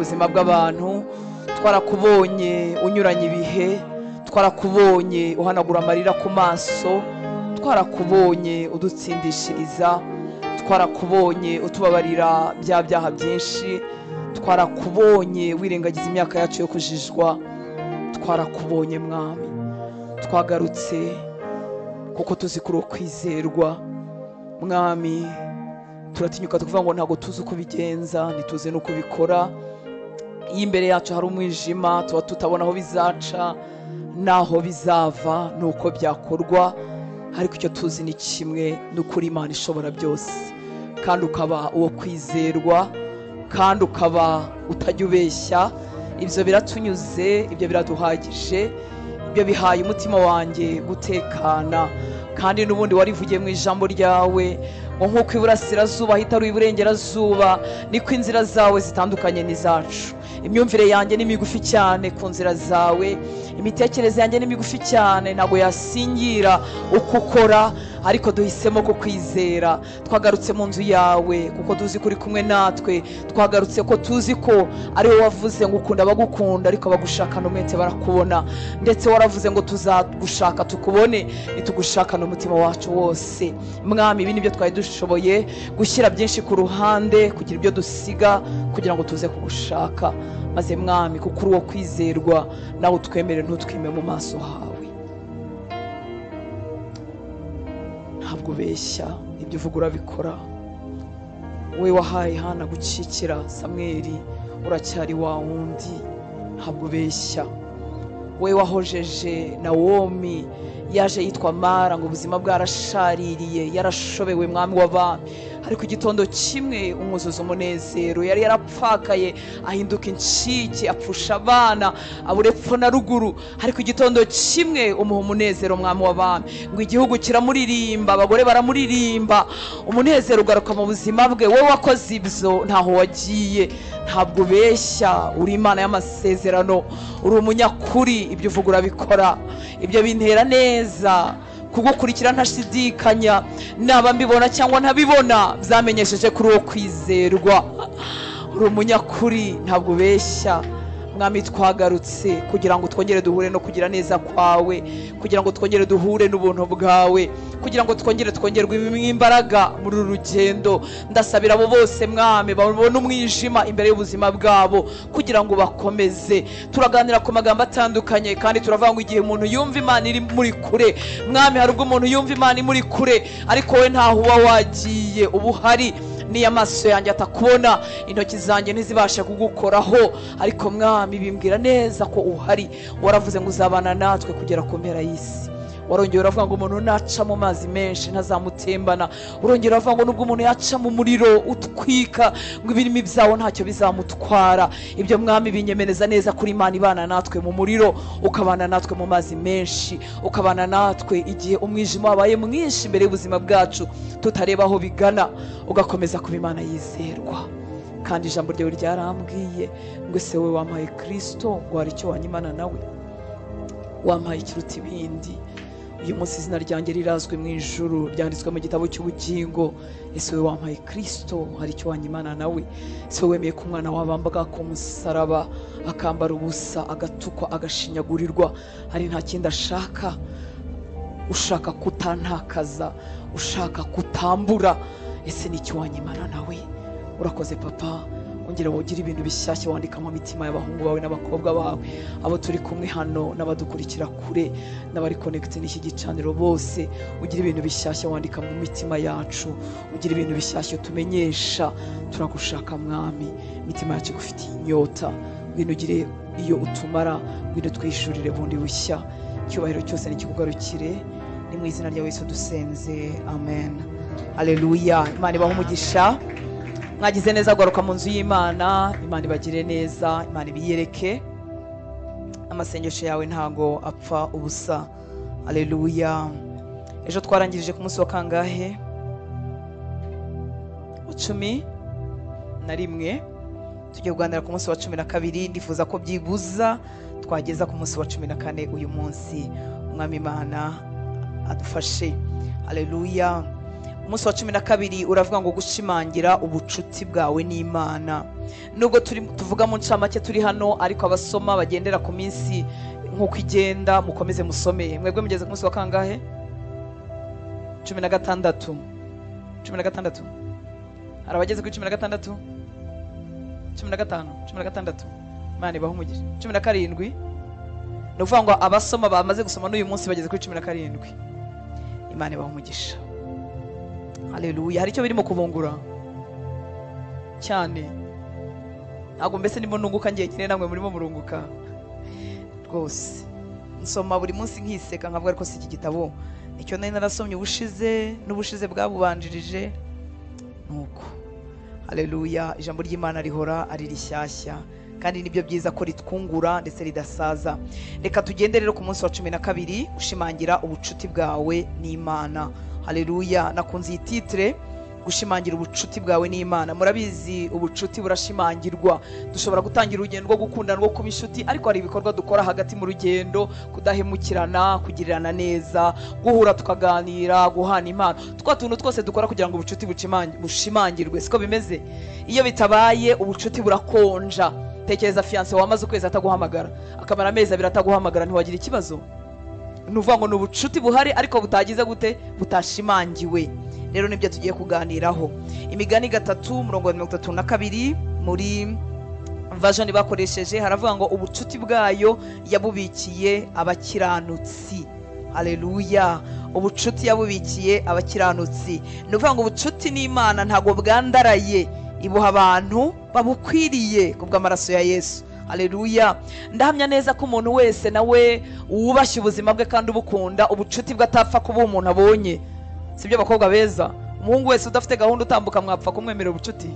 buzima bw'abantu, twarakubonye unyuranye ibihe, twarakubonye uhanagura amarira ku maso, twarakubonye udutsindishiriza, twarakubonye utubabarira bya byaha byinshi, twarakubonye wirengagiza imyaka yacu yo kujijwa, twarakubonye Mwami. Twagarutse kuko tuzi kuri kwizerwa Mwami. Turatinyuka tukuvuga ngo ntabwo tuzi uko bigenza, ntituzi n'uko bikora. Iyo imbere yacu hari umwijima tuba tutabona aho bizaca naho bizava nuko byakorwa, ariko icyo tuzi ni kimwe, n'ukuri Imana ishobora byose, kandi ukaba uwo kwizerwa, kandi ukaba utajya ubeshya. Ibyo biratunyuze, ibyo biraduhagije, ibyo bihaye umutima wanjye gutekana. Kandi n'ubundi warivugiye mu ijambo ryawe ngo nk'uko iburasirazuba hitaruye iburengerazuba, niko inzira zawe zitandukanye n'izacu. Imyumvire yanjye ni migufi cyane ku nzira zawe, imitekerereze yanjye ni migufi cyane, ntabwo yasingira uko ukora, ariko duhisemo kukwizera. Twagarutse mu nzu yawe kuko tuzi ko uri kumwe natwe, twagarutse ko tuzi ko ari wowe wavuze ngo ukunda abagukunda, ariko abagushakana umwete barakubona. Ndetse waravuze ngo tuzagushaka tukubone, nitugushakana umutima wacu wose. Mwami, ibi nibyo twari dushoboye gushyira byinshi ku ruhande, kugira ibyo dusiga kugira ngo tuze kugushaka. Maze Mwami, kuko uri uwo kwizerwa, nawe utwemere ntutwime mu maso hawe. Ntabwo ubeshya, ibyo uvuga urabikora. We wahaye Hana gukikira Samweli, uracyari wa wundi, ntabwo ubeshya. We wahojeje Nawomi, yaje yitwa Mara ngo ubuzima bwarashaririye, yarashobewe Mwami w'abami, ariko igitondo kimwe umwuzuza umunezero. Yari yarapfakaye ahinduka incike, apfusha abana abura epfo na ruguru, ariko igitondo kimwe umuha umunezero Mwami w'abami. Ngo igihugu kiramuririmba, abagore baramuririmba, umunezero ugaruka mu buzima bwe. Wowe wakoze ibyo, ntaho wagiye, ntabwo ubeshya, uri Imana y'amasezerano, uri umunyakuri, ibyo uvuga urabikora. Ibyo bintera neza kugukurikira ntashidikanya, naba mbibona cyangwa ntabibona, byamenyesheje kuri uwo kwizerwa. Uri umunyakuri, ntabwo ubeshya. Mwami, twagarutse kugira ngo twongere duhure no kugira neza kwawe, kugira ngo twongere duhure n'ubuntu bwawe, kugira ngo twongere twongerwe imbaraga muri uru rugendo. Ndasabira abo bose Mwami babona umwijima imbere y'ubuzima bwabo kugira ngo bakomeze. Turaganira ku magambo atandukanye, kandi turavuga ngo igihe umuntu yumva Imana iri muri kure, Mwami, hari ubwo umuntu yumva Imana imuri kure, ariko we ntaho uba wagiye, uba uhari. Niyo amaso yanjye atakubona, intoki zanjye ntizibashe kugukoraho, ariko Mwami bimbwira neza ko uhari. Waravuze ngo uzabana natwe kugera ku mpera y'isi. Warongera uravuga ngo umuntu naca mu mazi menshi ntazamutembana. Urongera uravuga ngo nubwo umuntu yaca mu muriro utwika, ngo ibirimi byawo ntacyo bizamutwara. Ibyo Mwami binyemereza neza kuri Imana ibana natwe mu muriro, ukabana natwe mu mazi menshi, ukabana natwe igihe umwijima wabaye mwinshi imbere y'ubuzima bwacu, tutareba aho bigana, ugakomeza kuba Imana yizerwa. Kandi ijambo ryawe ryarambwiye ngo ese wowe wampaye Kristo, ngo hari icyo wanyimana nawe, wampaye ikiruta ibindi. Uyu munsi izina ryanjye rirazwi mu ijuru, ryanditswe mu gitabo cy'ubugingo. Ese wowe wampaye Kristo, hari icyo wanyimana nawe? Ese wowe wemeye ko umwana wabambaga ku musaraba, akambara ubusa, agatukwa, agashinyagurirwa, hari nta kindi ashaka? Ushaka kutantakaza, ushaka kutambura, ese ni icyo wanyimana nawe? Urakoze Papa, ongera wogire ibintu bishyashya wandika mu mitima y'abahungu bawe n'abakobwa bawe, abo turi kumwe hano n'abadukurikira kure n'abari connect n'iki gicaniro bose. Ugira ibintu bishyashya wandika mu mitima yacu, ugira ibintu bishyashya tumenyesha. Turagushaka Mwami, imitima yacu igufitiye inyota. Ngwino ugire iyo utumara, ngwino twishurire bundi bushya. Icyubahiro cyose nikikugarukire, ni mu izina rya Yesu dusenze, amen. Haleluya. Imana ibahe umugisha. Mwagize neza kugaruka mu nzu y'Imana. Imana ibagire neza, Imana ibiyereke. Amasengesho yawe ntago apfa ubusa. Haleluya. Ejo twarangirije ku munsi wa kangahe? Wa 11. Tugiye kuganira ku munsi wa 12. Ndifuza ko byibuza twageza ku munsi wa 14 uyu munsi. Umwami Imana adufashe. Haleluya. Umunsi wa 12 uravuga ngo gushimangira ubucuti bwawe n'Imana. Nubwo tuvuga mu ncamake turi hano, ariko abasoma bagendera ku minsi nk'uko igenda, mukomeze musome. Mwebwe mugeze ku munsi wa kangahe? 16. 16. Hari abageze kuri 16? 15, 16. Imana ibahe umugisha. 17. Ni ukuvuga ngo abasoma bamaze gusoma n'uyu munsi bageze kuri 17. Imana ibahe umugisha. Haleluya. Hari icyo birimo kubungura cyane. Ntabwo mbese ndimo nunguka njyenyine, namwe murimo murunguka rwose. Nsoma buri munsi nkiseka nkavuga ariko si iki gitabo nicyo nari narasomye ubushize n'ubushize bwabubanjirije. Nuko haleluya, ijambo ry'Imana rihora ari rishyashya kandi nibyo byiza ko ritwungura ndetse ridasaza. Reka tugende rero ku munsi wa 12, ushimangira ubucuti bwawe n'Imana. Haleluya, nakunze iyi titre, gushimangira ubucuti bwawe n'Imana. Murabizi ubucuti burashimangirwa. Dushobora gutangira urugendo rwo gukundana, rwo kuba inshuti, ariko hari ibikorwa dukora hagati mu rugendo, kudahemukirana, kugirirana neza, guhura tukaganira, guhana impano, twa tuntu twose dukora kugira ngo ubucuti bushimangirwe. Siko bimeze? Iyo bitabaye ubucuti burakonja. Tekereza fiancé wamaze ukwezi ataguhamagara, akamara amezi 2 ataguhamagara, ntiwagira ikibazo? Ni ukuvuga ngo ni ubucuti buhari ariko butagize gute? Butashimangiwe. Rero nibyo tugiye kuganiraho. Imigani 3:32 muri version bakoresheje haravuga ngo ubucuti bwayo yabubikiye abakiranutsi. Haleluya, ubucuti yabubikiye abakiranutsi. Ni ukuvuga ngo ubucuti n'Imana ntabwo bwandaraye, ibuha abantu babukwiriye kubw'amaraso ya Yesu. Haleluya. Ndahamya neza ko umuntu wese nawe wubashye ubuzima bwe kandi ubukunda, ubucuti bwe atapfa kuba umuntu abonye. Sibyo abakobwa beza? Umuhungu wese udafite gahunda utambuka mwapfa kumwemerera ubucuti?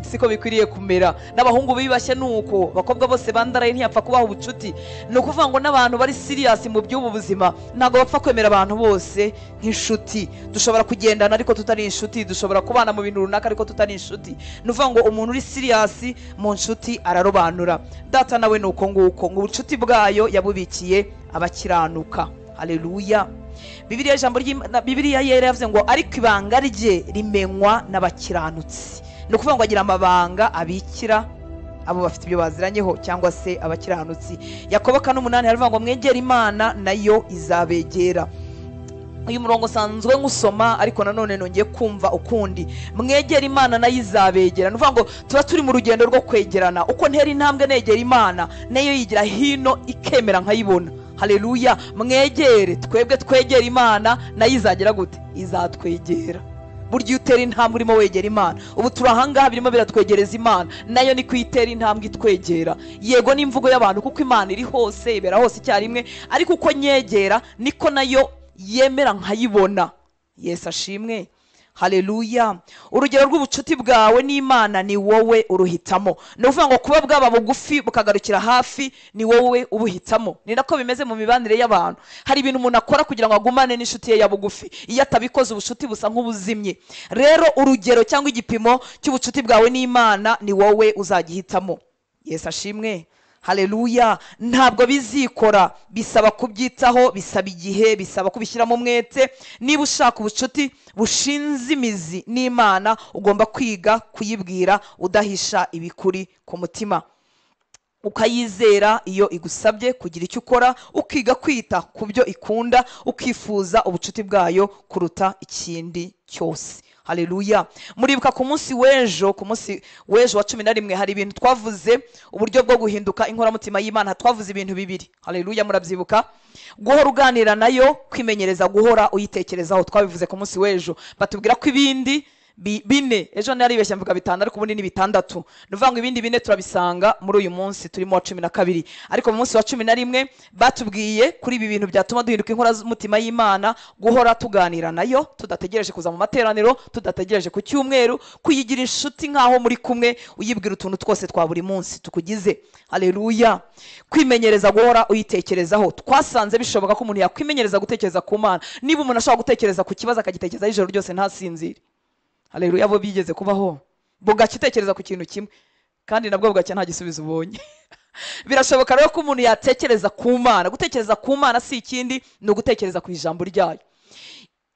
Siko bikwiriye kumera. N'abahungu bibashye nuko, abakobwa bose bandaraye ntiyapfa kubaha ubucuti. Ni ukuvuga ngo n'abantu bari serious mu by'ubu buzima ntabwo bapfa kwemera abantu bose nk'inshuti. Dushobora kugendana ariko tutari inshuti, dushobora kubana mu bintu runaka ariko tutari inshuti. Ni ukuvuga ngo umuntu uri serious mu nshuti ararobanura. Data nawe nuko nguko, ngo ubucuti bwayo yabubikiye abakiranuka. Haleluya. Bibiliya, ijambo ry'Imana, Bibiliya yera yavuze ngo ariko ibanga rye rimenywa n'abakiranutsi. Ni ukuvuga ngo agira amabanga abikira abo bafite ibyo baziranyeho cyangwa se abakiranutsi. Yakobo 4:8 haravuga ngo mwegere Imana nayo izabegera. Uyu murongo usanzwe nkusoma ariko nanone nongeye kumva ukundi. Mwegere Imana nayo izabegera. Ni ukuvuga ngo tuba turi mu rugendo rwo kwegerana. Uko ntera intambwe negera Imana, nayo yigira hino ikemera nkayibona. Haleluya. Mwegere, twebwe twegera Imana nayo izagera gute? Izatwegera. Burya iyo utera intambwe urimo wegera Imana. Ubu turi ahangaha birimo biratwegereza Imana, nayo ni kuyitera intambwe itwegera. Yego ni imvugo y'abantu kuko Imana iri hose, ibera hose icyarimwe, ariko uko nyegera niko nayo yemera nkayibona. Yesu ashimwe. Haleluya. Urugero rw'ubucuti bwawe n'Imana ni wowe uruhitamo. Ni ukuvuga ngo kuba bwaba bugufi bukagarukira hafi ni wowe ubuhitamo. Ni nako bimeze mu mibanire y'abantu. Hari ibintu umuntu akora kugira ngo agumane n'inshuti ye ya bugufi. Iyo atabikoze ubucuti busa nk'ubuzimye. Rero urugero cyangwa igipimo cy'ubucuti bwawe n'Imana ni wowe uzagihitamo. Yesu ashimwe. Haleluya. Ntabwo bizikora, bisaba kubyitaho, bisaba igihe, bisaba kubishyiramo umwete. Niba ushaka ubucuti bushinze imizi n'Imana, ugomba kwiga kuyibwira udahisha ibikuri ku mutima, ukayizera iyo igusabye kugira icyo ukora, ukiga kwita ku byo ikunda, ukifuza ubucuti bwayo kuruta ikindi cyose. Haleluya. Muribuka ku munsi w'ejo, ku munsi w'ejo wa 11 hari ibintu twavuze, uburyo bwo guhinduka inkoramutima y'Imana. Twavuze ibintu bibiri. Haleluya, murabyibuka? Guhora uganira nayo, kwimenyereza guhora uyitekerezaho. Twabivuze ku munsi w'ejo. Batubwira ko ibindi bine, ejo naribeshye mvuga 5 ariko ubundi ni 6. Nuvuga ngo ibindi bine turabisanga muri uyu munsi turimo wa 12. Ariko mu munsi wa 11 batubwiye kuri ibi bintu byatuma duhinduka inkoramutima y'Imana: guhora tuganira nayo, tudategereje kuza mu materaniro, tudategereje ku cyumweru, kuyigira inshuti nkaho muri kumwe, uyibwira utuntu twose twa buri munsi tukugize. Haleluya. Kwimenyereza guhora uyitekerezaho. Twasanze bishoboka ko umuntu yakwimenyereza gutekereza ku Mana. Niba umuntu ashobora gutekereza ku kibazo akagitekerezaho ijoro ryose ntasinzire. Haleluya, bo bigeze kubaho bugacitekereza ku kintu kimwe kandi nabwo bugacya nta gisubizo ubonye. Birashoboka rero ko umuntu yatekereza ku Mana. Gutekereza ku Mana si ikindi, ni ugutekereza ku ijambo ryayo.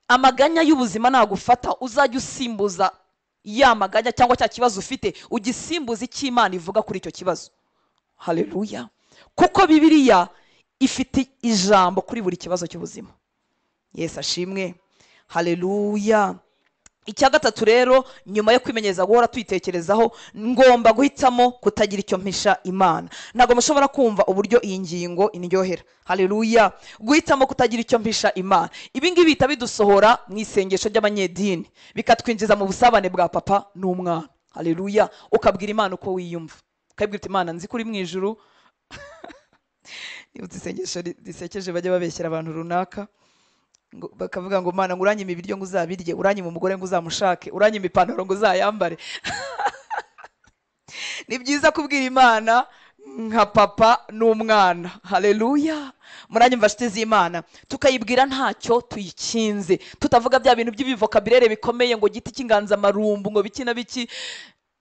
Amaganya y'ubuzima nagufata, uzajya usimbuza Ya maganya cyangwa cya kibazo ufite ugisimbuza icyo Imana ivuga kuri icyo kibazo. Haleluya. Kuko Bibiliya ifite ijambo kuri buri kibazo cy'ubuzima. Yesu ashimwe. Haleluya. Icya gatatu rero, nyuma yo kwimenyereza guhora tuyitekerezaho, ngomba guhitamo kutagira icyo mpisha Imana. Ntabwo mushobora kumva uburyo iyi ngingo indyohera. Haleluya. Guhitamo kutagira icyo mpisha Imana. Ibi ngibi bihita bidusohora mu isengesho ry'abanyedini, bikatwinjiza mu busabane bwa papa n'umwana. Haleluya. Ukabwira Imana uko wiyumva, ukabwira uti Imana nzi ko uri mu ijuru. Nibutse isengesho risekeje bajya babeshyera abantu runaka, bakavuga ngo Mana ngo uranyima ibiryo ngo uzabirye, uranyima umugore ngo uzamushake, uranyima ipantaro ngo uzayambare. Ni byiza kubwira Imana nka papa n'umwana. Haleluya. Muranyumva nshuti z'Imana, tukayibwira ntacyo tuyikinze, tutavuga bya bintu by'ibivokabirere bikomeye ngo giti cy'inganzamarumbu ngo biki na biki,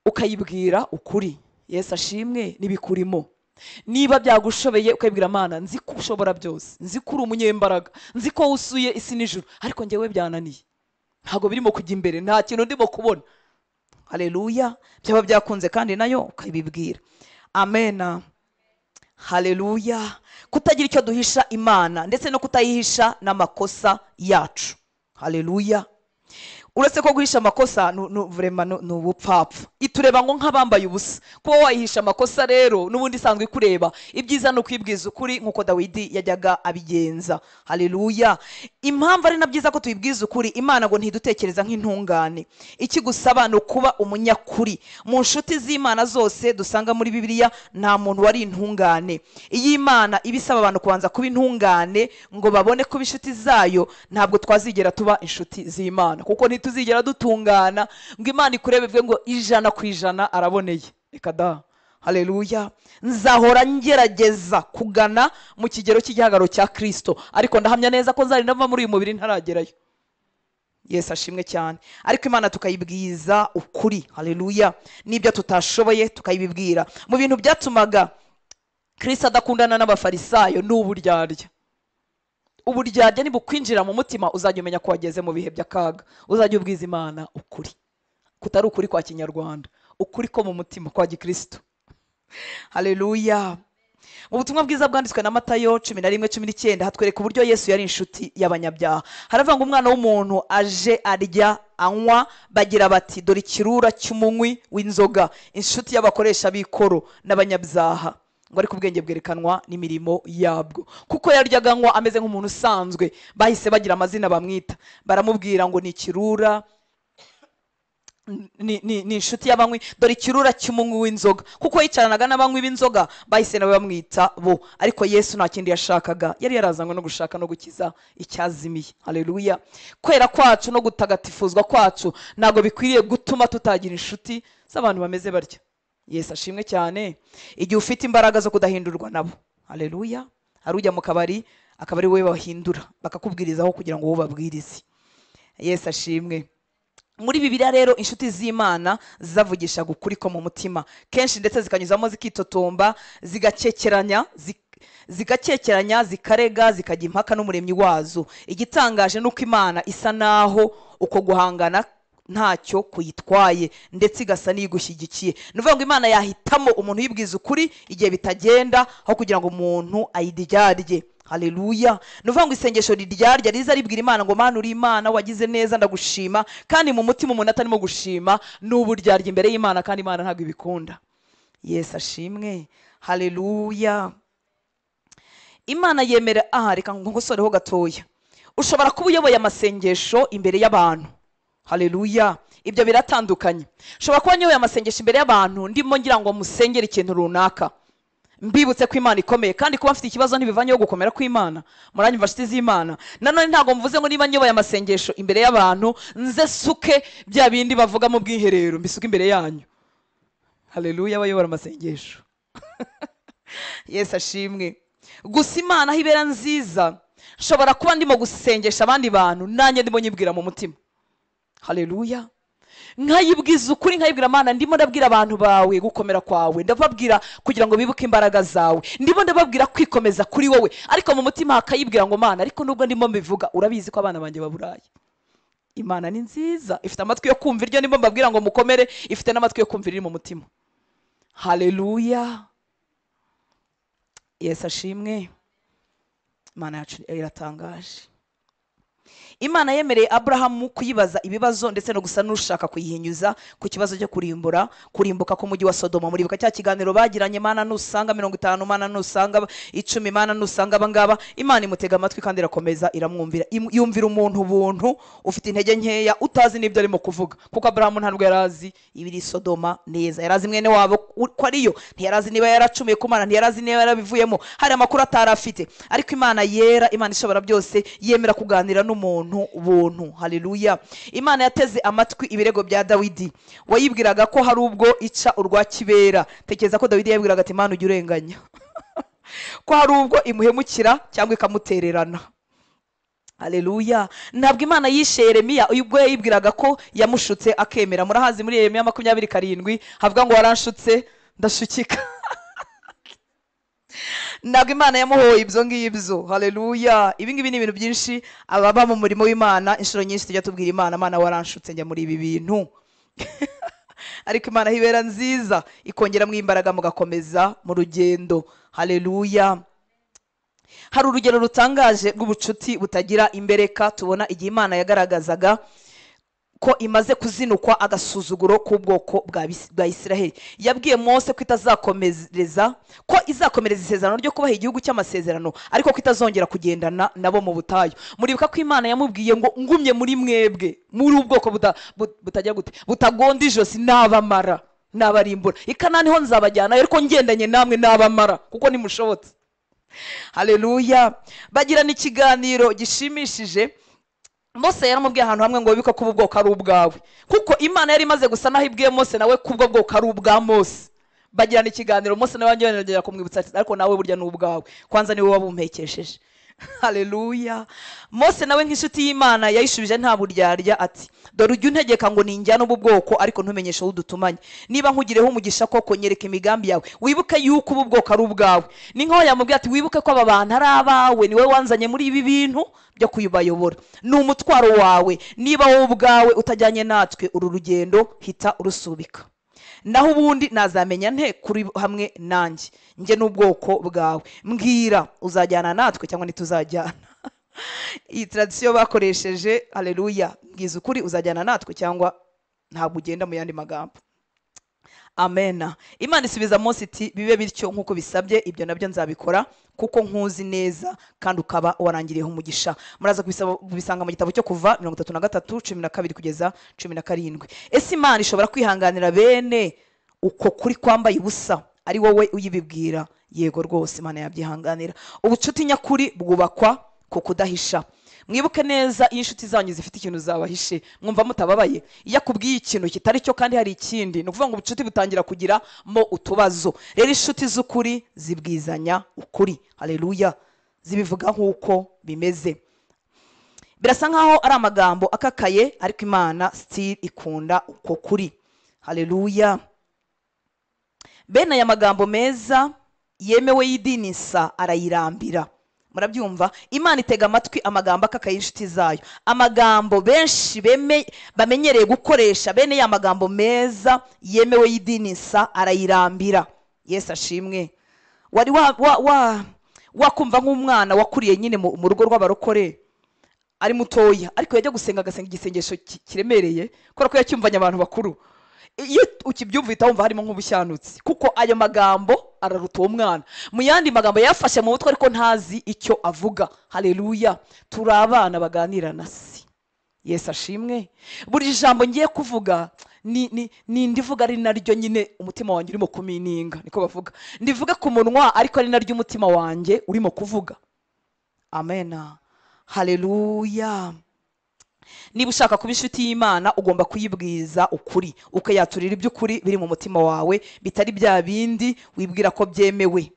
ukayibwira ukuri. Yesu ashimwe, nibikurimo. Niba byagushobeye ukayibwira Mana nzi ko ushobora byose, nzi ko uri umunyembaraga, nzi ko wusuye isi n'ijuru, ariko njyewe byananiye, ntabwo birimo kujya imbere, nta kintu ndimo kubona. Haleluya. Byaba byakunze kandi nayo ukayibibwira. Amena. Haleluya. Kutagira icyo duhisha Imana ndetse no kutayihisha n'amakosa yacu. Haleluya. Uretse ko guhisha amakosa ni ubupfapfa, itureba ngo nk'abambaye ubusa. Kuba wayihisha amakosa rero n'ubundi isanzwe ikureba. Ibyiza ni ukwibwiza ukuri nk'uko Dawidi yajyaga abigenza. Haleluya. Impamvu ari na byiza ko tuyibwiza ukuri, Imana ngo ntidutekereza nk'intungane. Ikigusaba ni ukuba umunyakuri. Mu nshuti z'Imana zose dusanga muri Bibiliya nta muntu wari intungane. Iyo Imana iba isaba abantu kubanza kuba intungane ngo babone kuba inshuti zayo, ntabwo twazigera tuba inshuti z'Imana, kuko ntituzigera dutungana ngo Imana ikurebe ivuge ngo 100% araboneye. Reka da. Haleluya. Nzahora ngerageza kugana mu kigero cy'igihagararo cya Kristo, ariko ndahamya neza ko nzarinda mva muri uyu mubiri ntaragerayo. Yesu ashimwe cyane. Ariko Imana tukayibwiza ukuri. Haleluya. N'ibyo tutashoboye tukayibibwira. Mu bintu byatumaga Kristo adakundana n'abafarisayo ni uburyarya. Uburyarya nibukwinjira mu mutima, uzajya umenya ko wageze mu bihe by'akaga. Uzajya ubwiza Imana ukuri, kutari ukuri kwa kinyarwanda, ukuri ko mu mutima kwa gikristo. Haleluya. Mu butumwa bwiza bwanditswe na Matayo 11:19 hatwereka uburyo Yesu yari inshuti y'abanyabyaha. Haravuga ngo umwana w'umuntu aje arya anywa, bagira bati dore ikirura cy'umunywi w'inzoga, inshuti y'abakoresha b'ikoro n'abanyabyaha. Ngo ariko ubwenge bwerekanwa n'imirimo yabwo. Kuko yaryaga anywa ameze nk'umuntu usanzwe, bahise bagira amazina bamwita, baramubwira ngo ni ikirura, ni inshuti y'abanywi, dore ikirura cy'umunywi w'inzoga. Kuko yicaranaga n'abanywi b'inzoga, bahise nabo bamwita bo. Ariko Yesu nta kindi yashakaga, yari yarazanywe no gushaka no gukiza icyazimiye. Haleluya. Kwera kwacu no gutagatifuzwa kwacu ntabwo bikwiriye gutuma tutagira inshuti z'abantu bameze batya. Yesu ashimwe cyane. Igihe ufite imbaraga zo kudahindurwa nabo. Haleluya. Hari ujya mu kabari akaba ari wowe bahindura, bakakubwirizaho kugira ngo wowe babwirize. Yesu ashimwe. Muri Bibiliya rero inshuti z'Imana zavugishaga ukuri ko mu mutima, kenshi ndetse zikanyuzamo zikitotomba, zigakekeranya, zikarega, zikajya impaka n'umuremyi wazo. Igitangaje nuko Imana isa naho uko guhangana ntacyo kuyitwaye, ndetse igasa n'igushyigikiye. Ni ukuvuga ngo Imana yahitamo umuntu uyibwiza ukuri igihe bitagenda, aho kugira ngo umuntu ayiryarye. Haleluya. Ni ukuvuga ngo isengesho riryarya riza ribwira Imana ngo Mana uri Imana, wagize neza, ndagushima, kandi mu mutima umuntu atarimo gushima, ni uburyarya imbere y'Imana, kandi Imana ntabwo ibikunda. Yesu ashimwe. Haleluya. Imana yemera. Aha reka ngusoreho gatoya. Ushobora kuba uyoboye amasengesho imbere y'abantu. Haleluya. Ibyo biratandukanye. Ushobora kuba nyoboye amasengesho imbere y'abantu ndimo ngira ngo musengere ikintu runaka, mbibutse ko Imana ikomeye, kandi kuba mfite ikibazo ntibivanyeho gukomera kw'Imana. Muranyumva nshuti z'Imana? Nanone ntabwo mvuze ngo niba nyoboye amasengesho imbere y'abantu nze suke bya bindi bavuga mu bwiherero, mbisuke imbere yanyu. Haleluya. Abayobora amasengesho. Yesu ashimwe. Gusa Imana aho ibera nziza, nshobora kuba ndimo gusengesha abandi bantu nanjye ndimo nyibwira mu mutima. Haleluya. Nkayibwiza ukuri, nkayibwira Mana ndimo ndabwira abantu bawe gukomera kwawe, ndababwira kugira ngo bibuke imbaraga zawe, ndimo ndababwira kwikomeza kuri wowe, ariko mu mutima hakayibwira ngo Mana ariko nubwo ndimo mbivuga urabizi ko abana banjye baburaye. Imana ni nziza, ifite amatwi yo kumva iryo nimba mbabwira ngo mukomere, ifite n'amatwi yo kumva iriri mu mutima. Haleluya, Yesu ashimwe. Imana yacu iratangaje. Imana yemereye Aburahamu kuyibaza ibibazo ndetse no gusa n'ushaka kuyihinyuza ku kibazo cyo kurimbuka k'umujyi wa Sodoma. Muribuka cya kiganiro bagiranye, Mana nusanga 50, Mana nusanga 10, Mana nusanga abangaba. Imana imutega amatwi kandi irakomeza iramwumvira. Yumvira umuntu ubuntu ufite intege nkeya, utazi n'ibyo arimo kuvuga, kuko Aburahamu ntabwo yarazi ibiri Sodoma neza. Yarazi mwene wabo ko ariyo, ntiyarazi niba yaracumiye ku Mana, ntiyarazi niba yarabivuyemo, hari amakuru atarafite. Ariko Imana yera, Imana ishobora byose, yemera kuganira n'umuntu ubuntu. Haleluya. Imana yateze amatwi ibirego bya Dawidi, wayibwiraga ko hari ubwo ica urwa kibera. Tekereza ko Dawidi yabwiraga ati Imana ujya urenganya, ko hari ubwo imuhemukira cyangwa ikamutererana. Haleluya. Ntabwo Imana yishe Yeremiya ubwo yayibwiraga ko yamushutse akemera. Murahazi muri Yeremiya 27 havuga ngo waranshutse ndashukika. Ntabwo Imana yamuhoye ibyo ngibyo. Haleluya. Ibi ngibi ni ibintu byinshi ababa mu murimo w'Imana inshuro nyinshi tujya tubwira Imana, Imana waranshutse njya muri ibi bintu. Ariko Imana ibera nziza, ikongeramo imbaraga mugakomeza mu rugendo. Haleluya. Hari urugero rutangaje rw'ubucuti butagira imbereka tubona igihe Imana yagaragazaga ko imaze kuzinukwa agasuzuguro k'ubwoko bwa Isiraheli. Yabwiye Mose ko itazakomereza, ko izakomereza isezerano ryo kubaha igihugu cy'amasezerano, ariko ko itazongera kugendana nabo mu butayu. Muribuka ko Imana yamubwiye ngo ngumye muri mwebwe, muri ubwoko butajya gute, butagonda ijosi, nabamara nabarimbura. I Kanani ho nzabajyana, ariko ngendanye namwe nabamara, kuko nimushobotse. Haleluya. Bagirana ikiganiro gishimishije. Mose yaramubwiye ahantu hamwe ngo wibuke ko ubu bwoko ari ubwawe, kuko Imana yari imaze gusa naho ibwiye Mose nawe ko ubwo bwoko ari ubwa Mose. Bagirana ikiganiro, Mose nawe yongera kumwibutsa ati ariko nawe burya ni ubwawe, kwanza niwe wabumpekesheje. Haleluya. Mose nawe nk'inshuti y'Imana yayishubije nta buryarya ati dore ujya untegeka ngo ninjyane ubu bwoko, ariko ntumenyeshe aho udutumanye. Niba nkugireho umugisha koko nyereka imigambi yawe, wibuke yuko ubu bwoko ari ubwawe. Ni nkaho yamubwiye ati wibuke ko aba bantu ari abawe, ni wowe wanzanye muri ibi bintu byo kubayobora, ni umutwaro wawe. Niba wowe ubwawe utajyanye natwe uru rugendo, hita urusubika. Naho ubundi nazamenya nte kuri hamwe nanjye, njye n'ubwoko bwawe? Mbwira, uzajyana natwe cyangwa ntituzajyana? Iyi tradisiyo bakoresheje. Haleluya. Mbwiza ukuri, uzajyana natwe cyangwa ntabwo ugenda, mu yandi magambo. Amena. Imana isubiza Mose iti bibe bityo nk'uko bisabye, ibyo nabyo nzabikora kuko nkuzi neza kandi ukaba warangiriyeho umugisha. Muraza kubisanga mu gitabo cyo Kuva 33:12 kugeza 17. Ese Imana ishobora kwihanganira bene uko kuri kwambaye ubusa ari wowe uyibibwira? Yego rwose, Imana yabyihanganira. Ubucuti nyakuri bwubakwa ku kudahisha. Mwibuke neza, iyo inshuti zanyu zifite ikintu zabahishe, mwumva mutababaye? Iyo akubwiye ikintu kitari cyo kandi hari ikindi, ni ukuvuga ngo ubucuti butangira kugira mo utubazo. Rero inshuti z'ukuri zibwizanya ukuri. Haleluya. Zibivuga nk'uko bimeze. Birasa nkaho ari amagambo akakaye, ariko Imana still ikunda uko kuri. Haleluya. Bene aya magambo meza yemewe y'idini nsa arayirambira. Murabyumva? Imana itega amatwi amagambo akakaye inshuti zayo, amagambo benshi bamenyereye gukoresha. Bene ya magambo meza yemewe y'idini nsa arayirambira. Yesu ashimwe. Wari wakumva nk'umwana wakuriye nyine mu rugo rw'abarokore ari mutoya, ariko yajya gusenga agasenga igisengesho kiremereye kubera ko yacyumvanye abantu bakuru. Iyo ukibyumva uhita wumva harimo nk'ubushyantutsi, kuko ayo magambo araruta uwo mwana. Mu yandi magambo yafashe mu mutwe ariko ntazi icyo avuga. Haleluya. Turi abana baganira na si. Yesu ashimwe. Buri jambo ngiye kuvuga ni ndivuga ari naryo nyine umutima wanjye urimo kumininga, niko bavuga. Ndivuga ku munwa ariko ari naryo umutima wanjye urimo kuvuga. Amena. Haleluya. Niba ushaka kuba inshuti y'Imana ugomba kuyibwiza ukuri, ukayaturira iby'ukuri biri mu mutima wawe, bitari bya bindi wibwira ko byemewe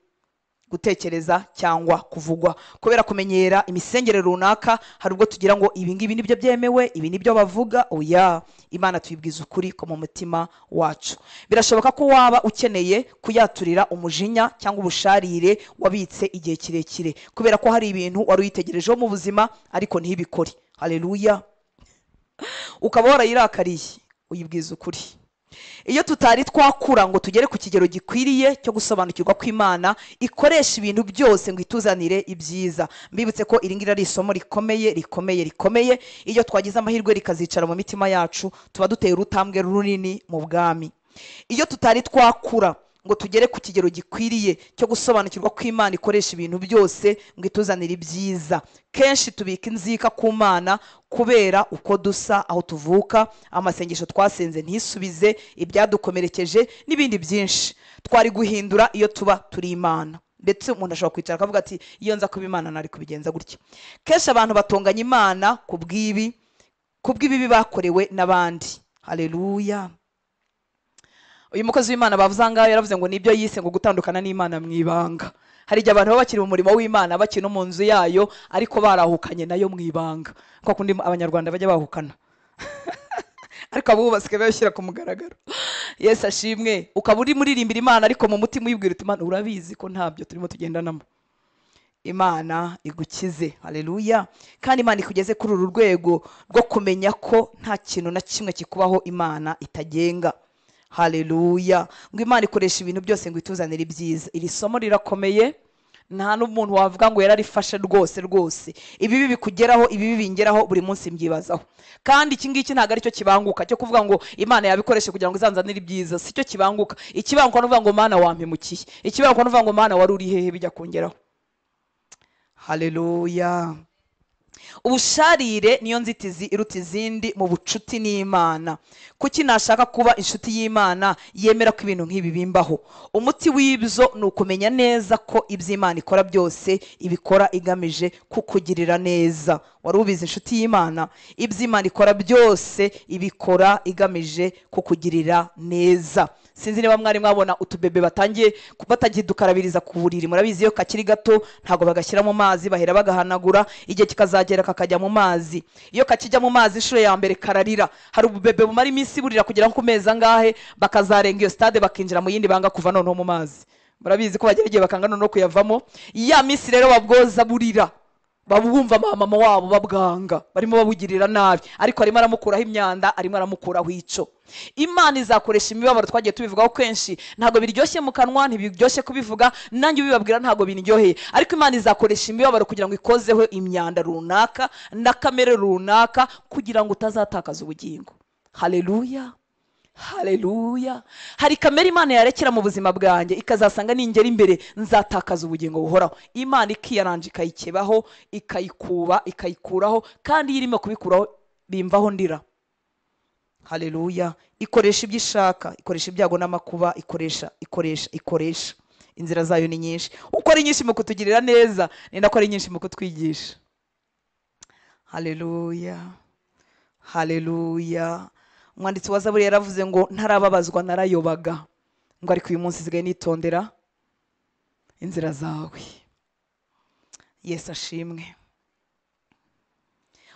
gutekereza cyangwa kuvugwa. Kubera kumenyera imisengere runaka, hari ubwo tugira ngo ibi ngibi nibyo byemewe, ibi nibyo bavuga. Oya, Imana tuyibwiza ukuri ko mu mutima wacu. Birashoboka ko waba ukeneye kuyaturira umujinya cyangwa ubusharire wabitse igihe kirekire, kubera ko hari ibintu wari uyitegerejeho mu buzima ariko ntibikore. Haleluya. Ukaba warayirakariye, uyibwiza ukuri. Iyo tutari twakura ngo tugere ku kigero gikwiriye cyo gusobanukirwa ko Imana ikoresha ibintu byose ngo ituzanire ibyiza. Mbibutse ko iri ngiri ari isomo rikomeye rikomeye rikomeye. Iyo twagize amahirwe rikazicara mu mitima yacu, tuba duteye urutambwe runini mu bwami. Iyo tutari twakura ngo tugere ku kigero gikwiriye cyo gusobanukirwa ko Imana ikoresha ibintu byose ngo ituzanire ibyiza, kenshi tubika inzika ku Mana kubera uko dusa, aho tuvuka, amasengesho twasenze ntisubize, ibyadukomerekeje n'ibindi byinshi twari guhindura iyo tuba turi Imana. Ndetse umuntu ashobora kwicara akavuga ati iyo nza kuba Imana nari kubigenza gutya. Kenshi abantu batonganya Imana kubw'ibibi bakorewe n'abandi. Haleluya. Uyu mukozi w'Imana bavuze ngaho yaravuze ngo nibyo yise ngo gutandukana n'Imana mu ibanga. Hari igihe abantu baba bakiri mu murimo w'Imana, bakiri no mu nzu yayo, ariko barahukanye nayo mu ibanga, kwa kundi Abanyarwanda bajya bahukana ariko abo basigaye babishyira ku mugaragaro. Yesu ashimwe. Ukaba uri muririmbira Imana ariko mu mutima uyibwira uti Imana urabizi ko ntabyo turimo tugendanamo. Imana igukize. Haleluya. Kandi Imana ikugeze kuri uru rwego rwo kumenya ko nta kintu na kimwe kikubaho Imana itagenga. Haleluya. Ngo Imana ikoresha ibintu byose ngo ituzanire ibyiza. Iri somo rirakomeye, nta n'umuntu wavuga ngo yararifashe rwose rwose. Ibibi bikugeraho, ibibi bingeraho, buri munsi mbyibazaho. Kandi iki ngiki ntabwo aricyo kibanguka cyo kuvuga ngo Imana yabikoreshe kugira ngo izanzanire ibyiza, si cyo kibanguka. Ikibanguka no kuvuga ngo Mana wampemukiye, ikibanguka no kuvuga ngo Mana wari uri hehe bijya kongeraho. Haleluya. Ubusharire niyo nzitizi iruta izindi mu bucuti n'Imana. Kuki nashaka kuba inshuti y'Imana yemera ko ibintu nk'ibi bimbaho? Umuti w'ibyo ni ukumenya neza ko iby'Imana ikora byose ibikora igamije kukugirira neza. Wari ubizi inshuti y'Imana? Iby'Imana ikora byose ibikora igamije kukugirira neza. Sinzi niba mwari mwabona utubebe batangiye batagidukarabiriza ku buriri. Murabizi iyo kakiri gato ntago bagashyira mu mazi, bahera bagahanagura, igihe kikazagera kakajya mu mazi. Iyo kakijya mu mazi inshuro ya mbere kararira. Hari ububebe bumara iminsi burira kugera ku mezi angahe, bakazarenga iyo stade bakinjira mu yindi banga kuva noneho mu mazi. Murabizi ko bagera igihe bakanga noneho kuyavamo. Ya minsi rero babwoza burira, babwumva mama wabo babwanga, barimo babugirira nabi, ariko arimo aramukuraho imyanda, arimo aramukuraho ico. Imana izakoresha imibabaro, twagiye tubivugaho kenshi. Ntago biryoshye mu kanwa, ntibiryoshye kubivuga, nanjye ubibabwira ntago biniryoheye, ariko Imana izakoresha imibabaro kugira ngo ikozeho imyanda runaka na kamere runaka kugira ngo utazatakaza ubugingo. Haleluya. Haleluya. Hari kamere Imana yarekera mu buzima bwanjye ikazasanga ningera imbere nzatakaza ubugingo buhoraho. Imana ikiyaranja ikayikebaho, ikayikuba, ikayikuraho, kandi iyo irimo kubikuraho bimvaho ndira. Haleluya. Ikoresha ibyo ishaka, ikoresha ibyago n'amakuba, ikoresha ikoresha ikoresha. Inzira zayo ni nyinshi. Uko ari nyinshi mu kutugirira neza, ni nako ari nyinshi mu kutwigisha. Haleluya. Haleluya. Umwanditsi wa Zaburi yaravuze ngo ntarababazwa narayobaga, ngo ariko uyu munsi nsigaye nitondera inzira zawe. Yesu ashimwe.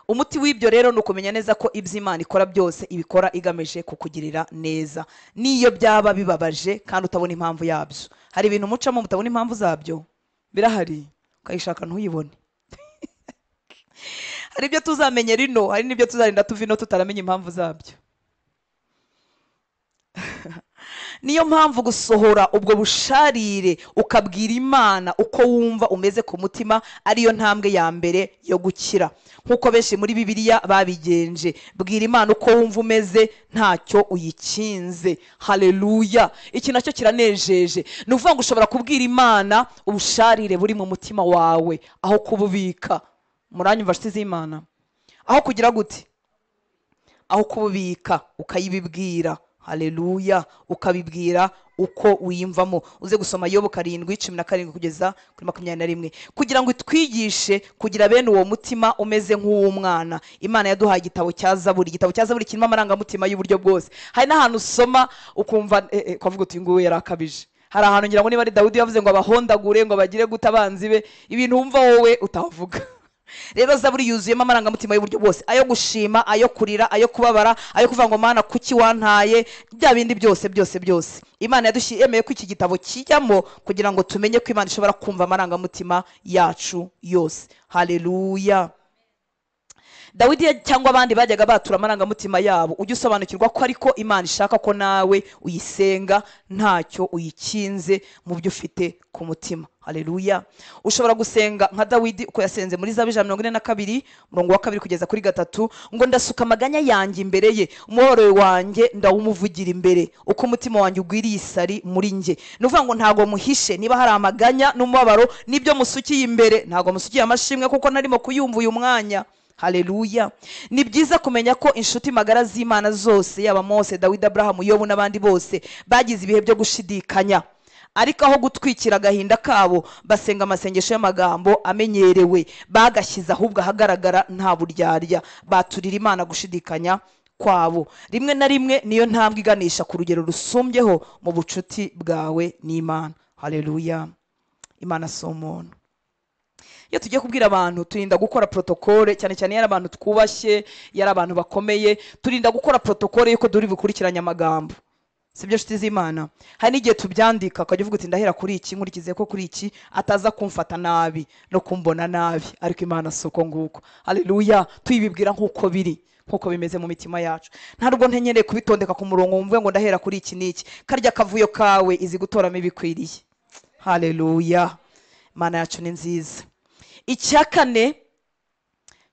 Umuti w'ibyo rero ni ukumenya neza ko iby'Imana ikora byose ibikora igamije kukugirira neza, n'iyo byaba bibabaje kandi utabona impamvu yabyo. Hari ibintu mucamo mutabona impamvu zabyo, birahari, ukayishaka ntuyibone. Hari ibyo tuzamenye rino, hari n'ibyo tuzarinda tuva ino tutaramenya impamvu zabyo. Niyo mpamvu gusohora ubwo busharire ukabwira Imana uko wumva umeze ku mutima ariyo ntambwe ya mbere yo gukira. Nkuko benshi muri Bibiliya babigenje, bwira Imana uko wumva umeze ntacyo uyikinze. Haleluya. Iki nacyo kiranejeje. Ni ukuvuga ngo ushobora kubwira Imana ubusharire buri mu mutima wawe aho kububika. Muranyumva nshuti z'Imana? Aho kugira gute? Aho kububika ukayibibwira. Haleluya. Ukabibwira uko wiyumvamo. Uze gusoma Yobu 7:17 kugeza kuri 21, kugira ngo itwigishe kugira bene uwo mutima umeze nk'uw'umwana. Imana yaduhaye igitabo cya Zaburi. Igitabo cya Zaburi kirimo amarangamutima y'uburyo bwose. Hari n'ahantu usoma ukumva ukavuga uti nguyu yarakabije. Hari ahantu ngira ngo niba ari Dawudi yavuze ngo abahondagure, ngo bagire gute abanzi be, ibintu wumva wowe utavuga. Rero Zaburi yuzuyemo amarangamutima y'uburyo bwose, ayo gushima, ayo kurira, ayo kubabara, ayo kuvuga ngo Mana kuki wantaye, bya bindi byose byose byose. Imana yemeye ko iki gitabo kijyamo kugira ngo tumenye ko Imana ishobora kumva amarangamutima yacu yose. Haleluya. Dawidi cyangwa abandi bajyaga batura amarangamutima yabo, ujye usobanukirwa ko ariko Imana ishaka ko nawe uyisenga ntacyo uyikinze mu byo ufite ku mutima. Haleluya. Ushobora gusenga nka Dawidi uko yasenze muri Zaburi 142 umurongo wa 2 kugeza kuri 3, ngo ndasuka amaganya yanjye imbere ye, umubabaro wanjye ndawumuvugira imbere, uko umutima wanjye ugwiriye isari muri njye. Ni ukuvuga ngo ntago muhishe, niba hari amaganya n'umubabaro nibyo musukiye imbere, ntago musukiye amashimwe kuko narimo kuyumva uyu mwanya. Haleluya. Ni byiza kumenya ko inshuti magara z'Imana zose, yaba Mose, Dawidi, Abrahamu, Yobu n'abandi bose, bagize ibihe byo gushidikanya, ariko aho gutwikira agahinda kabo basenga amasengesho y'amagambo amenyerewe, bagashyize ahubwo ahagaragara nta buryarya, baturira Imana gushidikanya kwabo. Rimwe na rimwe niyo ntambwe iganisha ku rugero rusumbyeho mu bucuti bwawe n'Imana. Haleluya. Imana si umuntu. Iyo tugiye kubwira abantu turinda gukora protokole, cyane cyane yari abantu twubashye, yari abantu bakomeye, turinda gukora protokole yuko duri bukurikiranye amagambo. Sibyo nshuti z'Imana? Hari n'igihe tubyandika ukajya uvuga uti ndahera kuri iki, nkurikize ko kuri iki, ataza kumfata nabi no kumbona nabi, ariko Imana si uko nguko. Haleluya. Tuyibibwira nk'uko biri, nk'uko bimeze mu mitima yacu. Ntabwo ntenyereye kubitondeka ku murongo wumve ngo ndahera kuri iki n'iki. Karya kavuyo kawe izi gutoramo ibikwiriye. Haleluya. Imana yacu ni nziza. Icya kane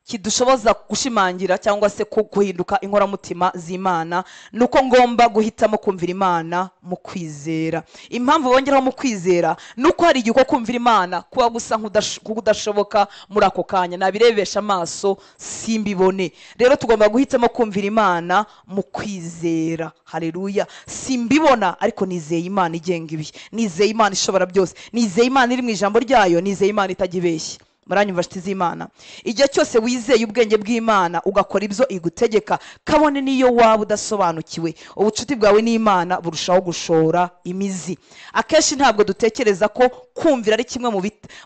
kidushoboza gushimangira cyangwa se guhinduka inkoramutima z'Imana nuko ngomba guhitamo kumvira Imana mu kwizera. Impamvu bongeraho mu kwizera nuko hari igihe uko kumvira Imana kuba gusa nk'udashoboka muri ako kanya, nabirebesha amaso simbibone. Rero tugomba guhitamo kumvira Imana mu kwizera. Haleluya. Simbibona ariko nizeye Imana igenga ibihe, nizeye Imana ishobora byose, nizeye Imana iri mu ijambo ryayo, nizeye Imana itajya. Muranyumva nshuti z'Imana? Igihe cyose wizeye ubwenge bw'Imana ugakora ibyo igutegeka, kabone niyo waba udasobanukiwe, ubucuti bwawe n'Imana burushaho gushora imizi. Akenshi ntabwo dutekereza ko kumvira ari kimwe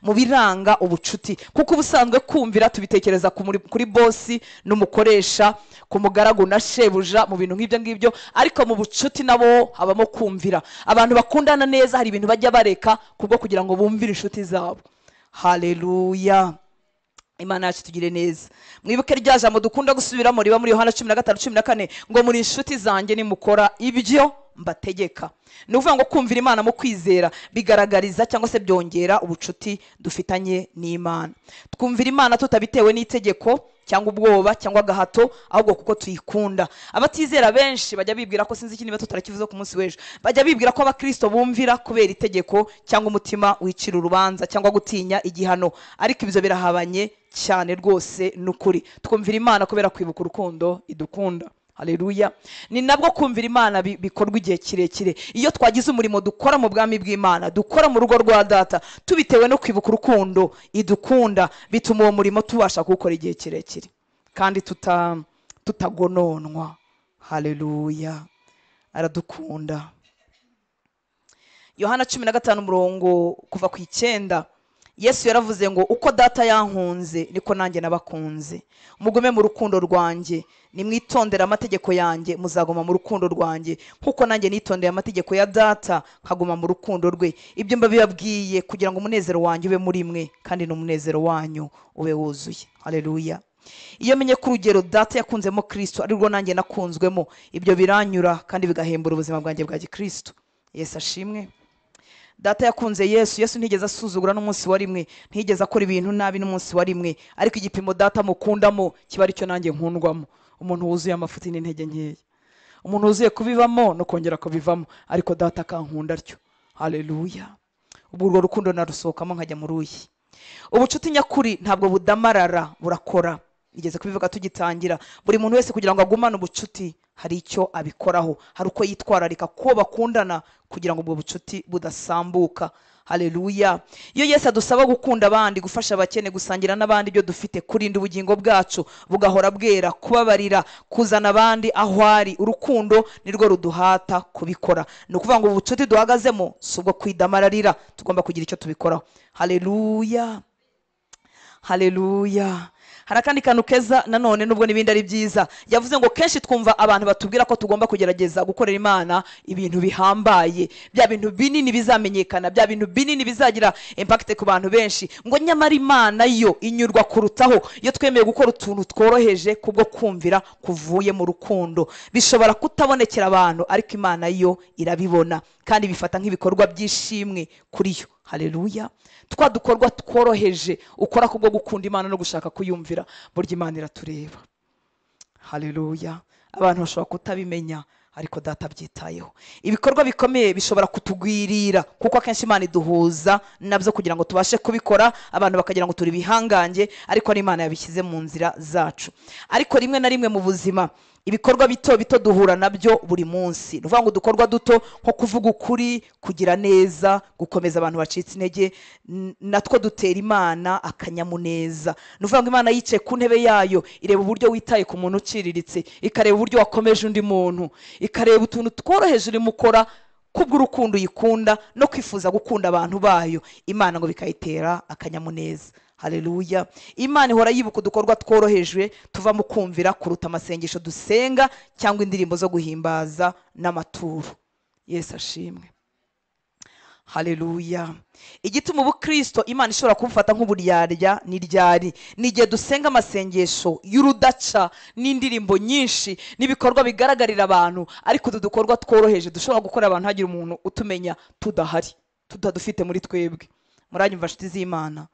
mu biranga ubucuti, kuko ubusanzwe kumvira tubitekereza kuri bosi n'umukoresha, ku mugaragu na shebuja, mu bintu nk'ibyo ngibyo, ariko mu bucuti nabo habamo kumvira. Abantu bakundana neza hari ibintu bajya bareka kubwo kugira ngo bumvire inshuti zabo. Haleluya. Imana yacu tugire neza. Mwibuke rya jambo dukunda gusubiramo riba muri Yohana 15:14 ngo muri inshuti zanjye nimukora ibyo mbategeka. Ni ukuvuga ngo kumvira Imana mu kwizera bigaragariza cyangwa se byongera ubucuti dufitanye n'Imana. Twumvira Imana tutabitewe n'itegeko cyangwa ubwoba cyangwa agahato, ahubwo kuko tuyikunda. Abatizera benshi bajya bibwira ko, sinzi niba tutarakivuze ku munsi w'ejo, bajya bibwira ko abakristo bumvira kubera itegeko cyangwa umutima wicira urubanza cyangwa gutinya igihano, ariko ibyo birahabanye cyane rwose n'ukuri. Twumvira Imana kubera kwibuka urukundo idukunda. Haleluya. Ni nabwo kumvira Imana bikorwa igihe kirekire. Iyo twagize umurimo dukora mu bwami bw'Imana, dukora mu rugo rwa data, tubitewe no kwibuka urukundo idukunda, bituma uwo murimo tubasha kuwukora igihe kirekire kandi tutagononwa. Haleluya. Aradukunda. Yohana 15 umurongo kuva ku 9, Yesu yaravuze ngo uko data yankunze niko nanjye nabakunze, mugume mu rukundo rwanjye, nimwitondera amategeko yanjye muzaguma mu rukundo rwanjye, nkuko nanjye nitondeye amategeko ya data nkaguma mu rukundo rwe. Ibyo mbabibabwiye kugira ngo umunezero wanjye ube muri mwe kandi n'umunezero wanyu ube wuzuye. Haleluya. Iyo menye ko urugero data yakunzemo Kristo ari rwo nanjye nakunzwemo, ibyo biranyura kandi bigahembura ubuzima bwanjye bwa Gikristo. Yesu ashimwe. Data yakunze Yesu. Yesu ntigeze asuzugura n'umunsi wa rimwe, ntigeze akora ibintu nabi n'umunsi wa rimwe, ariko igipimo data mukundamo kiba aricyo nanjye nkundwamo. Umuntu wuzuye amafuti n'intege nkeya, umuntu wuzuye kubivamo no kongera kubivamo, ariko data akankunda atyo. Haleluya. Ubwo urwo rukundo narusohokamo nkajya mu ruyi. Ubucuti nyakuri ntabwo budamarara, burakora. Igeze kubivuga tugitangira, buri muntu wese kugira ngo agumane ubucuti hari icyo abikoraho, hari uko yitwararika ko bakundana kugira ngo ubwo bucuti budasambuka. Haleluya. Iyo Yesu adusaba gukunda abandi, gufasha abakene, gusangira n'abandi ibyo dufite, kurinda ubugingo bwacu bugahora bwera, kubabarira, kuzana abandi aho ari, urukundo nirwo ruduhata kubikora. Ni ukuvuga ngo ubucuti duhagazemo si ubwo kwidamararira, tugomba kugira icyo tubikoraho. Haleluya. Haleluya. Hari akandi kantu keza nanone, nubwo n'ibindi ari byiza. Yavuze ngo kenshi twumva abantu batubwira ko tugomba kugerageza gukorera Imana ibintu bihambaye, bya bintu binini bizamenyekana, bya bintu binini bizagira impact ku bantu benshi, ngo nyamara Imana yo inyurwa kurutaho iyo twemeye gukora utuntu tworoheje kubwo kumvira kuvuye mu rukundo. Bishobora kutabonekera abantu, ariko Imana yo irabibona kandi bifata nk'ibikorwa by'ishimwe kuri yo. Haleluya. Twa dukorwa tworoheje ukora kubwo gukunda Imana no gushaka kuyumvira, burya Imana iratureba. Haleluya. Abantu bashobora kutabimenya, ariko Data abyitayeho. Ibikorwa bikomeye bishobora kutugwirira, kuko akenshi Imana iduhuza nabyo kugira ngo tubashe kubikora, abantu bakagira ngo turi bihangange, ariko ari Imana yabishyize mu nzira zacu. Ariko rimwe na rimwe mu buzima ibikorwa bito bito duhura nabyo buri munsi. Ni ukuvuga ngo udukorwa duto nko kuvuga ukuri, kugira neza, gukomeza abantu bacitse intege, natwo dutera Imana akanyamuneza. Ni ukuvuga ngo Imana yicaye ku ntebe yayo, ireba uburyo witaye ku muntu uciriritse, ikareba uburyo wakomeje undi muntu, ikareba utuntu tworoheje urimo ukora kubw'urukundo uyikunda no kwifuza gukunda abantu bayo, Imana ngo bikayitera akanyamuneza. Haleluya. Imana ihora yibuka udukorwa tworohejwe tuva mu kumvira kuruta amasengesho dusenga cyangwa indirimbo zo guhimbaza n'amaturo. Yesu ashimwe. Haleluya. Igituma ubukristo Imana ishobora kumufata nk'uburyarya ni ryari? Ni igihe dusenga amasengesho y'urudaca n'indirimbo nyinshi n'ibikorwa bigaragarira abantu, ariko utu dukorwa tworoheje dushobora gukora abantu hagira umuntu utumenya tudahari, tutadufite muri twebwe. Muranyumva nshuti z'Imana?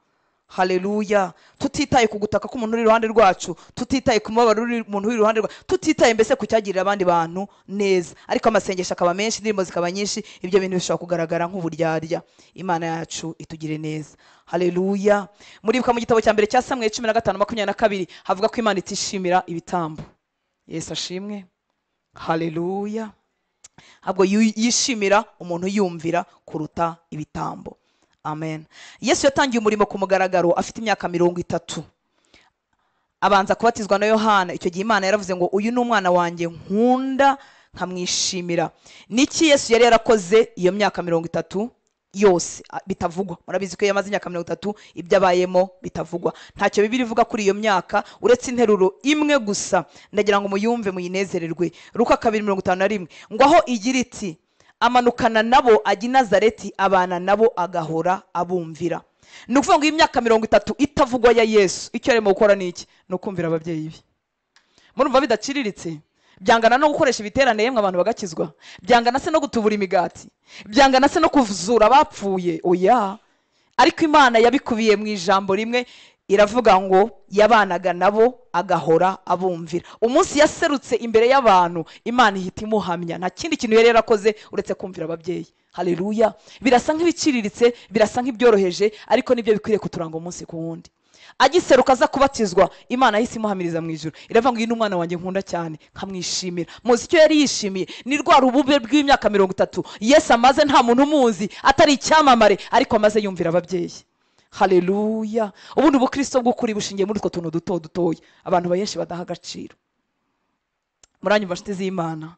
Haleluya. Tutitaye ku gutaka k'umuntu uri iruhande rwacu, tutitaye ku mubabaro uri umuntu uri iruhande rwacu, tutitaye mbese ku cyagirira abandi bantu neza, ariko amasengesho akaba menshi, indirimbo zikaba nyinshi, ibyo bintu bishobora kugaragara nk'uburyarya. Imana yacu itugire neza. Haleluya. Muribuka mu gitabo cya mbere cya Samweli 15:22 havuga ko Imana itishimira ibitambo. Yesu ashimwe. Haleluya. Ahubwo yishimira umuntu yumvira kuruta ibitambo. Amen. Yesu yatangiye umurimo ku mugaragaro afite imyaka 30, abanza kubatizwa na Yohana. Icyo gihe Imana yaravuze ngo uyu ni umwana wanjye nkunda nkamwishimira. Niki Yesu yari yarakoze iyo myaka 30 yose bitavugwa? Murabizi ko yamaze imyaka 30 ibyo abayemo bitavugwa. Ntacyo Bibiliya ivuga kuri iyo myaka uretse interuro imwe gusa, ndagira ngo muyumve muyinezererwe. Luka 2:51 ngo aho igira iti amanukana nabo ajya i Nazareti, abana nabo agahora abumvira. Ni ukuvuga ngo imyaka 30 itavugwa ya Yesu, icyo yarimo gukora ni iki? Ni ukumvira ababyeyi be. Murumva bidaciriritse? Byangana no gukoresha ibiterane yemwe abantu bagakizwa? Byangana se no gutubura imigati? Byangana se no kuzura abapfuye? Oya. Ariko Imana yabikubiye mu ijambo rimwe, iravuga ngo yabanaga nabo agahora abumvira. Umunsi yaserutse imbere y'abantu, Imana ihita imuhamya. Nta kindi kintu yari yarakoze uretse kumvira ababyeyi. Haleluya. Birasa nk'ibiciriritse, birasa nk'ibyoroheje, ariko nibyo bikwiriye kuturanga umunsi ku wundi. Agiseruka aza kubatizwa, Imana yahise imuhamiriza mu ijuru, iravuga ngo uyu ni umwana wanjye nkunda cyane nkamwishimira. Muzi icyo yari yishimiye? Ni rwa rubube rw'imyaka 30 Yesu amaze nta muntu umuzi, atari icyamamare, ariko amaze yumvira ababyeyi. Haleluya. Ubundi ubukristo bw'ukuri bushingiye muri utwo tuntu duto dutoya abantu benshi badaha agaciro. Muranyumva nshuti z'Imana?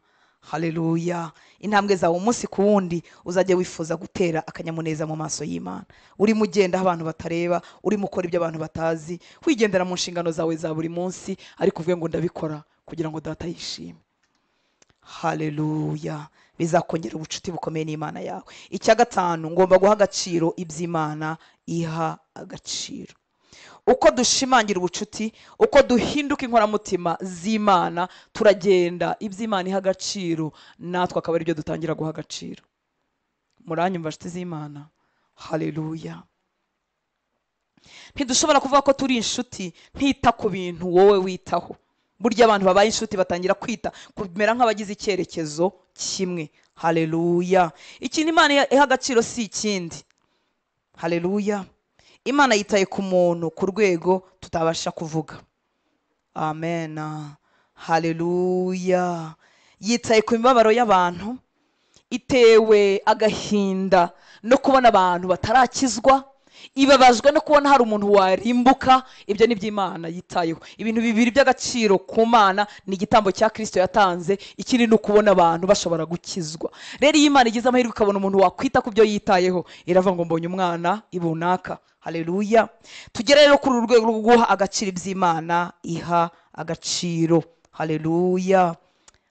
Haleluya. Intambwe zawe umunsi ku wundi uzajya wifuza gutera akanyamuneza mu maso y'Imana. Urimo ugenda aho abantu batareba, urimo ukora ibyo abantu batazi, wigendera mu nshingano zawe za buri munsi, ariko uvuge ngo ndabikora kugira ngo Data yishime. Haleluya. Bizakongera ubucuti bukomeye n'Imana yawe. Icya gatanu, ngomba guha agaciro iby'Imana iha agaciro. Uko dushimangira ubucuti, uko duhinduka inkoramutima z'Imana, turagenda iby'Imana iha agaciro, natwe akaba aribyo dutangira guha agaciro. Muranyumva nshuti z'Imana? Haleluya. Ntidushobora kuvuga ko turi inshuti ntita ku bintu wowe witaho. Burya abantu babaye inshuti batangira kwita kumera nk'abagize icyerekezo kimwe. Haleluya. Ikintu Imana iha agaciro si ikindi. Haleluya. Imana yitaye ku muntu ku rwego tutabasha kuvuga. Amen. Haleluya. Yitaye ku mibabaro y'abantu, itewe agahinda no kubona abantu batarakizwa, Ibabajwe no kubona hari umuntu warimbuka. Ibyo ni by'Imana yitayeho. Ibintu bibiri by'agaciro ku Mana ni igitambo cya Kristo yatanze, ikindi ni ukubona abantu bashobora gukizwa. Rero iyo Imana igize amahirwe ukabona umuntu wakwita ku byo yitayeho, iravuga ngo mbonye umwana ibunaka. Haleluya. Tugere rero kuri uru rwego rwo guha agaciro iby'Imana iha agaciro. Haleluya,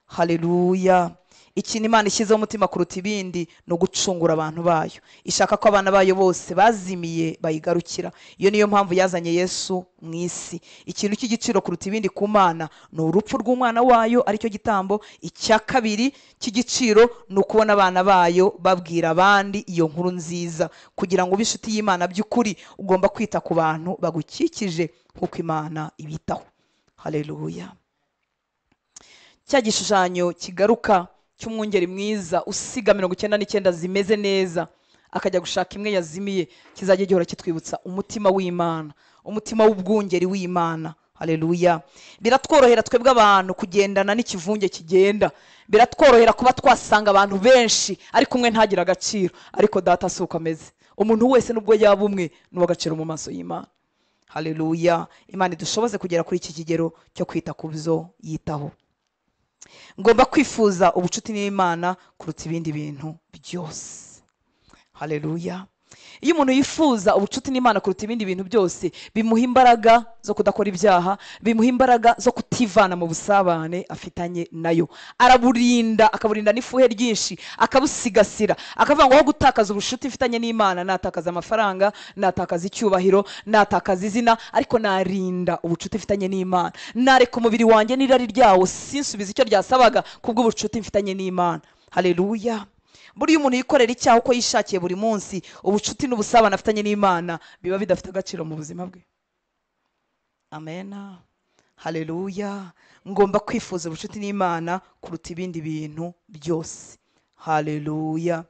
haleluya. Ikintu Imana ishyizeho umutima kuruta ibindi ni ugucungura abantu bayo. Ishaka ko abana bayo bose bazimiye bayigarukira. Iyo niyo mpamvu yazanye Yesu mu isi. Ikintu cy'igiciro kuruta ibindi ku Mana ni urupfu rw'umwana wayo, aricyo gitambo. Icya kabiri cy'igiciro ni ukubona abana bayo babwira abandi iyo nkuru nziza. Kugira ngo ube inshuti y'Imana by'ukuri, ugomba kwita ku bantu bagukikije nk'uko Imana ibitaho. Haleluya. Cya gishushanyo kigaruka cy'umwungeri mwiza usiga 99 zimeze neza akajya gushaka imwe yazimiye, kizajya gihora kitwibutsa umutima w'Imana, umutima w'ubwungeri w'Imana. Haleluya. Biratworohera twebwe abantu kugendana n'ikivunge kigenda. Biratworohera kuba twasanga abantu benshi ariko umwe ntagira agaciro, ariko data si uko ameze. Umuntu wese nubwo yaba umwe ni uw'agaciro mu maso y'Imana. Haleluya. Imana idushoboze kugera kuri iki kigero cyo kwita ku byo yitaho. Ngomba kwifuza ubucuti n'Imana kuruta ibindi bintu byose. Haleluya. Iyo umuntu yifuza ubucuti n'Imana kuruta ibindi bintu byose, bimuha imbaraga zo kudakora ibyaha, bimuha imbaraga zo kutivana mu busabane afitanye nayo. Araburinda, akaburinda n'ifuhe ryinshi, akabusigasira, akavuga ngo aho gutakaza ubucuti mfitanye n'Imana, natakaza amafaranga, natakaza icyubahiro, natakaza izina, ariko narinda ubucuti mfitanye n'Imana. Nareka umubiri wanjye n'irari ryawo sinsubiza icyo ryasabaga kubw'ubucuti mfitanye n'Imana. Haleluya. Buriya umuntu yikorera icyaha uko yishakiye buri munsi, ubucuti n'ubusabane afitanye n'Imana biba bidafite agaciro mu buzima bwe. Amena. Haleluya. Ngomba kwifuza ubucuti n'Imana kuruta ibindi bintu byose. Haleluya.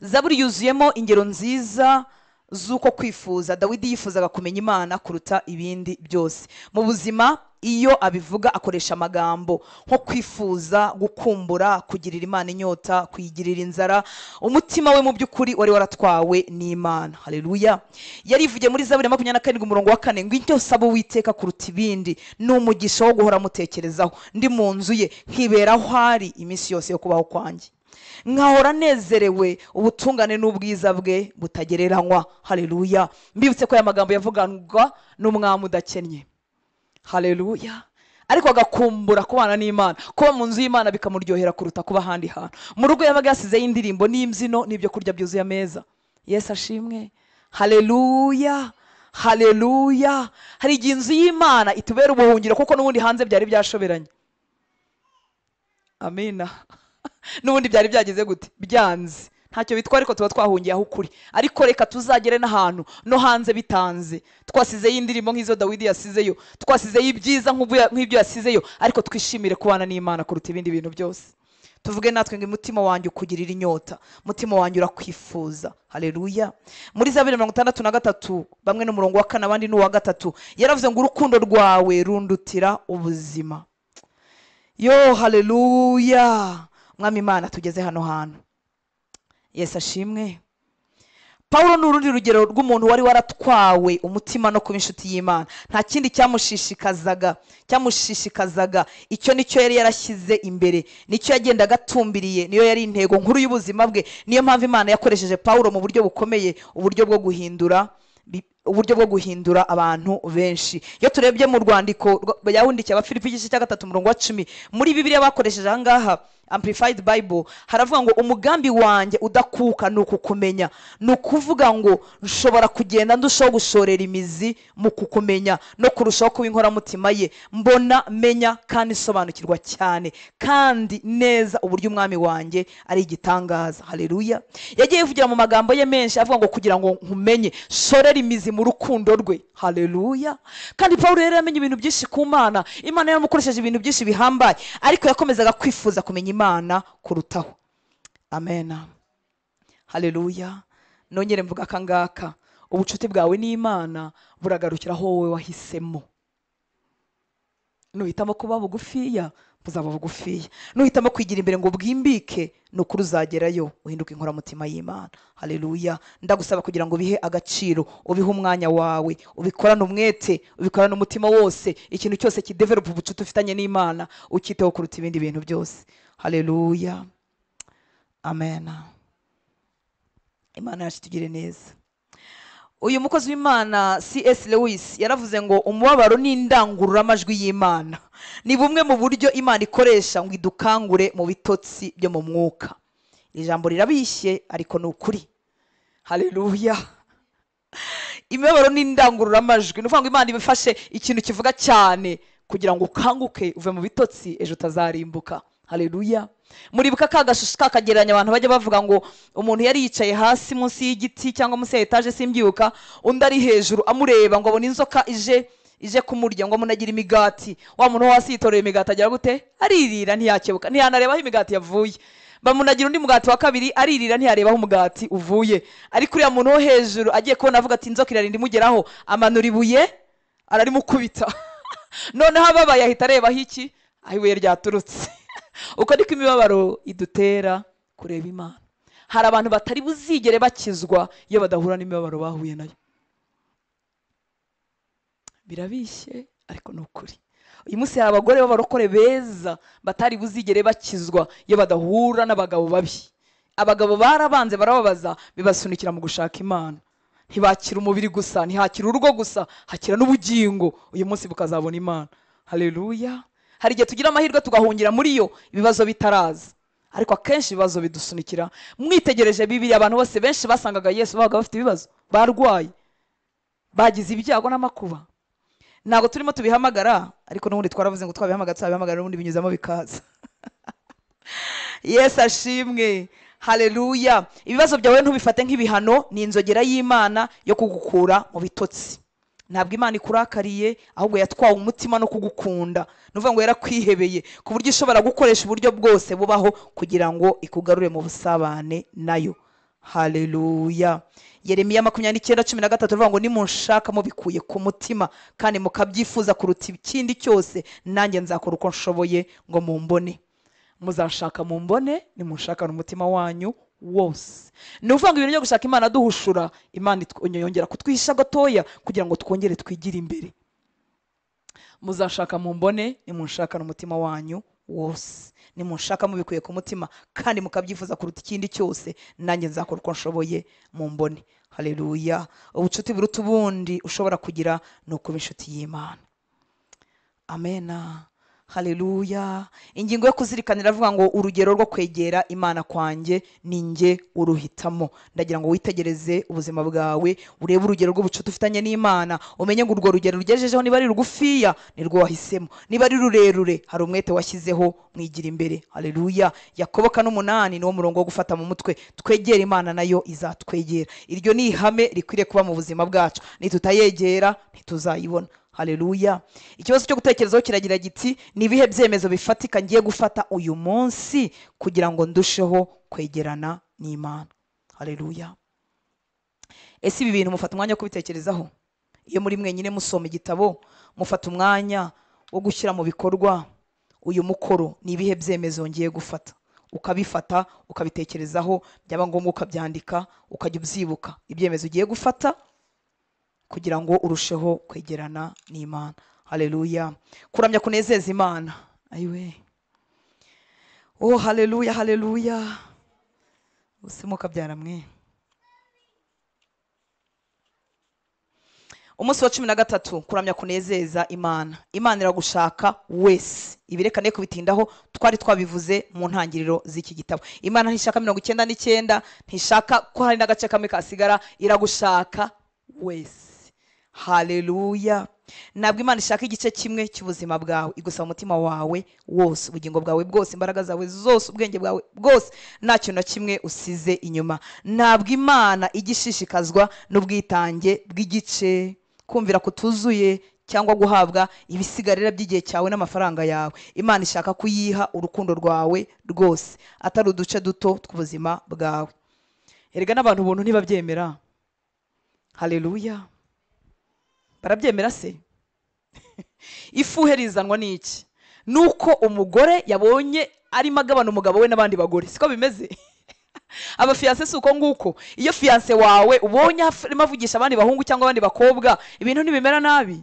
Zaburi yuzuyemo ingero nziza z'uko kwifuza. Dawidi yifuzaga kumenya Imana kuruta ibindi byose mu buzima. Iyo abivuga akoresha amagambo nko kwifuza, gukumbura, kugirira Imana inyota, kuyigirira inzara. Umutima we mu by'ukuri wari waratwawe n'Imana. Haleluya. Yarivugiye muri Zaburi 27 umurongo wa 4 ngo icyo saba Uwiteka kuruta ibindi ni umugisha wo guhora mutekerezaho, ndi mu nzu ye nkibera aho ari iminsi yose yo kubaho kwanjye, nkahora nezerewe ubutungane n'ubwiza bwe butagereranywa. Haleluya. Mbibutse ko aya magambo yavuganwa n'umwami udakennye. Haleluya. Ariko agakumbura kubana n'Imana, kuba mu nzu y'Imana bikamuryohera kuruta kuba ahandi hantu. Mu rugo yabaga yasizeyo indirimbo n'imbyino n'ibyo kurya byuzuye ameza. Yesu ashimwe. Haleluya. Haleluya. Hari igihe inzu y'Imana itubera ubuhungiro, kuko n'ubundi hanze byari byashoberanye. Amina. N'ubundi byari byageze gute? Byanze. Ntacyo bitwa, ariko tuba twahungiye aho ukuri. Ariko reka tuzagere n'ahantu no hanze bitanze, twasizeyo indirimbo nk'izo Dawidi yasizeyo, twasizeyo ibyiza nk'ibyo yasizeyo, ariko twishimire kubana n'Imana kuruta ibindi bintu byose. Tuvuge natwe ngo umutima wanjye ukugirira inyota, umutima wanjye urakwifuza. Haleluya. Muri Zaburi 63 bamwe n'umurongo wa 4 abandi n'uwa 3 yaravuze ngo urukundo rwawe rundutira ubuzima. Yo, haleluya. Mwami Imana tugeze hano hantu. Yesu ashimwe. Paulo ni urundi rugero rw'umuntu wari waratwawe umutima no kuba inshuti y'Imana. Nta kindi cyamushishikazaga, icyo nicyo yari yarashyize imbere, nicyo yagendaga atumbiriye, niyo yari intego nkuru y'ubuzima bwe. Niyo mpamvu Imana yakoresheje Paulo mu buryo bukomeye, uburyo bwo guhindura abantu benshi. Iyo turebye mu rwandiko yawundikiye Abafilipi igice cya 3 umurongo wa 10, muri Bibiliya bakoresheje aha ngaha Amplified Bible, haravuga ngo umugambi wanjye udakuka ni ukukumenya. Ni ukuvuga ngo nshobora kugenda ndushaho gushorera imizi mu kukumenya no kurushaho kuba inkoramutima ye, mbona menya kandi nsobanukirwa cyane kandi neza uburyo umwami wanjye ari igitangaza. Haleluya. Yagiye yivugira mu magambo ye menshi avuga ngo kugira ngo nkumenye, shorera imizi mu rukundo rwe. Haleluya. Kandi Paulo yari yamenye ibintu byinshi ku Mana. Imana yaramukoresheje ibintu byinshi bihambaye, ariko yakomezaga kwifuza kumenya Imana kurutaho. Amen. Haleluya. Nongere mvuga akangaka, ubucuti bwawe n'Imana buragarukira aho wowe wahisemo. Nuhitamo kuba bugufiya, Buzaba bugufiya. Nuhitamo kwigira imbere ngo bwimbike, ni ukuri uzagerayo uhinduke inkoramutima y'Imana. Haleluya. Ndagusaba kugira ngo ubihe agaciro, ubihe umwanya wawe, ubikorane umwete, ubikorane umutima wose. Ikintu cyose kidevelopa ubucuti ufitanye n'Imana ukiteho kuruta ibindi bintu byose. Haleluya, amen. Imana yacu itugire neza. Uyu mukozi w'Imana C.S. Lewis yaravuze ngo umubabaro ni indangururamajwi y'Imana, ni bumwe mu buryo Imana ikoresha ngo idukangure mu bitotsi byo mu mwuka. Iri jambo rirabishye ariko ni ukuri. Haleluya. Imibabaro ni indangururamajwi, ni ukuvuga ngo Imana ibifashe ikintu kivuga cyane kugira ngo ukanguke uve mu bitotsi ejo utazarimbuka. Haleluya. Muribuka ka gashusho kakagereranya abantu bajya bavuga ngo umuntu yari yicaye hasi munsi y'igiti cyangwa munsi ya etaje simbyuka, undi ari hejuru amureba ngo abone inzoka ije kumurya, ngo amunagira imigati. Wa muntu wo hasi yitoreye imigati agira gute? Aririra ntiyakebuka, ntiyanareba aho imigati yavuye. Bamunagira undi mugati wa kabiri, aririra ntiyareba aho umugati uvuye. Ariko uriya muntu wo hejuru agiye kubona avuga ati inzoka irarinda imugeraho, amanura ibuye ararimukubita. Noneho ababaye ahita areba aho iki? Aho ibuye ryaturutse. Uko niko imibabaro idutera kureba Imana. Hari abantu batari buzigere bakizwa iyo badahura n'imibabaro bahuye nayo. Birabishye ariko ni ukuri. Uyu munsi hari abagore b'abarokore beza batari buzigere bakizwa iyo badahura n'abagabo babi. Abagabo barabanze barababaza, bibasunikira mu gushaka Imana. Ntibakira umubiri gusa, ntihakira urugo gusa, hakira n'ubugingo. Uyu munsi bukazabona Imana. Haleluya. Hari igihe tugira amahirwe tugahungira muri yo ibibazo bitaraza, ariko akenshi ibibazo bidusunikira. Mwitegereje Bibiliya, abantu bose benshi basangaga Yesu babaga bafite ibibazo, barwaye, bagize ibyago n'amakuba. Ntabwo turimo tubihamagara, ariko n'ubundi twaravuze ngo twabihamagara, tuzabihamagara n'ubundi binyuzamo bikaza. Yesu ashimwe. Haleluya. Ibibazo byawe ntubifate nk'ibihano, ni inzogera y'Imana yo kugukura mu bitotsi. Ntabwo Imana ikurakariye, ahubwo yatwawe umutima no kugukunda. Ni ukuvuga ngo yarakwihebeye ku buryo ishobora gukoresha uburyo bwose bubaho kugira ngo ikugarure mu busabane nayo. Haleluya. Yeremiya 29:13 avuga ngo nimunshaka mubikuye ku mutima kandi mukabyifuza kuruta ikindi cyose, nanjye nzakora uko nshoboye ngo mumbone. Muzashaka mumbone nimunshakana umutima wanyu wose. Ni ukuvuga ngo ibintu byo gushaka Imana duhushura, Imana yongera kutwihisha gatoya kugira ngo twongere twigire imbere. Muzashaka mumbone nimunshakana umutima wanyu wose, nimunshaka mubikuye ku mutima kandi mukabyifuza kuruta ikindi cyose, nanjye nzakora uko nshoboye mumbone. Haleluya. Ubucuti buruta ubundi ushobora kugira ni ukuba inshuti y'Imana. Amena. Haleluya. Ingingo yo kuzirikanira avuga ngo urugero rwo kwegera Imana kwanjye ni njye uruhitamo. Ndagira ngo witegereze ubuzima bwawe, urebe urugero rw'ubucuti ufitanye n'Imana, umenye ngo urwo rugero rugejejeho niba ari rugufiya ni rwo wahisemo, niba ari rurerure hari umwete washyizeho mwigira imbere. Haleluya. Yakobo 4:8 niwo murongo wo gufata mu mutwe. Twegera Imana nayo izatwegera. Iryo ni ihame rikwiriye kuba mu buzima bwacu, nitutayegera ntituzayibona. Haleluya. Ikibazo cyo gutekerezaho kiragira giti: ni ibihe byemezo bifatika ngiye gufata uyu munsi kugira ngo ndusheho kwegerana n'Imana? Haleluya. Ese ibi bintu mufata umwanya wo kubitekerezaho? Iyo muri mwenyine musoma igitabo, mufata umwanya wo gushyira mu bikorwa uyu mukoro, ni ibihe byemezo ngiye gufata? Ukabifata, ukabitekerezaho, byaba ngombwa ukabyandika, ukajya ubyibuka ibyemezo ugiye gufata kugira ngo urusheho kwegerana n'Imana. Haleluya. Kuramya kunezeza Imana. Ayiwe. Oh haleluya, haleluya. Usimuka byara mwe. Umunsi wa 13, kuramya kunezeza Imana. Imana iragushaka wese. Ibirekane kubitindaho twari twabivuze mu ntangiriro z'iki gitabo. Imana ntishaka 99, ntishaka ko hari n'agace kamwe kasigara, iragushaka wese. Haleluya. Ntabwo Imana ishaka igice kimwe cy'ubuzima bwawe, igusaba umutima wawe wose, ubugingo bwawe bwose, imbaraga zawe zose, ubwenge bwawe bwose, nta kintu na kimwe usize inyuma. Ntabwo Imana igishishikazwa n'ubwitange bw'igice, kumvira kutuzuye cyangwa guhabwa ibisigarira by'igihe cyawe n'amafaranga yawe. Imana ishaka kuyiha urukundo rwawe rwose, atari uduce duto tw'ubuzima bwawe. Erega n'abantu ubuntu ntibabyemera. Haleluya. Barabyemera se? Ifuhe rizanwa n'iki? Nuko umugore yabonye arimo agabana umugabo we n'abandi bagore, siko bimeze? Abafiyanse si uko nguko? Iyo fiyanse wawe ubonye arimo avugisha abandi bahungu cyangwa abandi bakobwa, ibintu ntibimera nabi?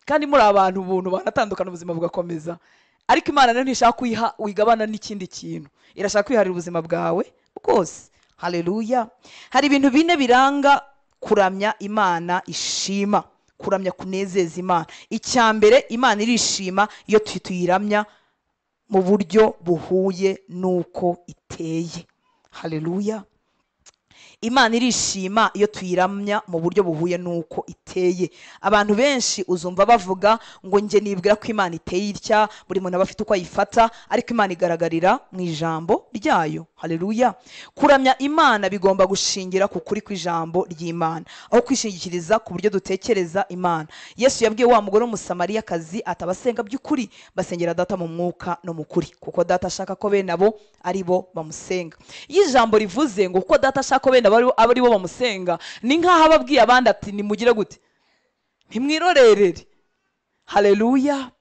Kandi muri abantu ubuntu banatandukana, ubuzima bugakomeza. Ariko Imana nayo ntishaka kuyiha wigabana n'ikindi kintu, irashaka kwiharira ubuzima bwawe bwose. Haleluya. Hari ibintu bine biranga kuramya Imana ishima, kuramya kunezeza Imana. Icya mbere, Imana irishima iyo tuyiramya mu buryo buhuye n'uko iteye. Haleluya. Imana irishima iyo tuyiramya mu buryo buhuye n'uko iteye. Abantu benshi uzumva bavuga ngo njye nibwira ko Imana iteye itya, buri muntu aba afite uko ayifata, ariko Imana igaragarira mu ijambo ryayo. Haleluya. Kuramya Imana bigomba gushingira ku kuri kw'ijambo ry'Imana, aho kwishingikiriza ku buryo dutekereza Imana. Yesu yabwiye wa mugore w'Umusamariyakazi ati abasenga by'ukuri basengera Data mu mwuka no mu kuri, kuko Data ashaka ko bene abo ari bo bamusenga. Iyo ijambo rivuze ngo kuko Data ashaka ko bene abo ari bo bamusenga, ni nk'aho ababwiye abandi ati nimugire gute, ntimwirorerere. Haleluya.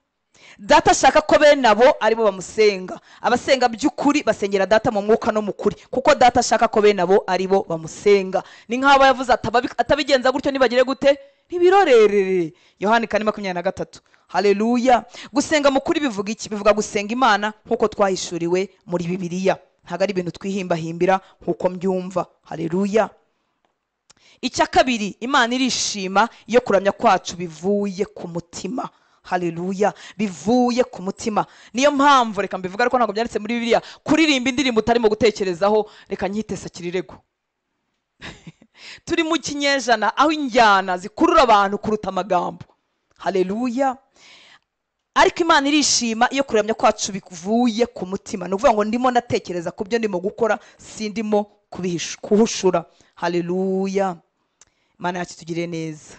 Data ashaka ko bene abo ari bo bamusenga. Abasenga by'ukuri basengera Data mu mwuka no mu kuri, kuko Data ashaka ko bene abo ari bo bamusenga. Ni nk'aho yavuze atabigenza gutyo nibagire gute, ntibirorerere. Yohani 4:23. Haleluya. Gusenga mu kuri bivuga iki? Bivuga gusenga Imana nk'uko twahishuriwe muri Bibiliya, ntabwo ari ibintu twihimbahimbira nk'uko mbyumva. Haleluya. Icya kabiri, Imana irishima iyo kuramya kwacu bivuye ku mutima. Haleluya, bivuye ku mutima. Niyo mpamvu, reka mbivuga ariko ntabwo byanditse muri Bibiliya, kuririmba indirimbo utarimo gutekerezaho, reka nyite sakirirego. Turi mu kinyejana aho injyana zikurura abantu kuruta amagambo. Haleluya. Ariko Imana irishima iyo kuramya kwacu bivuye ku mutima. Ni ukuvuga ngo ndimo ndatekereza ku byo ndimo gukora, sindimo kuhushura. Haleluya. Imana yacu itugirire neza.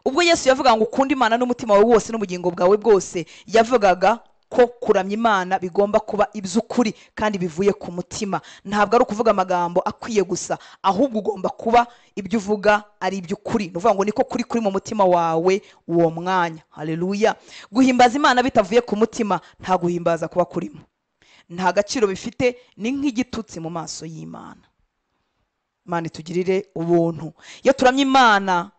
Ubwo Yesu yavuga ngo ukunde Imana n'umutima wawe wose n'ubugingo bwawe bwose, yavugaga ko kuramya Imana bigomba kuba iby'ukuri kandi bivuye ku mutima. Ntabwo ari ukuvuga amagambo akwiye gusa, ahubwo ugomba kuba ibyo uvuga ari iby'ukuri. Ni ukuvuga ngo niko kuri kuri mu mutima wawe uwo mwanya. Haleluya. Guhimbaza Imana bitavuye ku mutima nta guhimbaza kuba kurimo, nta gaciro bifite, ni nk'igitutsi mu maso y'Imana. Imana itugirire ubuntu. Iyo turamya Imana,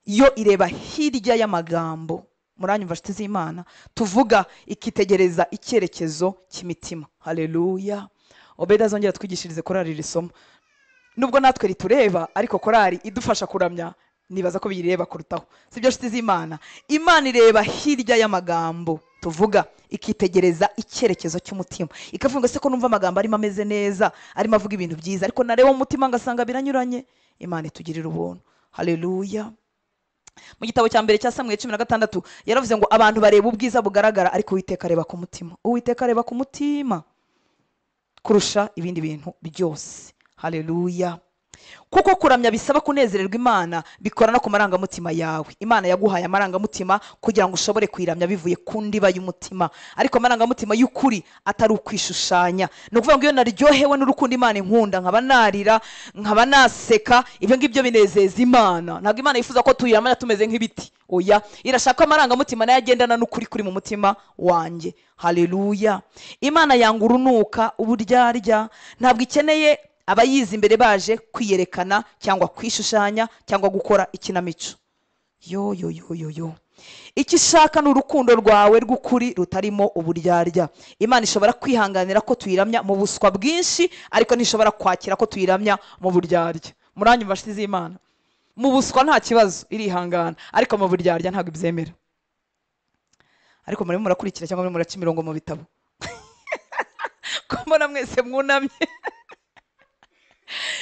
yo ireba hirya y'amagambo, muranyumva nshuti z'Imana, tuvuga, ikitegereza icyerekezo cy'imitima. Haleluya. Obeda azongera twigishirize korali iri somo, nubwo natwe ritureba, ariko korali idufasha kuramya nibaza ko biyireba kurutaho. Sibyo nshuti z'Imana? Imana ireba hirya y'amagambo tuvuga, ikitegereza icyerekezo cy'umutima, ikavuga ngo se ko numva amagambo arimo ameze neza, arimo avuga ibintu byiza, ariko nareba mu mutima ngasanga biranyuranye. Imana itugirire ubuntu. Haleluya. Mu gitabo cya mbere cya Samweli 16 yaravuze ngo abantu bareba ubwiza bugaragara, ariko Uwiteka areba ku mutima. Uwiteka areba ku mutima kurusha ibindi bintu byose. Haleluya. Kuko kuramya bisaba kunezererwa Imana, bikora no ku marangamutima yawe. Imana yaguhaye amarangamutima kugira ngo ushobore kuyiramya bivuye ku ndiba y'umutima, ariko amarangamutima y'ukuri atari ukwishushanya. Ni ukuvuga ngo iyo naryohewe n'urukundo Imana inkunda, nkaba narira, nkaba naseka, ibyo ngibyo binezeza Imana. Ntabwo Imana yifuza ko tuyiramya tumeze nk'ibiti, oya, irashaka amarangamutima nayo agendana n'ukuri kuri mu mutima wanjye. Haleluya. Imana yanga urunuka uburyarya, ntabwo ikeneye abayizi imbere baje kwiyerekana cyangwa kwishushanya cyangwa gukora ikinamico. Yo yo yo yo yo. Icyo ishaka ni urukundo rwawe rw'ukuri rutarimo uburyarya. Imana ishobora kwihanganira ko tuyiramya mu buswa bwinshi, ariko ntishobora kwakira ko tuyiramya mu buryarya. Muranyumva nshuti z'Imana? Mu buswa nta kibazo, irihangana, ariko mu buryarya ntabwo ibyemera. Ariko murimo murakurikira cyangwa murimo muraca imirongo mu bitabo? Ko mbona mwese mwunamye.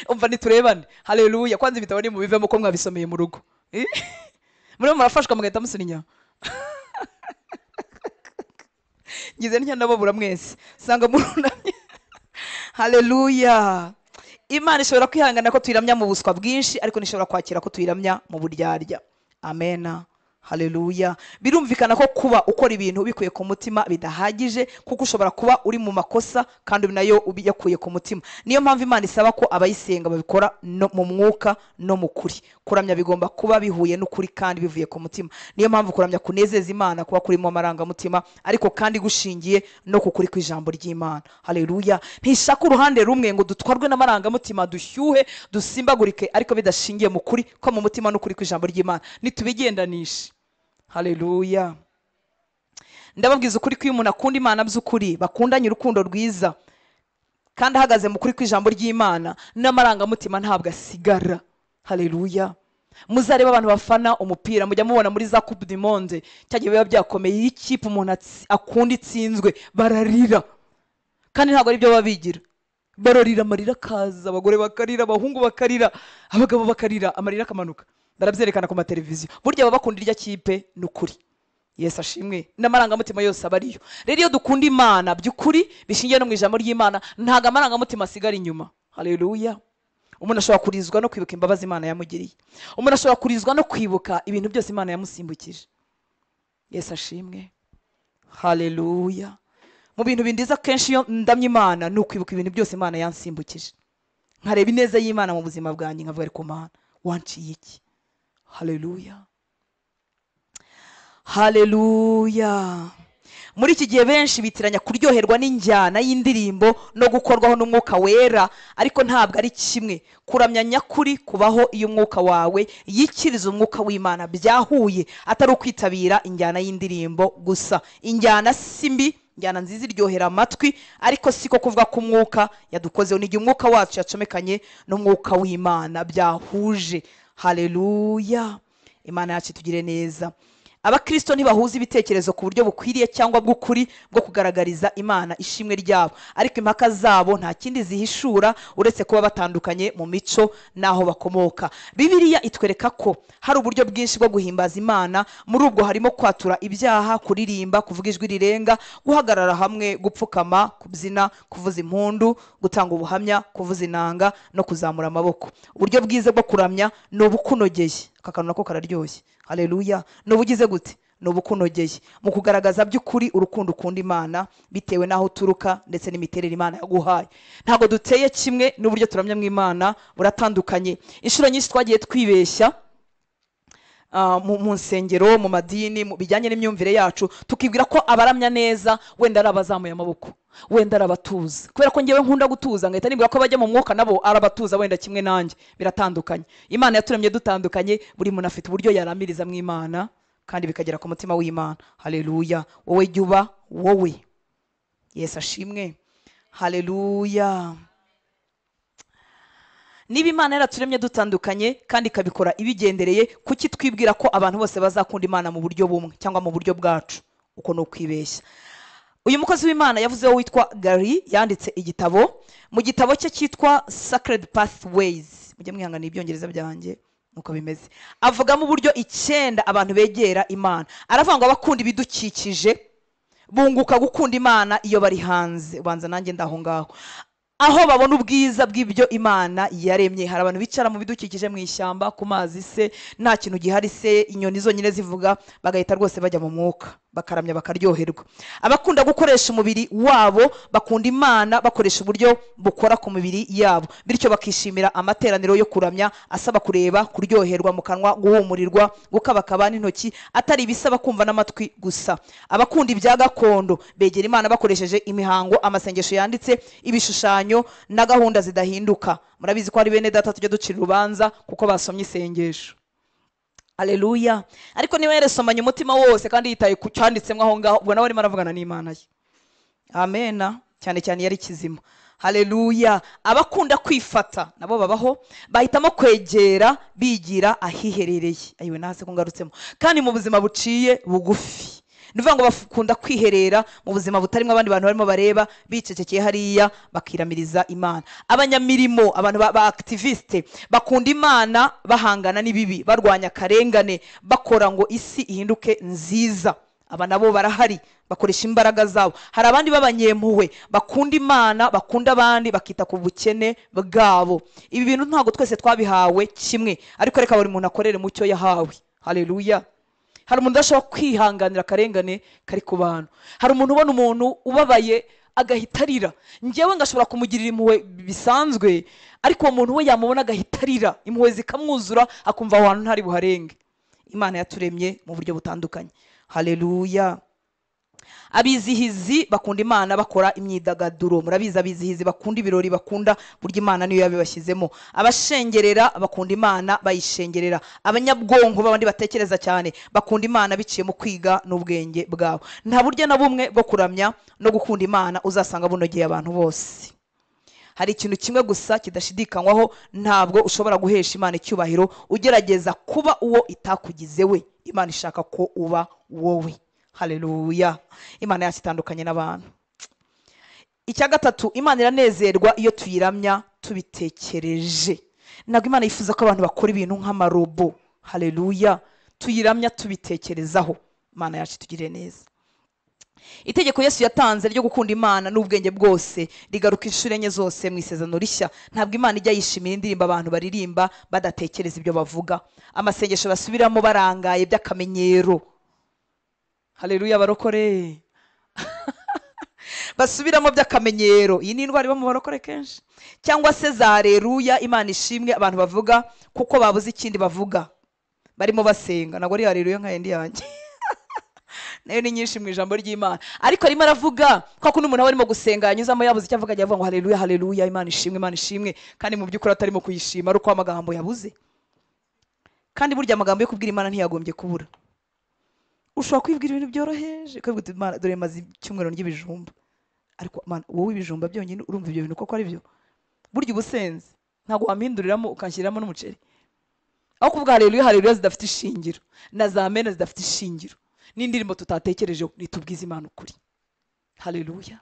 Umva niturebane. Haleluya. Kwanza ibitabo ni mubivemo ko mwabisomeye mu rugo. Murimo murafashwa mugahita musubinya. Ngize ntya ndababura mwese, sanga murunamye. Haleluya. Imana ishobora kwihangana ko tuyiramya mu buswa bwinshi, ariko ntishobora kwakira ko tuyiramya mu buryarya. Amena. Haleluya. Birumvikana ko kuba ukora ibintu bikuye ku mutima bidahagije, kuko ushobora kuba uri mu makosa kandi nayo ubiyakuye ku mutima. Niyo mpamvu Imana isaba ko abayisenga babikora no mu mwuka no mu kuri. Kuramya bigomba kuba bihuye n'ukuri kandi bivuye ku mutima. Niyo mpamvu kuramya kunezeza Imana kuba kurimo amarangamutima, ariko kandi gushingiye no ku kuri kw'ijambo ry'Imana. Haleluya. Ntishaka uruhande rumwe ngo dutwarwe n'amarangamutima, dushyuhe, dusimbagurike, ariko bidashingiye mu kuri ko mu mutima n'ukuri kw'ijambo ry'Imana. Nitubigendanishe. Haleluya. Ndababwiza ukuri ko iyo umuntu akunda Imana by'ukuri, bakundanye urukundo rwiza kandi ahagaze mu kuri kw'ijambo ry'Imana, n'amarangamutima ntabwo asigara. Haleluya. Muzareba abantu bafana umupira, mujya mubona muri za Coupe du Monde cyagiye biba byakomeye, iyo ikipe umuntu akunda itsinzwe bararira, kandi ntabwo ari byo baba bigira. Bararira, amarira akaza, abagore bakarira, abahungu bakarira, abagabo bakarira, amarira akamanuka. Barabyerekana ku mateleviziyo. Burya baba bakunda irya kipe ni ukuri. Yesu ashimwe. N'amarangamutima yose aba ariyo. Rero iyo dukunda Imana by'ukuri bishingiye no mu ijambo ry'Imana, ntabwo amarangamutima asigara inyuma. Haleluya. Umuntu ashobora kurizwa no kwibuka imbabazi Imana yamugiriye. Umuntu ashobora kurizwa no kwibuka ibintu byose Imana yamusimbukije. Yesu ashimwe. Haleluya. Mu bintu bindiza kenshi iyo ndamye Imana ni ukwibuka ibintu byose Imana yansimbukije. Nkareba ineza y'Imana mu buzima bwanjye, nkavuga ariko Mana wanciye iki? Haleluya. Haleluya. Muri iki gihe benshi bitiranya kuryoherwa n'injyana y'indirimbo no gukorwaho n'umwuka wera, ariko ntabwo ari kimwe. Kuramya nyakuri kubaho iyo umwuka wawe yikiriza umwuka w'Imana byahuye, atari ukwitabira injyana y'indirimbo gusa. Injyana si mbi, injyana nziza iryohera amatwi, ariko siko kuvuga ko umwuka yadukozeho. Ni igihe umwuka wacu yacomekanye n'umwuka w'Imana byahuje. Haleluya. Imana yacu itugire neza. Abakristo ntibahuza ibitekerezo ku buryo bukwiriye cyangwa bw'ukuri bwo kugaragariza Imana ishimwe ryabo, ariko impaka zabo nta kindi zihishura uretse kuba batandukanye mu mico n'aho bakomoka. Bibiliya itwereka ko hari uburyo bwinshi bwo guhimbaza Imana. Muri ubwo harimo kwatura ibyaha, kuririmba, kuvuga ijwi rirenga, guhagarara hamwe, gupfukama, kubyina, kuvuza impundu, gutanga ubuhamya, kuvuza inanga no kuzamura amaboko. Uburyo bwiza bwo kuramya ni ubukunogeye. Aka kantu nako kararyoshye. Haleluya. Nubugize gute? Nubukunogeye mu kugaragaza by'ukuri urukundo ukunda Imana bitewe n'aho uturuka ndetse n'imiterere Imana yaguhaye. Ntabwo duteye kimwe n'uburyo turamya mu Imana buratandukanye. Inshuro nyinshi twagiye twibeshya mu nsengero, mu madini, mu bijyanye n'imyumvire yacu, tukibwira ko abaramya neza wenda ari abazamuye amaboko, wenda ari abatuza. Kubera ko ngewe nkunda gutuza, ngahita nibwira ko abajya mu mwuka nabo arabatuza wenda kimwe nanjye. Biratandukanye. Imana yaturemye dutandukanye, buri muntu afite uburyo yaramiriza mu Imana kandi bikagera ku mutima w'Imana. Haleluya. Wowe jya uba wowe. Yesu ashimwe. Haleluya. Niba Imana yaraturemye dutandukanye kandi ikabikora ibigendereye, kuki twibwira ko abantu bose bazakunda Imana mu buryo bumwe cyangwa mu buryo bwacu? Uko ni ukwibeshya. Uyu mukozi w'Imana yavuze wo witwa Gary, yanditse igitabo. Mu gitabo cye cyitwa Sacred Pathways, mujye mwihangana ibyongereza byanjye nuko bimeze, avugamo uburyo 9 abantu begera Imana. Aravuga ngo abakunda ibidukikije bunguka gukunda Imana iyo bari hanze. Ubanza nanjye ndaho ngaho, aho babona ubwiza bw'ibyo Imana yaremye. Hari abantu bicara mu bidukikije, mu ishyamba, ku mazi se nta kintu gihari se, inyoni zonyine zivuga, bagahita rwose bajya mu mwuka, bakaramya, bakaryoherwa. Abakunda gukoresha umubiri wabo bakunda Imana bakoresha uburyo bukora ku mibiri yabo, bityo bakishimira amateraniro yo kuramya asaba kureba, kuryoherwa mu kanwa, guhumurirwa, gukabakaba n'intoki, atari ibisaba kumva n'amatwi gusa. Abakunda ibya gakondo begera Imana bakoresheje imihango, amasengesho yanditse, ibishushanyo na gahunda zidahinduka. Murabizi ko ari bene data tujya ducira urubanza kuko basomye isengesho. Haleluya. Ariko niba yaresomanye umutima wose kandi yitaye ku cyanditsemo aho ngaho, ubwo nawe arimo aravugana n'Imana ye. Amena. Cyane cyane yari kizima. Haleluya. Abakunda kwifata nabo babaho, bahitamo kwegera bigira ahiherereye. Ayiwe nase ko ngarutsemo. Kandi mu buzima buciye bugufi. Ni ukuvuga ngo bakunda kwiherera mu buzima butarimo abandi bantu barimo bareba, bicecekeye hariya bakiramiriza Imana. Abanyamirimo, abantu ba activiste bakunda Imana bahangana n'ibibi, barwanya akarengane, bakora ngo isi ihinduke nziza. Aba nabo barahari, bakoresha imbaraga zabo. Hari abandi b'abanyempuhwe bakunda Imana, bakunda abandi, bakita ku bukene bwabo. Ibi bintu ntabwo twese twabihawe kimwe, ariko reka buri muntu akorere mu cyo yahawe. Haleluya. Hari umuntu udashobora kwihanganira akarengane kari ku bantu. Hari umuntu ubona umuntu ubabaye agahita arira. Njyewe ngashobora kumugirira impuhwe bisanzwe, ariko uwo muntu we yamubona agahita arira, impuhwe zikamwuzura, akumva aho hantu ntari buharenge. Imana yaturemye mu buryo butandukanye. Haleluya. Abizihizi bakunda Imana bakora imyidagaduro. Murabizi abizihizi bakunda ibirori, bakunda burya Imana niyo yabibashyizemo. Abashengerera bakunda Imana bayishengerera. Abanyabwonko babandi batekereza cyane bakunda Imana biciye mu kwiga n'ubwenge bwabo. Nta buryo na bumwe bwo kuramya no gukunda Imana uzasanga bunogeye abantu bose. Hari ikintu kimwe gusa kidashidikanywaho, ntabwo ushobora guhesha Imana icyubahiro ugerageza kuba uwo itakugize we. Imana ishaka ko uba wowe. Haleluya. Imana yacu itandukanye n'abantu. Icya gatatu, Imana iranezerwa iyo tuyiramya tubitekereje. Ntabwo Imana yifuza ko abantu bakora ibintu nk'amarobo. Haleluya. Tuyiramya tubitekerezaho. Imana yacu itugirire neza. Itegeko Yesu yatanze ryo gukunda Imana n'ubwenge bwose rigaruka inshuro enye zose mu Isezerano Rishya. Ntabwo Imana ijya yishimira indirimbo abantu baririmba badatekereza ibyo bavuga, amasengesho basubiramo barangaye by'akamenyero. Haleluya barokore. Basubiramo by'akamenyero. Iyi ni indwara iba mu barokore kenshi. Cyangwa se za haleluya Imana ishimwe abantu bavuga kuko babuze ikindi bavuga barimo basenga. Ntabwo ari haleluya nka yindi yanjye, nayo ni nyinshi mu ijambo ry'Imana, ariko arimo aravuga ko kuno umuntu aba arimo gusenga yanyuzamo yabuze icyo avuga, avuga ngo haleluya haleluya Imana ishimwe Imana ishimwe, kandi mu by'ukuri atarimo kuyishima, ari uko amagambo yabuze. Kandi burya amagambo yo kubwira Imana ntiyagombye kubura. Ushobora kwibwira ibintu byoroheje, ukabwira uti Imana dore maze icyumweru ry'ibijumba, ariko Imana wowe ibijumba byonyine urumva ibyo bintu koko ari byo? Burya ubusenzi ntabwo wampinduriramo ukanshyiramo n'umuceri. Aho kuvuga haleluya haleluya zidafite ishingiro na za amena zidafite ishingiro n'indirimbo tutatekerejeho, nitubwize Imana ukuri. Haleluya.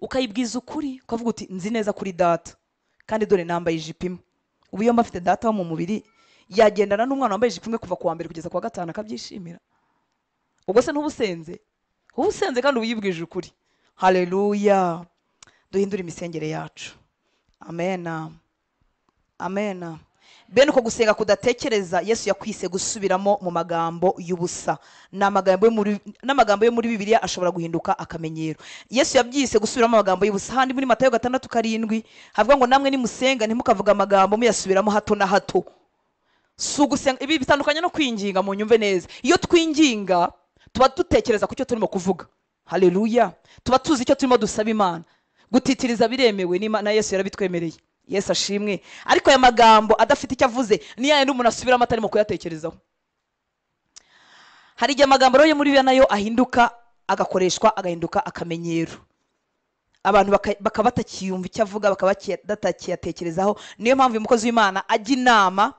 Ukayibwiza ukuri, ukavuga uti nzi neza kuri data, kandi dore nambaye ijipo imwe. Ubu iyo mba mfite data wo mu mubiri yagendana n'umwana wambaye ijipo imwe kuva ku wa mbere kugeza ku wa gatanu akabyishimira. Ubwo se ntubusenze? Ubusenze kandi ubuyibwije ukuri. Haleluya. Duhindure imisengere yacu. Amena. Amena. Bene uko gusenga kudatekereza Yesu yakwise gusubiramo mu magambo y'ubusa. N'amagambo yo muri Bibiliya ashobora guhinduka akamenyero. Yesu yabyise gusubiramo amagambo y'ubusa. Handi muri Matayo 6:7 havuga ngo namwe nimusenga ntimukavuga amagambo muyasubiramo hato na hato. Si ugusenga, ibi bitandukanye no kwinginga, mu nyumve neza. Iyo twinginga tuba dutekereza ku cyo turimo kuvuga. Haleluya. Tuba tuzi icyo turimo dusaba Imana. Gutitiriza biremewe na Yesu yarabitwemereye. Yesu ashimwe. Ariko aya magambo adafite icyo avuze ni yayandi umuntu asubiramo atarimo kuyatekerezaho. Hari igihe amagambo rero yo muri Bibiliya nayo ahinduka agakoreshwa agahinduka akamenyero, abantu bakaba batakiyumva icyo avuga, bakaba batakiyatekerezaho. Niyo mpamvu uyu mukozi w'Imana ajya inama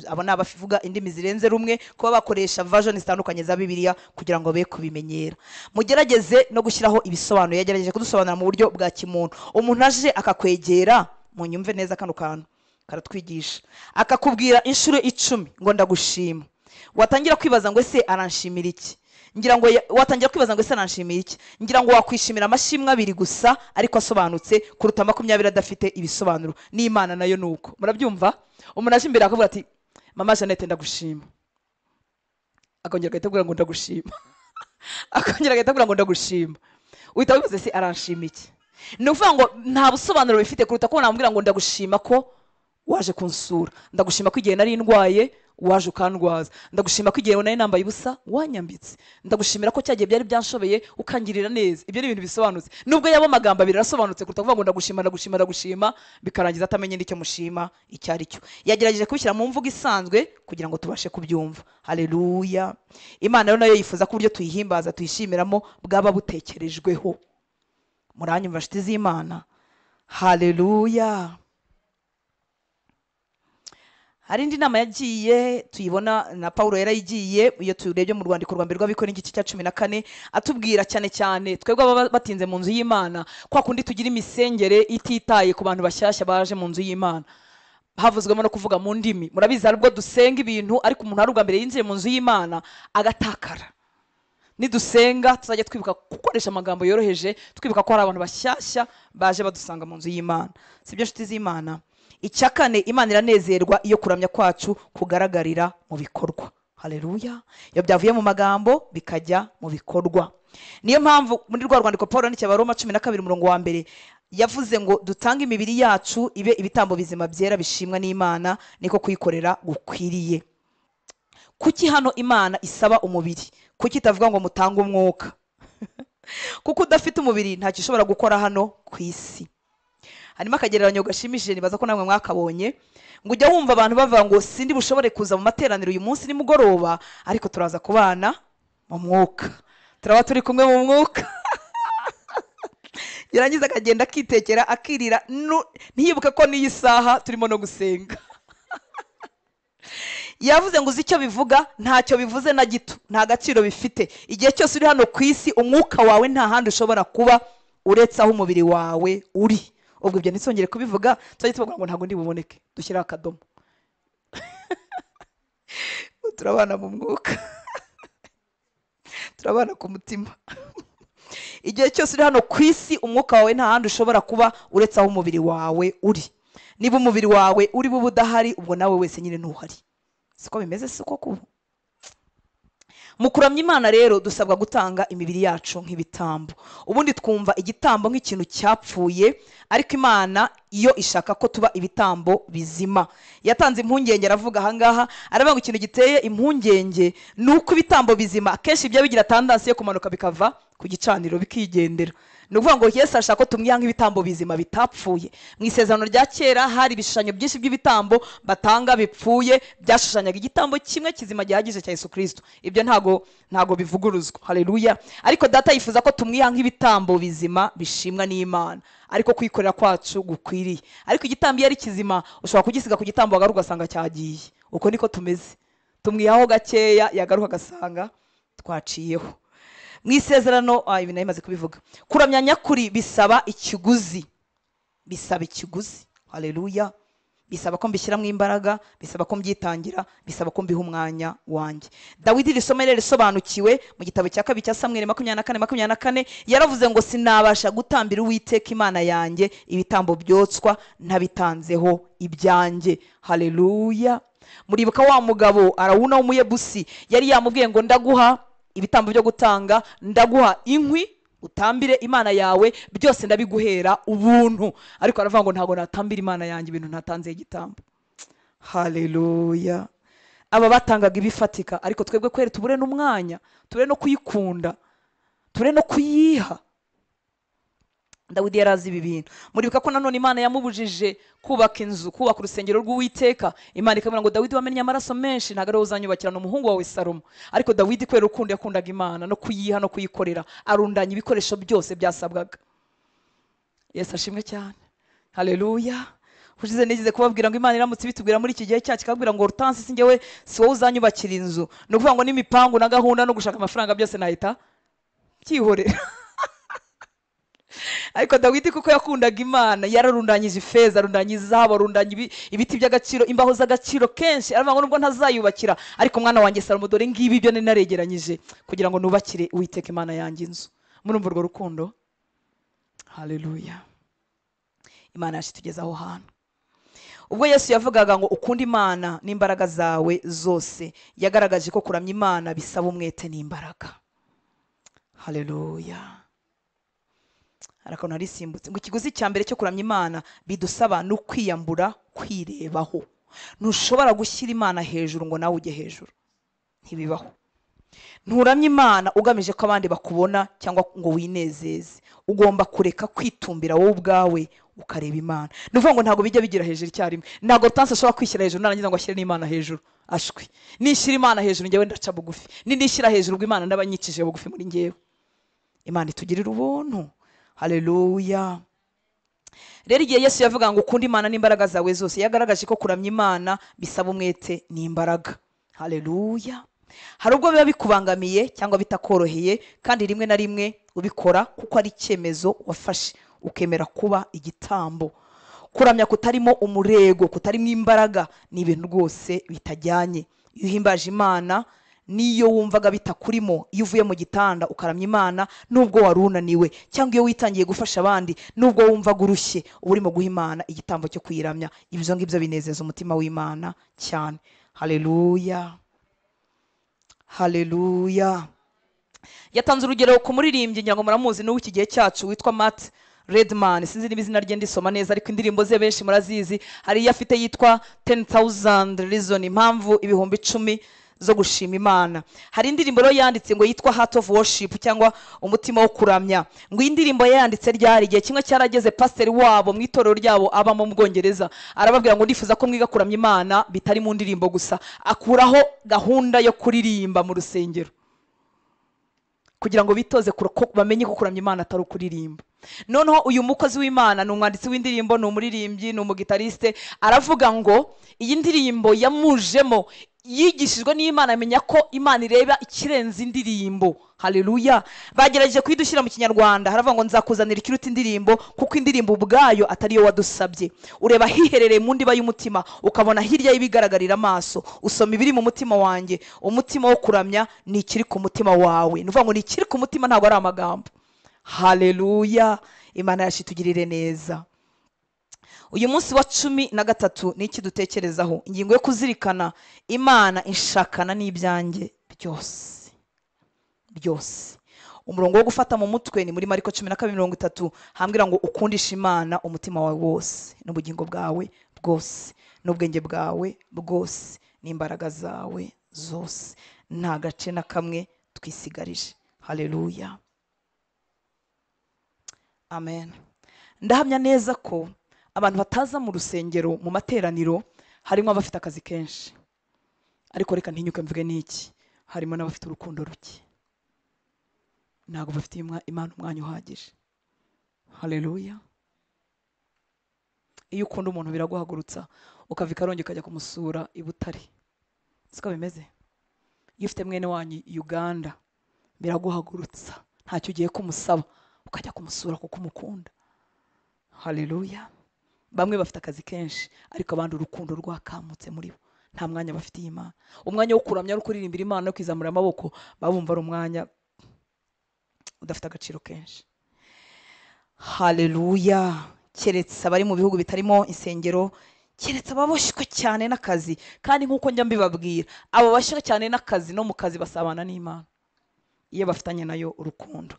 abo ni abavuga indimi zirenze rumwe kuba bakoresha version zitandukanye za Bibiliya kugira ngo be kubimenyera. Mugerageze no gushyiraho ibisobanuro. Yagerageje kudusobanura mu buryo bwa kimuntu. Umuntu aje akakwegera, munyumve neza kano kantu karatwigisha, akakubwira inshuro 10 ngo ndagushima, watangira kwibaza ngo ese aranshimira iki? Ngira ngo watangira kwibaza ngo ese aranshimira iki? Ngira ngo wakwishimira amashimwe 2 gusa ariko asobanutse kuruta 20 adafite ibisobanuro. N'Imana nayo nuko. Murabyumva? Umuntu aje imbere akavuga ati mama Jeannette ndagushima, akongera agahita avuga ngo ndagushima, akongera agahita avuga ngo ndagushima, uhita wibaza ese aranshima iki? Ni ukuvuga ngo nta busobanuro bifite kuruta ko namubwira ngo ndagushima ko waje kunsura, ndagushima ko igihe nari ndwaye waje ukandwaza, ndagushima ko igihe nari nambaye ubusa wanyambitse, ndagushimira ko cyagiye byari byanshobeye ukangirira neza. Ibyo ni ibintu bisobanutse. Nubwo yaba amagambo abiri arasobanutse kuruta kuvuga ngo ndagushima ndagushima ndagushima, bikarangiza atamenye n'icyo mushima icyo ari cyo. Yagerageje kubishyira mu mvugo isanzwe kugira ngo tubashe kubyumva. Haleluya. Imana rero nayo yifuza ko uburyo tuyihimbaza tuyishimiramo bwaba butekerejweho. Muranyumva nshuti z'Imana? Haleluya. Hari indi nama yagiye tuyibona na Paulo yarayigiye, iyo turebye mu rwandiko rwa mbere rw'Abikorinto igice cya 14, atubwira cyane cyane twebwe ababa batinze mu nzu y'Imana, kwa kundi tugira imisengere ititaye ku bantu bashyashya baje mu nzu y'Imana. Havuzwemo no kuvuga mu ndimi. Murabizi hari ubwo dusenga ibintu ariko umuntu ari ubwa mbere yinjiye mu nzu y'Imana agatakara. Nidusenga tuzajya twibuka gukoresha amagambo yoroheje, twibuka ko hari abantu bashyashya baje badusanga mu nzu y'Imana. Sibyo nshuti z'Imana? Icya kane, Imana iranezerwa iyo kuramya kwacu kugaragarira mu bikorwa. Haleluya. Iyo byavuye mu magambo bikajya mu bikorwa. Niyo mpamvu muri rwa rwandiko Paul yandikiye Abaroma 12 umurongo wa 1 yavuze ngo dutange imibiri yacu ibe ibitambo bizima byera bishimwa n'Imana, niko kuyikorera gukwiriye. Kuki hano Imana isaba umubiri? Kuki itavuga ngo mutange umwuka? Kuko udafite umubiri ntacyo ushobora gukora hano ku isi. Hanyuma akagereranyo gashimishije, nibaza ko namwe mwakabonye, ngo ujya wumva abantu bavuga ngo sindi bushobore kuza mu materaniro uyu munsi nimugoroba, ariko turaza kubana mu mwuka, turaba turi kumwe mu mwuka. Yarangiza akagenda akitekera akirira, ntiyibuke ko n'iyi saha turimo no gusenga. Yavuze ngo uzi icyo bivuga? Ntacyo bivuze na gito, nta gaciro bifite. Igihe cyose uri hano ku isi umwuka wawe nta handi ushobora kuba uretse aho umubiri wawe uri. Ubwo ibyo ntitwongere kubivuga, tuzajya tuvuga ngo ntabwo ndi buboneke, dushyiraho akadomo. Turabana mu mwuka, turabana ku mutima. Igihe cyose uri hano ku isi umwuka wawe nta handi ushobora kuba uretse aho umubiri wawe uri. Niba umubiri wawe uri bube udahari, ubwo nawe wese nyine ntuhari. Siko bimeze, siko kuba. Mu kuramya Imana rero dusabwa gutanga imibiri yacu nk'ibitambo. Ubundi twumva igitambo nk'ikintu cyapfuye, ariko Imana iyo ishaka ko tuba ibitambo bizima. Yatanze impungenge, aravuga ahangaha, aravuga ngo ikintu giteye impungenge ni uko ibitambo bizima akenshi bijya bigira tendansi yo kumanuka bikava ku gicaniro bikigendera. Ni ukuvuga ngo Yesu ashaka ko tumwiha nk'ibitambo bizima bitapfuye. Mu isezerano rya kera hari ibishushanyo byinshi by'ibitambo batanga bipfuye, byashushanyaga igitambo kimwe kizima gihagije cya Yesu Kristo. Ibyo ntago bivuguruzwa. Haleluya. Ariko Data yifuza ko tumwiha nk'ibitambo bizima bishimwa n'Imana, ariko kwikorera kwacu gukwiriye. Ariko igitambo iyo ari kizima ushobora kugisiga ku gitambo wagaruka ugasanga cyagiye. Uko niko tumeze, tumwihaho gakeya yagaruka agasanga twaciyeho. Mu isezerano, ibi nayimaze kubivuga, kuramya nyakuri bisaba ikiguzi, bisaba ikiguzi. Haleluya. Bisaba ko mbishyiramo imbaraga, bisaba ko mbyitangira, bisaba ko mbiha umwanya wanjye. Dawidi iri somo rero risobanukiwe mu gitabo cya 2 cya Samweli 24:24, yaravuze ngo sinabasha gutambira Uwiteka Imana yanjye ibitambo byotswa ntabitanzeho ibyanjye. Haleluya. Muribuka wa mugabo Arawuna w'Umuyebusi yari yamubwiye ngo ndaguha ibitambo byo gutanga, ndaguha inkwi utambire Imana yawe, byose ndabiguhera ubuntu. Ariko aravuga ngo ntago natambira Imana yanjye ibintu ntatanze igitambo. Haleluya. Aba batangaga ibifatika, ariko twebwe kwere tubure n'umwanya, tubure no kuyikunda, tubure no kuyiha. Dawidi yarazi ibi bintu. Muribuka ko nanone Imana yamubujije kubaka inzu, kubaka urusengero rw'Uwiteka. Imana ikamubwira ngo Dawidi wamennye amaraso menshi, ntabwo ari wowe uzanyubakira, ni umuhungu wawe Salomo. Ariko Dawidi kubera urukundo yakundaga Imana no kuyiha no kuyikorera, arundanya ibikoresho byose byasabwaga. Yesu ashimwe cyane. Haleluya. Ushize nigeze kubabwira ngo Imana iramutse ibitubwira muri iki gihe cyacu, ikabwira ngo Hortense si njyewe, si wowe uzanyubakira inzu. Ni ukuvuga ngo n'imipangu na gahunda no gushaka amafaranga byose nahita byihorera. Ariko Dawidi kuko yakundaga Imana, yararundanyije ifeza, arundanya izahabu, arundanya ibiti by'agaciro, imbaho z'agaciro kenshi. Aravuga ngo nubwo ntazayubakira, ariko mwana wanjye Salomo dore ngibi ibyo nari naregeranyije kugira ngo nubakire Uwiteka Imana yanjye inzu. Murumva urwo rukundo? Haleluya. Imana yacu itugeze aho hantu. Ubwo Yesu yavugaga ngo ukunde Imana n'imbaraga zawe zose, yagaragaje ko kuramya Imana bisaba umwete n'imbaraga. Haleluya. Arakantu narisimbutse ngo ikiguzi cya mbere cyo kuramya Imana bidusaba no kwiyambura kwirebaho. Ntushobora gushyira Imana hejuru ngo nawe ujye hejuru, ntibibaho. Nturamya Imana ugamije ko abandi bakubona cyangwa ngo winezeze. Ugomba kureka kwitumbira wowe ubwawe ukareba Imana. Ni ukuvuga ngo ntabwo bijya bigira hejuru icyarimwe. Ntabwo Hortense ashobora kwishyira hejuru narangiza ngo ashyire n'Imana hejuru. Ashwi. Nishyira Imana hejuru njyewe ndaca bugufi. Ninishyira hejuru ubwo Imana ndabanyikije bugufi muri njyewe. Imana itugirira ubuntu. Haleluya. Rero igihe Yesu yavuga ngo ukunde Imana n'imbaraga zawe zose, yagaragaje ko kuramya Imana bisaba umwete n'imbaraga. Haleluya. Hari ubwo biba bikubangamiye cyangwa bitakoroheye, kandi rimwe na rimwe ubikora kuko ari icyemezo wafashe, ukemera kuba igitambo. Kuramya kutarimo umurego, kutarimo imbaraga, ni ibintu rwose bitajyanye. Iyo uhimbaje Imana, niyo wumvaga bitakurimo, iyo uvuye mu gitanda ukaramya Imana nubwo wari unaniwe, cyangwa iyo witangiye gufasha abandi nubwo wumvaga urushye, uba urimo guha Imana igitambo cyo kuyiramya. Ibyo ngibyo binezeza umutima w'Imana cyane. Haleluya. Haleluya. Yatanze urugero ku muririmbyi, ngira ngo muramuzi n'uw'iki gihe cyacu, witwa Matt Redman. Sinzi niba izina rye ndisoma neza, ariko indirimbo ze benshi murazizi. Hari iyo afite yitwa 10,000 Reason, impamvu 10,000 zo gushima Imana. Hari indirimbo rero yanditse ngo yitwa Heart of Worship, cyangwa umutima wo kuramya. Ngo iyi ndirimbo yanditse ryari igihe kimwe cyarageze, pasiteri wabo mu itorero ryabo abamo mu Bwongereza arababwira ngo ndifuza ko mwiga kuramya Imana bitari mu ndirimbo gusa. Akuraho gahunda yo kuririmba mu rusengero kugira ngo bitoze bamenye ko kuramya Imana atari ukuririmba. Noneho uyu mukozi w'Imana ni umwanditsi w'indirimbo, ni umuririmbyi, ni umugitariste. Aravuga ngo iyi ndirimbo yamujemo, yigishijwe n'Imana, amenya ko Imana ireba ikirenze indirimbo. Haleluya. Bagerageje kuyidushyira mu Kinyarwanda, haravuga ngo nzakuzanira ikiruta indirimbo, kuko indirimbo ubwayo atari yo wadusabye. Ureba hiherereye mu ndiba y'umutima, ukabona hirya y'ibigaragarira amaso, usoma ibiri mu mutima wanjye. Umutima wo kuramya ni ikiri ku mutima wawe. Ni ukuvuga ngo ni ikiri ku mutima, ntabwo ari amagambo. Haleluya. Imana yacu itugirire neza. Uyu munsi wa 13 ni iki dutekerezaho? Ingingo yo kuzirikana Imana inshakana n'ibyanjye byose byose. Umurongo wo gufata mu mutwe ni muri Mariko 12:30, hambwira ngo ukundisha Imana umutima wawe wose, n'ubugingo bwawe bwose, n'ubwenge bwawe bwose, n'imbaraga zawe zose. Nta gace na kamwe twisigarije. Haleluya. Amen. Ndahamya neza ko abantu bataza mu rusengero mu materaniro harimo abafite akazi kenshi, ariko reka ntinyuke mvuge n'iki, harimo n'abafite urukundo ruke, ntabwo bafitiye Imana umwanya uhagije. Haleluya. Iyo ukunda umuntu biraguhagurutsa, ukava i Karongi ukajya kumusura i Butare, siko bimeze? Iyo ufite mwene wanyu Uganda biraguhagurutsa, ntacyo ugiye kumusaba, ukajya kumusura kuko umukunda. Haleluya. Bamwe bafite akazi kenshi, ariko abandi urukundo rwakamutse muri bo, nta mwanya bafitiye Imana. Umwanya wo kuramya no kuririmbira Imana no kwizamura amaboko babumva ari umwanya udafite agaciro kenshi. Haleluya. Keretse abari mu bihugu bitarimo insengero, keretse ababoshywe cyane n'akazi. Kandi nk'uko njya mbibabwira, abo bashywe cyane n'akazi no mu kazi basabana n'Imana iyo bafitanye nayo urukundo.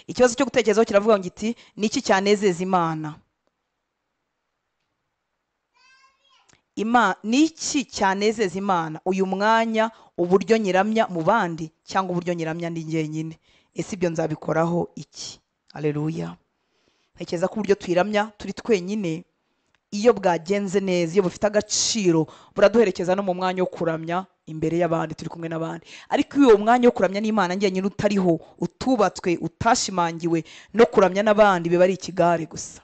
Ikibazo cyo gutekerezaho kiravuga ngo iti ni iki cyanezeza Imana? Ni iki cyanezeza Imana uyu mwanya, uburyo nyiramya mu bandi cyangwa uburyo nyiramya ndi njyenyine? Ese ibyo nzabikoraho iki? Haleluya. Ntekereza ko uburyo tuyiramya turi twenyine, iyo bwagenze neza, iyo bufite agaciro, buraduherekeza no mu mwanya wo kuramya imbere y'abandi, turi kumwe n'abandi. Ariko iyo mwanya wo kuramya n'Imana njyenyine utariho, utubatswe, utashimangiwe no kuramya n'abandi, biba ari ikigare gusa.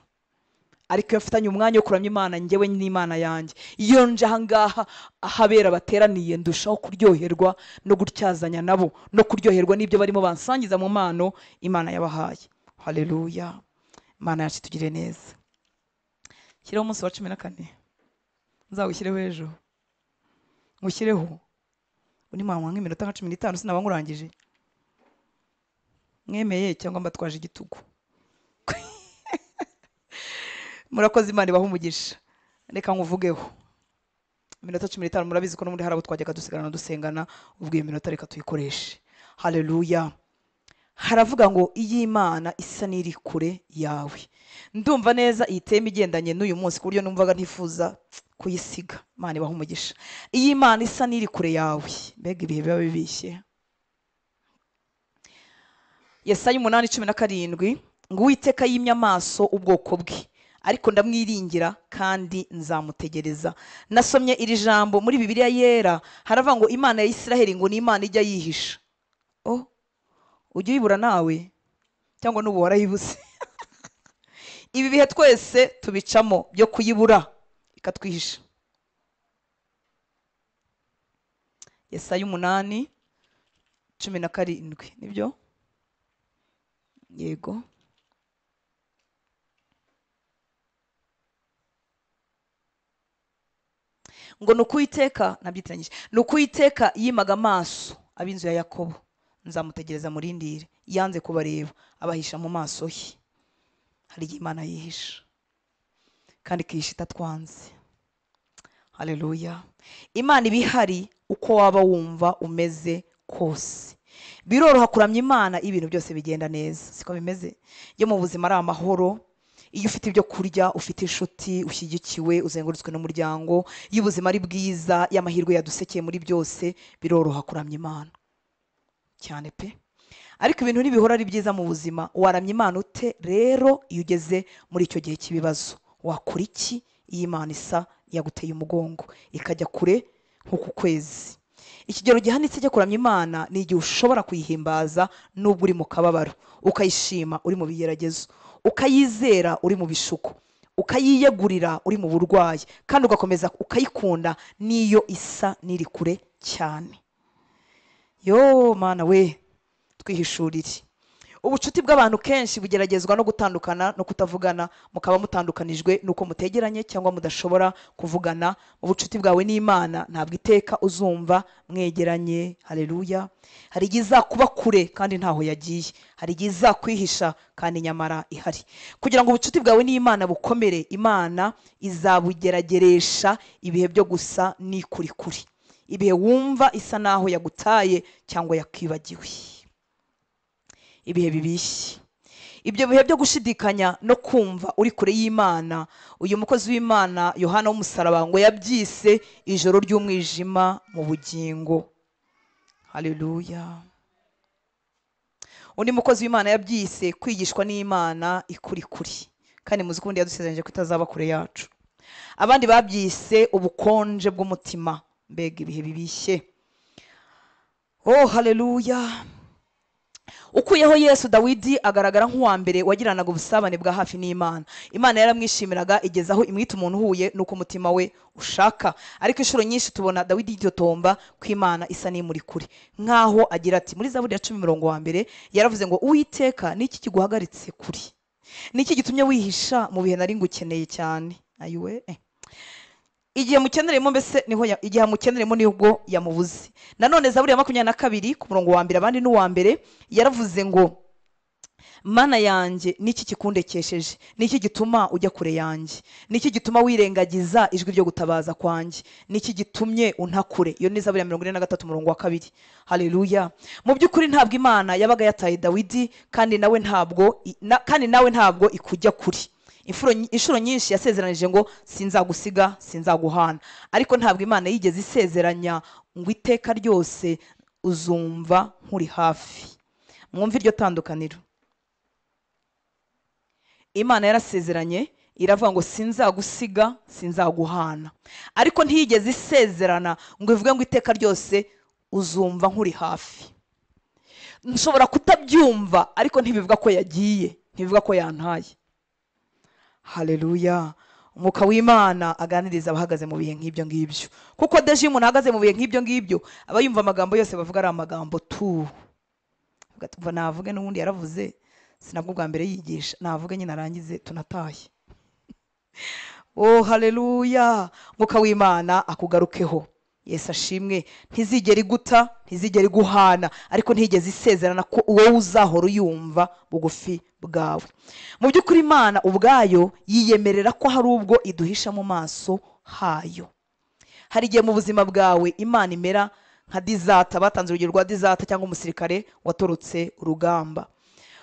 Ariko iyo mfitanye umwanya wo kuramya Imana njyewe n'Imana yanjye, iyo nje ahangaha ahabera bateraniye, ndushaho kuryoherwa no gutyazanya nabo, no kuryoherwa n'ibyo barimo bansangiza mu mpano Imana yabahaye. Haleluya. Imana yacu itugirire neza. Shyireho umunsi wa 14, nzawushyireho ejo, ngushyireho undi mwana nk'iminota nka 15, sinaba nkurangije. Mwemeye cyangwa mbatwaje igitugu? Murakoze, Imana ibahe umugisha. Reka nkuvugeho iminota 15, murabizi ko n'ubundi hari abo twajyaga dusigarana dusengana, ubwo iyo minota reka tuyikoreshe. Haleluya. Haravuga ngo iyi Imana isa n'iri kure yawe. Ndumva neza iyi teme igendanye n'uyu munsi, ku buryo numvaga ntifuza kuyisiga. Imana ibahe umugisha. Iyi Imana isa n'iri kure yawe, mbega ibihe biba bibishye. Yesaya 8:17 ngo Uwiteka yimye amaso ubwoko bwe, ariko ndamwiringira kandi nzamutegereza. Nasomye iri jambo muri Bibiliya yera, haravuga ngo Imana ya Isiraheli ngo ni Imana ijya yihisha. Oh, ujya uyibura nawe cyangwa n'ubu warayibuze? Ibi bihe twese tubicamo byo kuyibura ikatwihisha. Yesaya 8:17 nibyo? Yego. Ngo ni Uwiteka, nabyitiranyije, ni Uwiteka yimaga amaso ab'inzu ya Yakobo, nzamutegereza murindire. Yanze kubareba, abahisha mu maso he. Hari igihe Imana yihisha kandi ikihisha itatwanze. Haleluya. Imana iba ihari uko waba wumva umeze kose. Biroroha kuramya Imana iyo ibintu byose bigenda neza, siko bimeze? Iyo mu buzima ari amahoro, iyo ufite ibyo kurya, ufite inshuti, ushyigikiwe, uzengurutswe n'umuryango, iyo ubuzima ari bwiza, iyo amahirwe yadusekeye muri byose, biroroha kuramya Imana cyane pe. Ariko ibintu ntibihora ari byiza mu buzima. Waramya Imana ute rero iyo ugeze muri icyo gihe cy'ibibazo? Wakora iki iyo Imana isa yaguteye umugongo ikajya kure nk'uku kwezi? Ikigero gihanitse cyo kuramya Imana ni igihe ushobora kuyihimbaza nubwo uri mu kababaro, ukayishima uri mu bigeragezo, ukayizera uri mu bishuko, ukayiyegurira uri mu burwayi, kandi ugakomeza ukayikunda n'iyo isa n'iri kure cyane. Yo Mana we, twihishurire. Ubucuti bw'abantu kenshi bugeragezwa no gutandukana no kutavugana, mukaba mutandukanijwe nuko mutegeranye cyangwa mudashobora kuvugana. Mu bucuti bwawe n'Imana ntabwo iteka uzumva mwegeranye. Haleluya. Hari igihe izakuba kure kandi ntaho yagiye, hari igihe izakwihisha kandi nyamara ihari. Kugira ngo ubucuti bwawe n'Imana bukomere, Imana izabugerageresha ibihe byo gusa n'ikurikuri, ibihe wumva isa naho yagutaye cyangwa yakwibagiwe, ibihe bibishye, ibyo bihe byo gushidikanya no kumva uri kure y'Imana. Uyu mukozi w'Imana Yohana w'umusaraba ngo yabyise ijoro ry'umwijima mu bugingo. Haleluya. Undi mukozi w'Imana yabyise kwigishwa n'Imana ikurikuri, kandi muzi ko ubundi yadusezeranyije ko itazaba kure yacu. Abandi babyise ubukonje bw'umutima. Mbega ibihe bibishye. Oh haleluya. Ukuyeho Yesu, Dawidi agaragara nk'uwa mbere wagiranaga ubusabane bwa hafi n'Imana. Imana yaramwishimiraga igeza aho imwita umuntu uhuye n'uko umutima we ushaka. Ariko inshuro nyinshi tubona Dawidi yitotomba ko Imana isa n'imuri kure, nk'aho agira ati muri Zaburi ya 10:1 yaravuze ngo Uwiteka, niki kiguhagaritse kure? Niki gitumye wihisha mu bihe nari ngukeneye cyane? Ayiwe, igihe mukeneremo mbese niho igihe mukeneremo nibwo yamubuze. Nanone Zaburi ya 22 ku murongo wa mbere abandi n'uwa mbere yaravuze ngo Mana yanjye, niki kikundekesheje? Niki gituma ujya kure yanjye? Niki gituma wirengagiza ijwi ryo gutabaza kwanjye? Niki gitumye untakure? Iyo ni Zaburi ya 43 umurongo wa 2. Haleluya. Mu by'ukuri ntabwo Imana yabaga yataye Dawidi, kandi nawe ntabwo ikujya kure. Inshuro nyinshi yasezeranije ngo sinzagusiga, sinzaguhana, ariko ntabwo Imana yigeze isezeranya ngo iteka ryose uzumva nkuri hafi. Mwumve iryo tandukaniro. Imana yarasezeranye iravuga ngo sinzagusiga, sinzaguhana, ariko ntiyigeze isezerana ngo ivuge ngo iteka ryose uzumva nkuri hafi. Nshobora kutabyumva ariko ntibivuga ko yagiye, ntibivuga ko yantaye. Haleluya. Umwuka w'Imana aganiriza abahagaze mu bihe nk'ibyo ngibyo, kuko deje umuntu ahagaze mu bihe nk'ibyo ngibyo aba yumva amagambo yose bavuga ari amagambo tu. Ugatumva navuge n'ubundi yaravuze, sinabwo bwa mbere yigisha, navuge nyine arangize tunataye. Oh haleluya. Umwuka w'Imana akugarukeho. Yesu ashimwe. Ntizigera iguta, ntizigera iguhana, ariko ntigeze isezerana ko wowe uzahora uyumva bugufi bwawe. Mu by'ukuri Imana ubwayo yiyemerera ko hari ubwo iduhisha mu maso hayo. Hari igihe mu buzima bwawe Imana imera nka Dizata, batanze urugero rwa Dizata cyangwa umusirikare watorotse urugamba.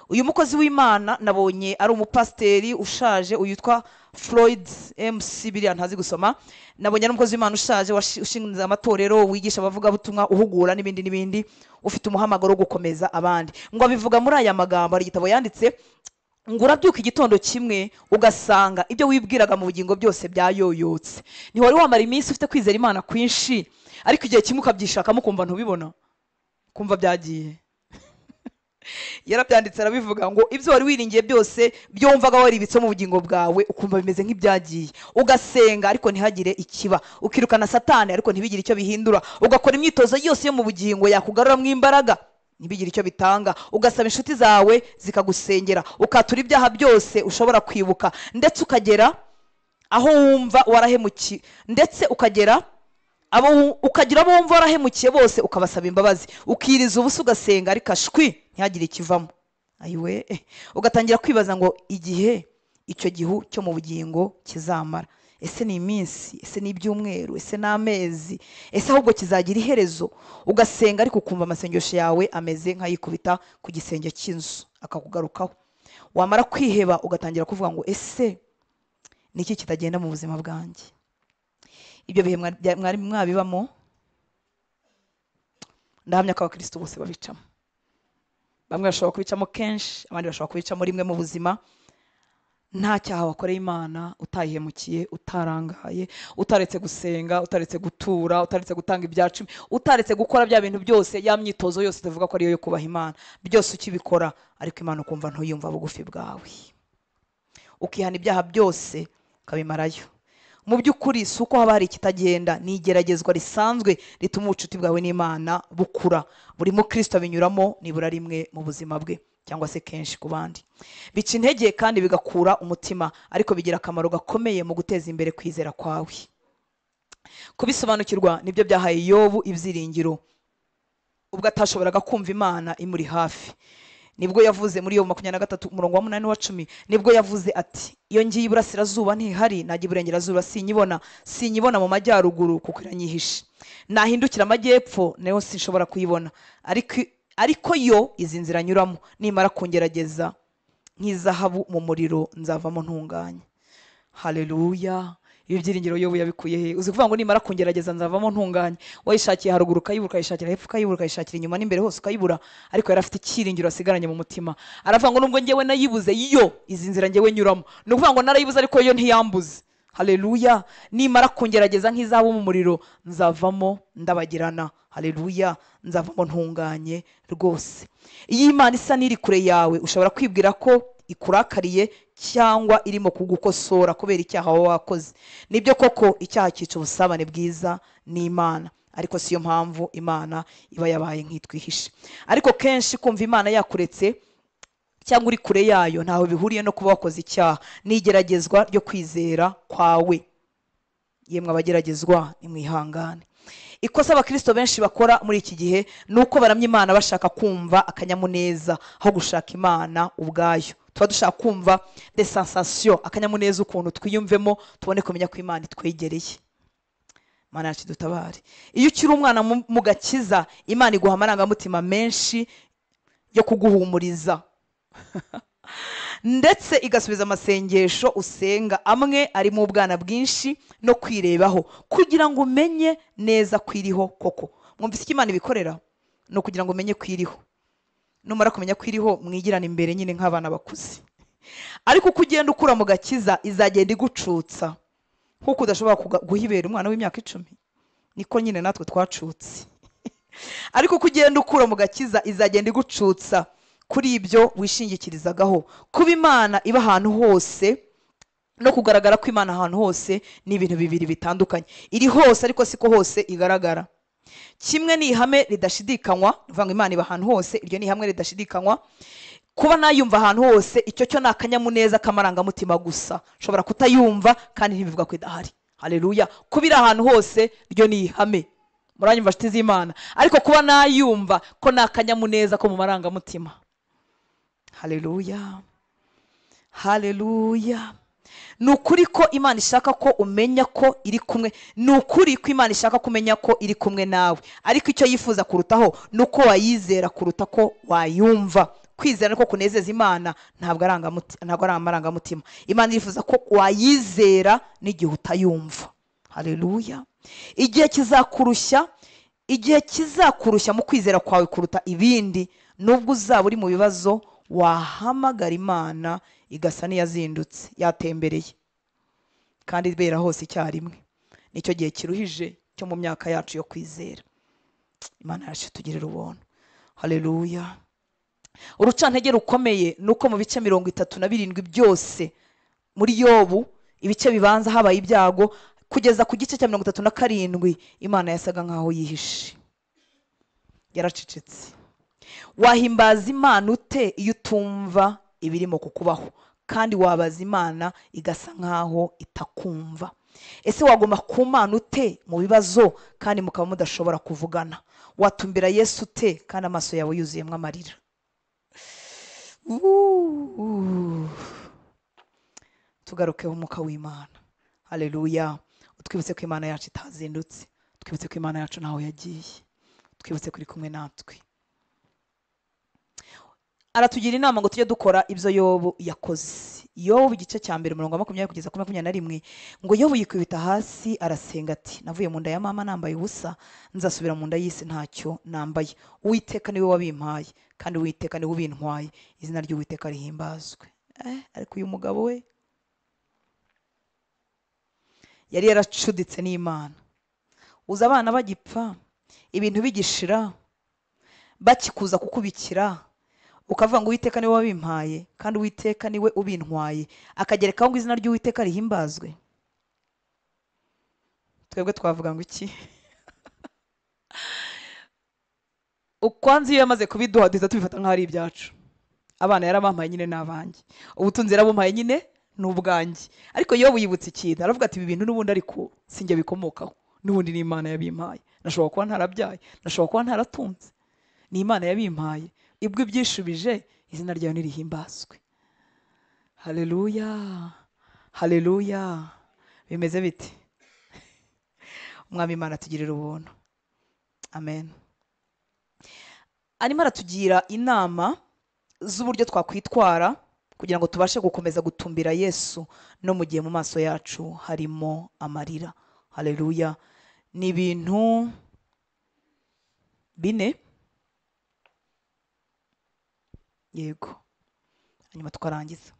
Uyu mukozi w'Imana nabonye ari umupasiteri ushaje uyitwa Floyd MC, biriya ntazi gusoma. Nabonye ari umukozi w'Imana ushaje ushinze amatorero, wigisha abavugabutumwa, uhugura n'ibindi n'ibindi, ufite umuhamagaro wo gukomeza abandi. Ngo abivuga muri aya magambo, hari igitabo yanditse ngo urabyuka igitondo kimwe ugasanga ibyo wibwiraga mu bugingo byose byayoyotse. Ntiwari wamara iminsi ufite kwizera Imana kwinshi, ariko igihe kimwe ukabyishakamo ukumva ntubibona, kumva byagiye. Yarabyanditse arabivuga ngo ibyo wari wiringiye byose byo wumvaga waribitse mu bugingo bwawe ukumva bimeze nk'ibyagiye, ugasenga ariko ntihagire ikiba, ukirukana Satani ariko ntibigire icyo bihindura, ugakora imyitozo yose yo mu bugingo yakugaruramo imbaraga ntibigire icyo bitanga, ugasaba inshuti zawe zikagusengera, ukatura ibyaha byose ushobora kwibuka, ndetse ukagera aho wumva warahemukiye, ndetse ukagera ukagira abo wumva warahemukiye bose ukabasaba imbabazi, ukiriza ubusa ugasenga ariko ashwi ntihagire ikivamo. Ayiwe, ugatangira kwibaza ngo igihe icyo gihu cyo mu bugingo kizamara. Ese ni iminsi? Ese ni ibyumweru? Ese ni amezi? Ese ahubwo kizagira iherezo? Ugasenga ariko ukumva amasengesho yawe ameze nk'ayikubita ku gisenge cy'inzu, akakugarukaho. Wamara kwiheba ugatangira kuvuga ngo ese ni iki kitagenda mu buzima bwanjye? Ibyo bihe mwari mwabibamo? Ndahamya ko abakristo bose babicamo. Bamwe bashobora kubicamo kenshi, abandi bashobora kubicamo rimwe mu buzima. Nta cyaha wakoreye Imana, utayihemukiye, utarangaye, utaretse gusenga, utaretse gutura, utaretse gutanga ibyacumi, utaretse gukora bya bintu byose, ya myitozo yose tuvuga ko ariyo yo kubaha Imana, byose ukibikora, ariko Imana ukumva ntuyumva bugufi bwawe, ukihana ibyaha byose ukabimarayo. Mu by'ukuri si uko haba hari ikitagenda, ni igeragezwa risanzwe rituma ubucuti bwawe n'Imana bukura. Buri mukristo abinyuramo nibura rimwe mu buzima bwe, cyangwa se kenshi ku bandi. Bica intege kandi bigakura umutima, ariko bigira akamaro gakomeye mu guteza imbere kwizera kwawe. Kubisobanukirwa nibyo byahaye Yobu ibyiringiro ubwo atashoboraga kumva Imana imuri hafi. Nibwo yavuze muri Yobu 23 umurongo wa 8 wa 10, nibwo yavuze ati iyo ngiye iburasirazuba ntihari, najya iburengerazuba sinyibona, sinyibona mu majyaruguru kuko iranyihishe, nahindukira amajyepfo nayo sinshobora kuyibona, ariko yo izi nzira nyuramo, nimara kungerageza nk'izahabu mu muriro nzavamo ntunganye. Haleluya. Ibi byiringiro Yobu yabikuye he? Uzi kuvuga ngo nimara kungerageza nzavamo ntunganye? Wayishakiye haruguru ukayibura, ukayishakira hepfo ukayibura, ukayishakira inyuma n'imbere hose ukayibura, ariko yari afite icyiringiro asigaranye mu mutima. Aravuga ngo nubwo njyewe nayibuze, yo izi nzira njyewe nyuramo, ni ukuvuga ngo narayibuze ariko yo ntiyambuze. Haleluya. Nimara kungerageza nk'izahabu mu muriro nzavamo ndabagirana. Haleluya, nzavamo ntunganye rwose. Iyo Imana isa n'iri kure yawe, ushobora kwibwira ko ikurakariye cyangwa irimo kugukosora kubera icyaha wowe wakoze. Nibyo koko icyaha cyica ubusabane bwiza n'Imana, ariko siyo mpamvu Imana iba yabaye nk'itwihishe. Ariko kenshi kumva Imana yakuretse cyangwa uri kure yayo ntaho bihuriye no kuba wakoze icyaha, ni igeragezwa ryo kwizera kwawe. Yemwe abageragezwa nimwihangane. Ikosa abakristo benshi bakora muri iki gihe ni uko baramya Imana bashaka kumva akanyamuneza aho gushaka Imana ubwayo. Tuba dushaka kumva des sensations, akanyamuneza, ukuntu twiyumvemo, tubone kumenya ko Imana itwegereye. Imana yacu dutabare. Iyo ukiri umwana mu gakiza, Imana iguha amarangamutima menshi yo kuguhumuriza ndetse igasubiza amasengesho usenga, amwe ari mu bwana bwinshi no kwirebaho, kugira ngo umenye neza kwiriho koko. Mwumvise icyo Imana ibikorera? No kugira ngo umenye kwiriho. Numara kumenya kwiriho, mwigirana imbere nyine nk'abana bakuze. Ariko uko ugenda ukura mu gakiza, izagenda igucutsa nkuko udashobora guhibera umwana w'imyaka 10, niko nyine natwe twacutse. Ariko uko ugenda ukura mu gakiza, izagenda igucutsa kuri ibyo wishingikirizagaho. Kuba Imana iba ahantu hose no kugaragara ko Imana ahantu hose ni ibintu bibiri bitandukanye. Iri hose ariko siko hose igaragara. Kimwe ni ihame ridashidikanywa, uvuga ngo Imana iba ahantu hose, iryo ni ihame ridashidikanywa. Kuba nayumva ahantu hose, icyo cyo ni akanyamuneza k'amarangamutima gusa. Ushobora kutayumva kandi ntibivuga ko idahari. Haleluya. Kuba iri ahantu hose ryo ni ihame. Muranyumva nshuti z'Imana? Ariko kuba nayumva ko ni akanyamuneza ko mu marangamutima. Haleluya. Haleluya. Ni ukuri ko Imana ishaka ko umenya ko iri kumwe. Ni ukuri ko Imana ishaka kumenya ko iri kumwe nawe, ariko icyo yifuza kurutaho ni uko wayizera kuruta ko wayumva. Kwizera niko kunezeza Imana, ntabwo ari amarangamutima. Imana yifuza ko wayizera n'igihe utayumva. Haleluya. Igihe kizakurushya mu kwizera kwawe kuruta ibindi, nubwo uzaba uri mu bibazo, wahamagara Imana igasa n'iyazindutse, yatembereye kandi ibera hose icyarimwe. Nicyo gihe kiruhije cyo mu myaka yacu yo kwizera. Imana yacu tugirira ubuntu. Haleluya. Urucantege rukomeye nuko mu bice 37 byose muri Yobu, ibice bibanza habaye ibyago, kugeza ku gice cya 37 Imana yasaga nkaho yihishe, yaracecetse. Wahimbaza Imana ute iyo utumva ibirimo kukubaho? Kandi wabaza Imana igasa nkaho itakumva. Ese waguma ku Mana ute mu bibazo kandi mukaba mudashobora kuvugana? Watumbira Yesu ute kandi amaso yawe yuzuyemo amarira? Tugarukeho umwuka w'Imana. Haleluya. Utwibutse ko Imana yacu itazindutse, twibutse ko Imana yacu ntaho yagiye, twibutse ko iri kumwe natwe. Aratugira inama ngo tujye dukora ibyo Yobu yakoze. Yobu igice cya mbere umurongo wa 20 kugeza kuri 21, ngo Yobu yikubita hasi arasenga ati: navuye mu nda ya mama nambaye ubusa, nzasubira mu nda y'isi ntacyo nambaye. Uwiteka niwe wabimpaye, kandi Uwiteka niwe ubintwaye, izina ry'Uwiteka rihimbazwe. Ariko uyu mugabo we yari yaracuditse n'Imana. Uza abana bagipfa, ibintu bigishira, bakikuza kukubikira, ukavuga ngo Uwiteka niwe wabimpaye kandi Uwiteka niwe ubintwaye, akagerekaho ngo izina ry'Uwiteka rihimbazwe. Twebwe twavuga ngo iki? Ukwanze iyo yamaze kubiduha duhita tubifata nk'aho ari ibyacu. Abana yarabampaye nyine n'abanjye, ubutunzi yarabumpaye nyine n'ubwanjye. Ariko Yobu yibutse ikintu, aravuga ati ibi bintu n'ubundi ariko sinjye bikomokaho, n'ubundi ni Imana yabimpaye. Nashobora kuba ntarabyaye, nashobora kuba ntaratunze, ni Imana yabimpaye. Ibwo ibyishubije, izina ryayo nirihimbazwe. Haleluya, haleluya. Bimeze bite? Umwami Imana atugirira ubuntu. Amen. Arimo aratugira inama z'uburyo twakwitwara kugira ngo tubashe gukomeza gutumbira Yesu no mu gihe mu maso yacu harimo amarira. Haleluya. Ni ibintu 4. Yego, hanyuma tukarangiza.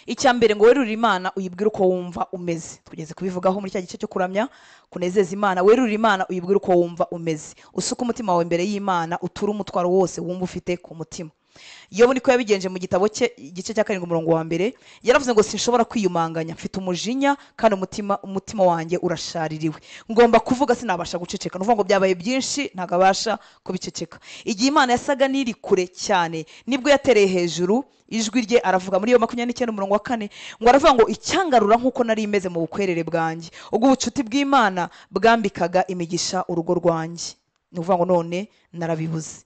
Icya mbere, ngo werurire Imana uyibwire uko wumva umeze. Tugeze kubivugaho muri cya gice cyo kuramya kunezeza Imana. Werurire Imana uyibwire uko wumva umeze, usuke umutima wawe imbere y'Imana, uture umutwaro wose wumva ufite ku mutima. Yobu niko yabigenje mu gitabo cye igice cya 7 umurongo wa 1, yaravuze ngo sinshobora kwiyumanganya, mfite umujinya kandi umutima wanjye urashaririwe, ngomba kuvuga sinabasha guceceka. Nuvuga ngo byabaye byinshi ntabwo abasha kubiceceka. Igihe Imana yasaga n'iri kure cyane, nibwo yatereye hejuru ijwi rye aravuga muri Yobu 29 umurongo wa 4, ngo aravuga ngo icyangarura nkuko nari imeze mu bukwerere bwanjye, ubwo ubucuti bw'Imana bwambikaga imigisha urugo rwanjye. Nuvuga ngo none narabibuze.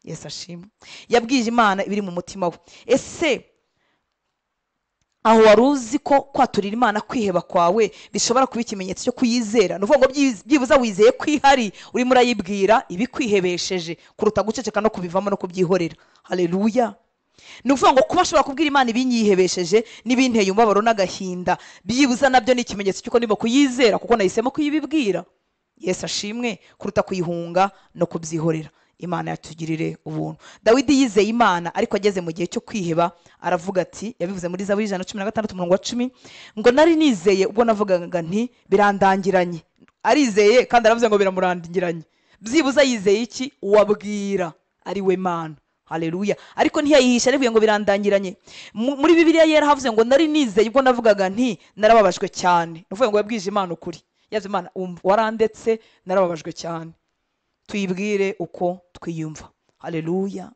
Yesu ashimwe. Yabwije Imana ibiri mu mutima we. Ese aho wari uzi ko kwaturira Imana kwiheba kwawe bishobora kuba ikimenyetso cyo kuyizera? Nuvuga ngo byibuza wizeye ko ihari, urimo urayibwira ibikwihebesheje kuruta guceceka no kubivamo no kubyihorera. Haleluya. Nuvuga ngo kuba ashobora kubwira Imana ibinyihebesheje n'ibinteye umubabaro n'agahinda, byibuza nabyo ni ikimenyetso cy'uko ndimo kuyizera, kuko nahisemo kuyibibwira. Yesu ashimwe, kuruta kuyihunga no kubyihorera. Imana yatugirire ubuntu. Dawidi yizeye Imana, ariko ageze mu gihe cyo kwiheba aravuga ati, yabivuze muri Zaburi 116 umurongo wa 10, ngo nari nizeye ubwo navugaga nti birandangiranye. Arizeye kandi aravuze ngo biramurangiranye. Byibuza yizeye iki? Uwabwira ari we Mana. Haleluya. Ariko ntiyayihisha, arivuye ngo birandangiranye. Muri Bibiliya yera havuze ngo nari nizeye ubwo navugaga nti narababajwe cyane. Nuvuga ngo yabwije Imana ukuri. Yavuze Imana warandetse, narababajwe cyane. Tuyibwire uko twiyumva. Haleluya.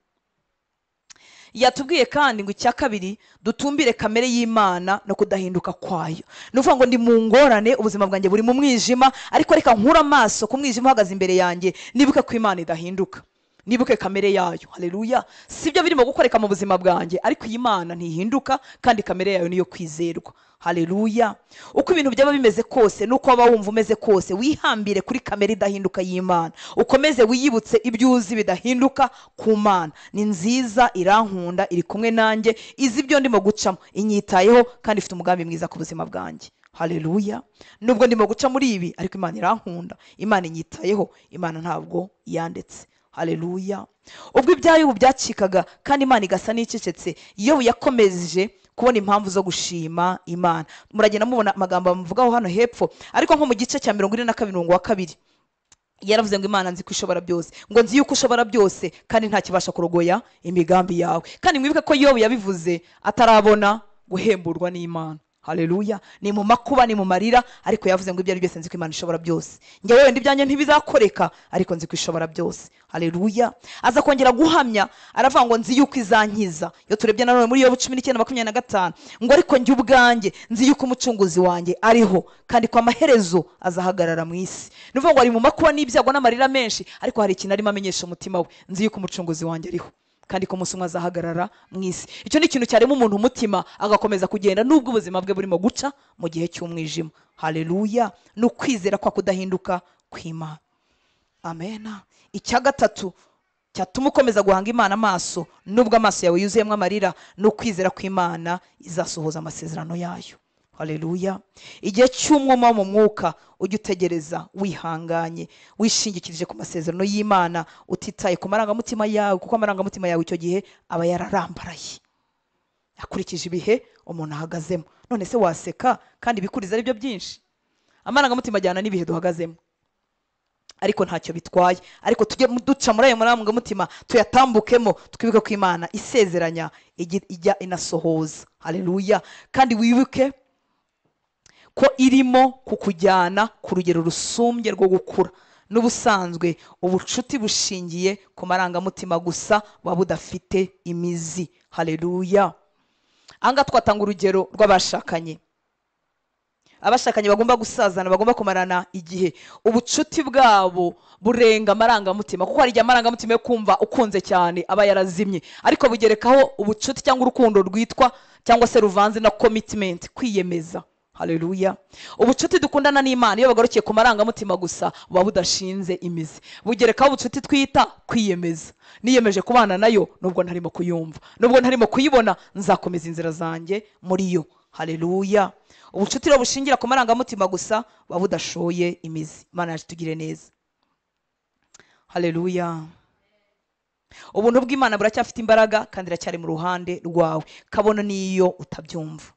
Yatubwiye kandi ngo icya kabiri, dutumbire kamere y'Imana no kudahinduka kwayo. Nuvuga ngo ndi mu ngorane, ubuzima bwanjye buri mu mwijima, ariko reka nkura amaso ku mwijima uhagaze imbere yanjye, nibuke ko Imana idahinduka, nibuke kamere yayo. Haleluya. Sibyo birimo gukoreka mu buzima bwanjye, ariko iyi Imana ntihinduka kandi kamere yayo niyo kwizerwa. Haleluya. Uko ibintu byaba bimeze kose, nuko waba wumva umeze kose, wihambire kuri kamere idahinduka y'Imana, ukomeze wiyibutse ibyo uzi bidahinduka ku Mana. Ni nziza, irankunda, iri kumwe nanjye, izi ibyo ndimo gucamo, inyitayeho kandi ifite umugambi mwiza ku buzima bwanjye. Haleluya. Nubwo ndimo guca muri ibi, ariko Imana irankunda, Imana inyitayeho, Imana ntabwo yandetse. Haleluya. Ubwo ibya Yobu byacikaga kandi Imana igasa n'icecetse, Yobu yakomeje kubona impamvu zo gushima Imana. Muragenda mubona amagambo bamuvugaho hano hepfo, ariko nko mu gice cya 42 umurongo wa 2 yaravuze ngo Imana nzi ko ishobora byose, ngo nzi yuko ushobora byose kandi nta kibasha kurogoya imigambi yawe. Kandi mwibuke ko Yobu yabivuze atarabona guhemburwa n'Imana. Haleluya. Ni mu makuba, ni mu marira, ariko yavuze ngo ibyo ari byose nzi ko Imana ishobora byose. Njye wenda ibyanjye ntibizakoreka, ariko nzi ko ishobora byose. Haleluya. Aza kongera guhamya, aravuga ngo nzi yuko izankiza. Iyo turebye nanone muri Yobu 19:25, ngo ariko njye ubwanjye nzi yuko umucunguzi wanjye ariho, kandi ko amaherezo azahagarara mu isi. Ni ukuvuga ngo ari mu makuba n'ibyago n'amarira menshi, ariko hari ikintu arimo amenyesha umutima we, nzi yuko umucunguzi wanjye ariho. kandi ko umunsi umwe azahagarara mu isi. Icyo ni ikintu cyarema umuntu umutima agakomeza kugenda nubwo ubuzima bwe burimo guca mu gihe cy'umwijima. Haleluya! Ni ukwizera kwa kudahinduka kw'Imana. Amena. Icya gatatu cyatuma ukomeza guhanga Imana amaso nubwo amaso yawe yuzuyemo amarira, ni ukwizera kw'Imana izasohoza amasezerano yayo. Haleluya! Igihe cy'umwuma wo mu mwuka ujye utegereza wihanganye, wishingikirije ku masezerano y'Imana, utitaye ku marangamutima yawe, kuko amarangamutima yawe icyo gihe aba yararambaraye akurikije ibihe umuntu ahagazemo. None se waseka kandi ibikuriza ari byo byinshi? Amarangamutima ajyana n'ibihe duhagazemo, ariko ntacyo bitwaye. Ariko tujye duca muri ayo marangamutima, tuyatambukemo, twibuke ko Imana isezeranya ijya inasohoza. Haleluya! Kandi wibuke ko irimo kukujyana ku rugero rusumbye rwo gukura. N'ubusanzwe ubucuti bushingiye ku marangamutima gusa buba budafite imizi. Haleluya! Aha twatanga urugero rw'abashakanye. Abashakanye bagomba gusazana, bagomba kumarana igihe. Ubucuti bwabo burenga amarangamutima, kuko hari igihe amarangamutima yo kumva ukunze cyane aba yarazimye, ariko bugerekaho ubucuti cyangwa urukundo rwitwa cyangwa se ruvanze na commitment, kwiyemeza. Haleluya! Ubucuti dukundana n'Imana iyo bagarukiye ku marangamutima gusa buba budashinze imizi. Bugerekaho ubucuti twita kwiyemeza. Niyemeje kubana nayo nubwo ntarimo kuyumva, nubwo ntarimo kuyibona, nzakomeza inzira zanjye muri yo. Haleluya! Ubucuti rero bushingira ku marangamutima gusa buba budashoye imizi. Imana yacu tugire neza. Haleluya! Ubuntu bw'Imana buracyafite imbaraga kandi iracyari mu ruhande rwawe, kabone n'iyo utabyumva.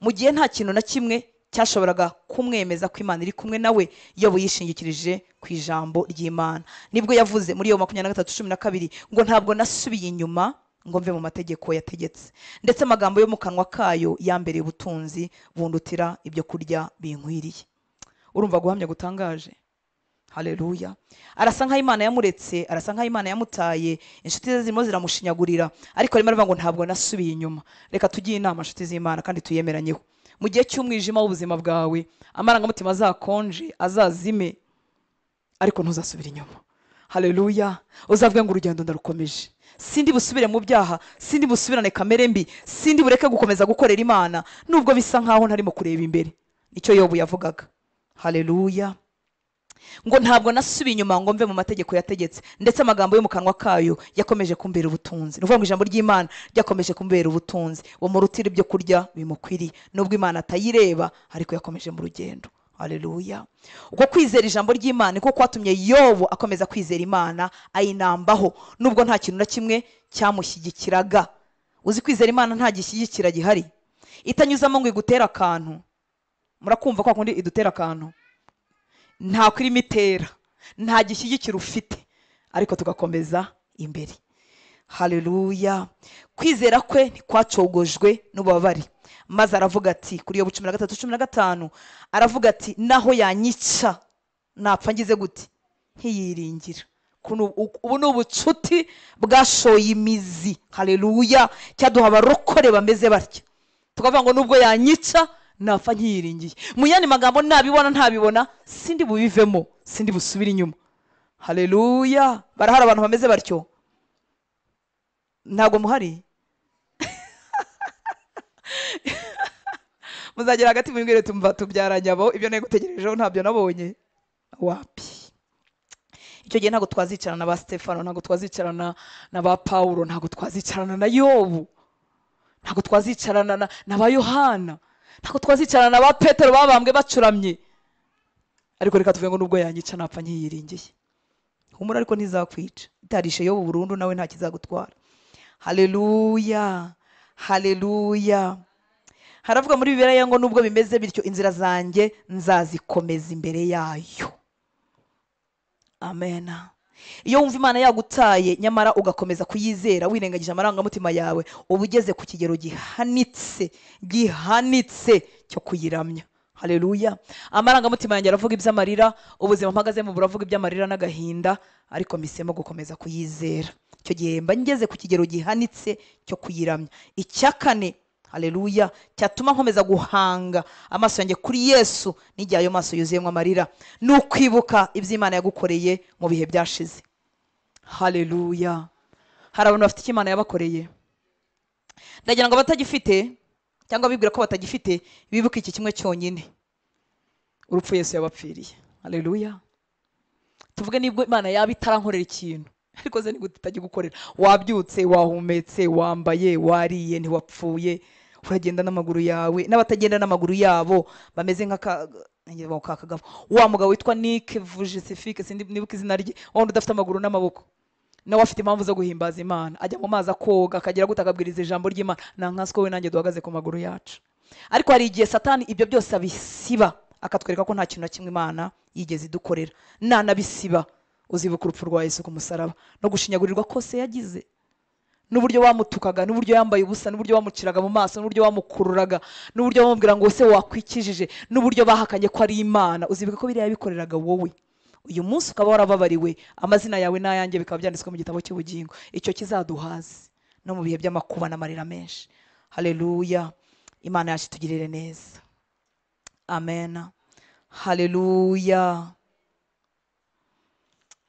Mu gihe nta kintu na kimwe cyashoboraga kumwemeza ko Imana iri kumwe nawe, Yobu yishingikirije ku ijambo ry'Imana. Nibwo yavuze muri Yobu 23:12 ngo ntabwo nasubiye inyuma ngo mve mu mategeko yategetse, ndetse amagambo yo mu kanwa kayo yambereye ubutunzi bundutira ibyo kurya binkwiriye. Urumva guhamya gutangaje? Haleluya! Arasa nkaho Imana yamuretse, arasa nkaho Imana yamutaye, inshuti ze zirimo ziramushinyagurira, ariko arimo aravuga ngo ntabwo nasubiye inyuma. Reka tujye inama inshuti z'Imana kandi tuyemeranyeho. Mu gihe cy'umwijima w'ubuzima bwawe, amarangamutima azakonje, azazime, ariko ntuzasubire inyuma. Haleluya! Uzavuge ngo urugendo ndarukomeje, sindi busubire mu byaha, sindi busubirane kamere mbi, sindi bureke gukomeza gukorera Imana nubwo bisa nkaho ntarimo kureba imbere. Nicyo Yobu yavugaga. Haleluya! Ngo ntabwo nasubiye inyuma ngo mve mu mategeko yategetse, ndetse amagambo yo mu kanwa kayo yakomeje kumbera ubutunzi. Ni ukuvuga ngo ijambo ry'Imana ryakomeje kumbera ubutunzi, bumurutira ibyo kurya bimukwiriye. Nubwo Imana atayireba, ariko yakomeje mu rugendo. Haleluya! Uko kwizera ijambo ry'Imana niko kwatumye Yobu akomeza kwizera Imana, ayinambaho nubwo nta kintu na kimwe cyamushyigikiraga. Uzi kwizera Imana nta gishyigikira gihari, itanyuzamo ngo igutera akantu. Murakumva kwa kundi idutera akantu, nta kwirimo itera, nta gishyigikira ufite, ariko tugakomeza imbere. Haleluya! Kwizera kwe ntikwacogojwe n'ububabare. Maze aravuga ati kuri Yobu 13:15 aravuga ati naho yanyica napfa ngize gute nkiyiringira. Ubu ni ubucuti bwashoye imizi. Haleluya! Cyaduha abarokore bameze batya, tukavuga ngo nubwo yanyica napfa nkiyiringiye. Mu yandi magambo, nabibona ntabibona sindi bubivemo, sindi busubire inyuma. Haleluya! Barahari abantu bameze batyo? Ntabwo muhari? Muzagera hagati mumbwire tumva tubyaranye abo, ibyo nagutegerejeho ntabyo nabonye. Wapi! Icyo gihe ntabwo twazicarana na ba Stefano, ntabwo twazicarana na ba Paulo, ntabwo twazicarana na Yobu, ntabwo twazicarana na ba Yohana, ntabwo twazicarana na ba Petero babambwe bacuramye. Ariko reka tuvuge ngo nubwo yanyica napfa nkiyiringiye. Humura ariko ntizakwica, itarishe Yobu burundu nawe nta kizagutwara. Haleluya! Haleluya! Haravuga muri Bibiliya ngo nubwo bimeze bityo inzira zanjye nzazikomeza imbere yayo. Amen. Iyo wumva Imana yagutaye nyamara ugakomeza kuyizera wirengagije amarangamutima yawe, uba ugeze ku kigero gihanitse, gihanitse cyo kuyiramya. Haleluya! Amarangamutima yanjye aravuga iby'amarira, ubuzima mpagazemo buravuga iby'amarira n'agahinda, ariko mpisemo gukomeza kuyizera. Icyo gihe mba ngeze ku kigero gihanitse cyo kuyiramya. Icya kane, haleluya, cyatuma nkomeza guhanga amaso yanjye kuri Yesu n'igihe ayo maso yuzuyemo amarira, ni ukwibuka ibyo Imana yagukoreye mu bihe byashize. Haleluya! Hari abantu bafite icyo Imana yabakoreye. Ndagira ngo abatagifite cyangwa bibwira ko batagifite bibuke iki kimwe cyonyine, urupfu Yesu yabapfiriye. Haleluya. Tuvuge nibwo Imana yaba itarankorera ikintu, ariko ze nigute itajya gukorera? Wabyutse, wahumetse, wambaye, wariye, ntiwapfuye, uragenda n'amaguru yawe. N'abatagenda n'amaguru yabo bameze nka kagabo, wa mugabo witwa Nick Vujicic, sindi nibuka izina rye, wa wundi udafite amaguru n'amaboko, nawe afite impamvu zo guhimbaza Imana, ajya mu mazi akoga, akagira gute, akabwiriza ijambo ry'Imana. Na nkanswe we nanjye duhagaze ku maguru yacu. Ariko hari igihe Satani ibyo byose abisiba, akatwereka ko nta kintu na kimwe Imana yigeze idukorera. Nanabisiba, uzibuka urupfu rwa Yesu ku musaraba no gushinyagurirwa kose yagize, n'uburyo bamutukaga, n'uburyo yambaye ubusa, n'uburyo bamuciraga mu maso, n'uburyo bamukururaga, n'uburyo bamubwira ngo se wakwikijije, n'uburyo bahakanye ko ari Imana. Uzibuka ko biriya yabikoreraga wowe. Uyu munsi ukaba warababariwe, amazina yawe n'ayanjye bikaba byanditswe mu gitabo cy'ubugingo. Icyo kizaduhaze no mu bihe by'amakuba n'amarira menshi. Haleluya. Imana yacu itugirire neza. Amen. Haleluya.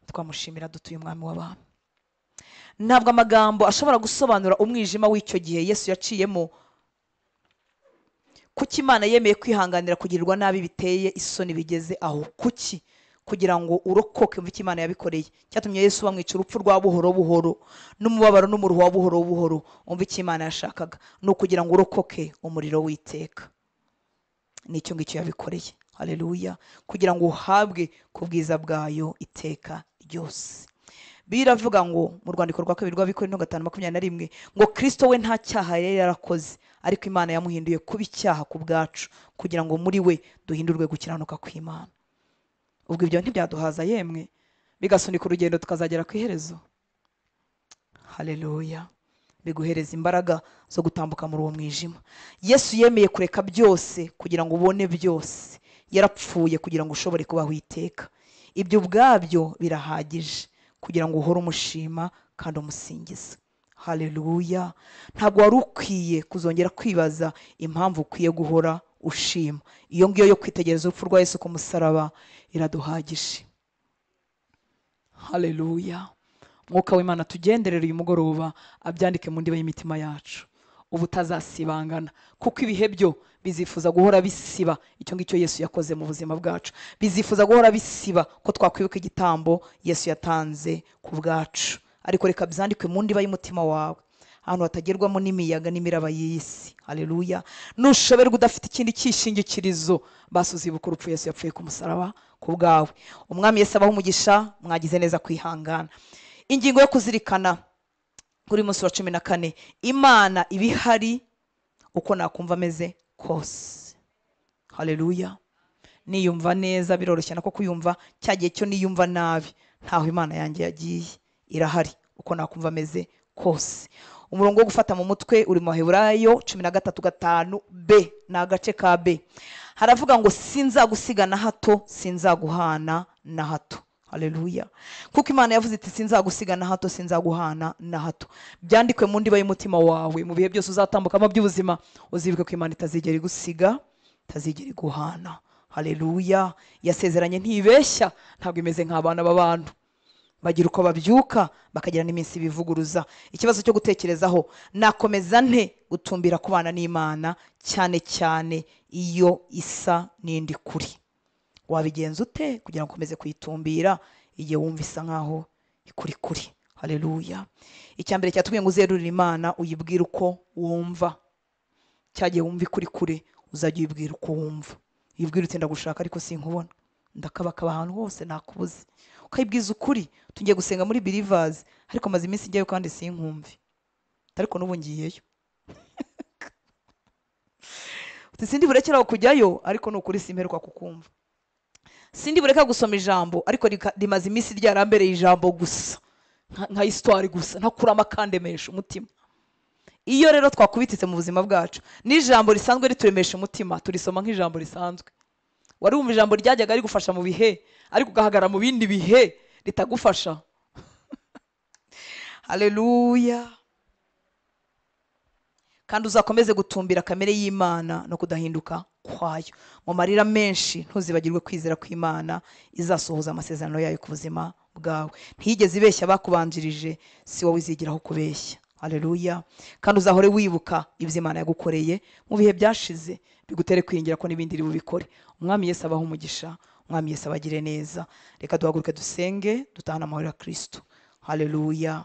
Twamushimira dutuye Umwami w'abami. Ntabwo amagambo ashobora gusobanura umwijima w'icyo gihe Yesu yaciyemo. Kuki Imana yemeye kwihanganira kugirirwa nabi biteye isoni bigeze aho? Kuki? Kugira ngo urokoke. Umva icyo Imana yabikoreye. Cyatumye Yesu bamwica urupfu rwa buhoro buhoro n'umubabaro n'umuruho wa buhoro buhoro. Umva icyo Imana yashakaga, ni ukugira ngo urokoke umuriro w'iteka. Nicyo ngicyo yabikoreye. Haleluya. Kugira ngo uhabwe ku bwiza bwayo iteka ryose. Biravuga ngo mu rwandiko rwa kabiri rw'Abakorinto 5:21 ngo Kristo we nta cyaha yari yarakoze, ariko Imana yamuhinduye kuba icyaha ku bwacu, kugira ngo muri we duhindurwe gukiranuka kw'Imana. Ubwo ibyo ntibyaduhaza yemwe, bigasunika urugendo tukazagera ku iherezo. Haleluya. Biguhereza imbaraga zo gutambuka muri uwo mwijima. Yesu yemeye kureka byose kugira ngo ubone byose. Yarapfuye kugira ngo ushobore kubaho iteka. Ibyo ubwabyo birahagije kugira ngo uhore umushima kandi umusingiza. Haleluya. Ntabwo wari ukwiye kuzongera kwibaza impamvu ukwiye guhora ushima. Iyo ngiyo yo kwitegereza urupfu rwa Yesu ku musaraba iraduhagije. Haleluya. Mwuka w'Imana tugenderere uyu mugoroba, abyandike mu ndiba y'imitima yacu, ubutazasibangana, kuko ibihe byo bizifuza guhora bisiba icyo ngicyo Yesu yakoze mu buzima bwacu. Bizifuza guhora bisiba ko twakwibuka igitambo Yesu yatanze ku bwacu. Ariko reka byandikwe mu ndiba y'umutima wawe, ahantu hatagerwamo n'imiyaga n'imiraba y'isi. Haleluya. Nushoberwa udafite ikindi cyishingikirizo, basi uzibuka urupfu Yesu yapfuye ku musaraba ku bwawe. Umwami Yesu abahe umugisha, mwagize neza kwihangana. Ingingo yo kuzirikana kuri munsi wa 14, Imana ibihari uko nakumva ameze kose. Haleluya. Niyumva neza biroroshye nako kuyumva, cyagiye cyo niyumva nabi, ntaho Imana yanjye yagiye, irahari uko nakumva ameze kose. Umurongo wo gufata mu mutwe uri mu Baheburayo 13:5b, ni agace ka B. Haravuga ngo sinzagusiga na hato, sinzaguhana na hato. Haleluya. Kuko Imana yavuze iti sinzagusiga na hato, sinzaguhana na hato. Byandikwe mu ndiba y'umutima wawe, mu bihe byose uzatambukamo by'ubuzima, uzibuke ko Imana itazigera igusiga, itazigera iguhana. Haleluya. Yasezeranye ntibeshya, ntabwo imeze nk'abana b'abantu bagira uko babyuka bakagira n'iminsi bivuguruza. Ikibazo cyo gutekerezaho, nakomeza nte gutumbira kubana n'Imana cyane cyane iyo isa n'indi kuri? Wabigenza ute kugira ngo ukomeze kuyitumbira igihe wumva isa nkaho ikuri kuri? Haleluya. Icya mbere cyatubwiye ngo uzerurire Imana, uyibwire uko wumva. Cyagiye wumva ikuri kure, uzajya uyibwira uko wumva. Uyibwire uti ndagushaka ariko sinkubona, ndakabakaba ahantu hose nakubuze. Ukayibwiza ukuri. Tugiye gusenga muri Believers, ariko maze iminsi njyayo kandi sinkumve, ariko n'ubu ngiyeyo. Uti sindi burekeraho kujyayo, ariko ni ukuri simperuka kukumva. Sindi bureka gusoma ijambo, ariko rimaze iminsi ryarambereye ijambo gusa, nka histoire gusa, ntakurama kandemesha umutima. Iyo rero twakubititse mu buzima bwacu, n'ijambo risanzwe rituremesha umutima, turisoma nk'ijambo risanzwe. Wari wumva ijambo ryajyaga rigufasha mu bihe, ariko ugahagarara mu bindi bihe ritagufasha. Haleluya. Kandi uzakomeze gutumbira kamere y'Imana no kudahinduka kwayo. Mu marira menshi ntuzibagirwe kwizera kw'Imana izasohoza amasezerano yayo ku buzima bwawe. Ntiyigeze ibeshya abakubanjirije, si wowe izigiraho kubeshya. Haleluya. Kandi uzahore wibuka ibyo Imana yagukoreye mu bihe byashize, bigutere kwiringira ko n'ibindi iri bubikore. Umwami Yesu abahe umugisha, Umwami Yesu abagire neza. Reka duhaguruke dusenge, dutahane amahoro ya Kristo. Haleluya.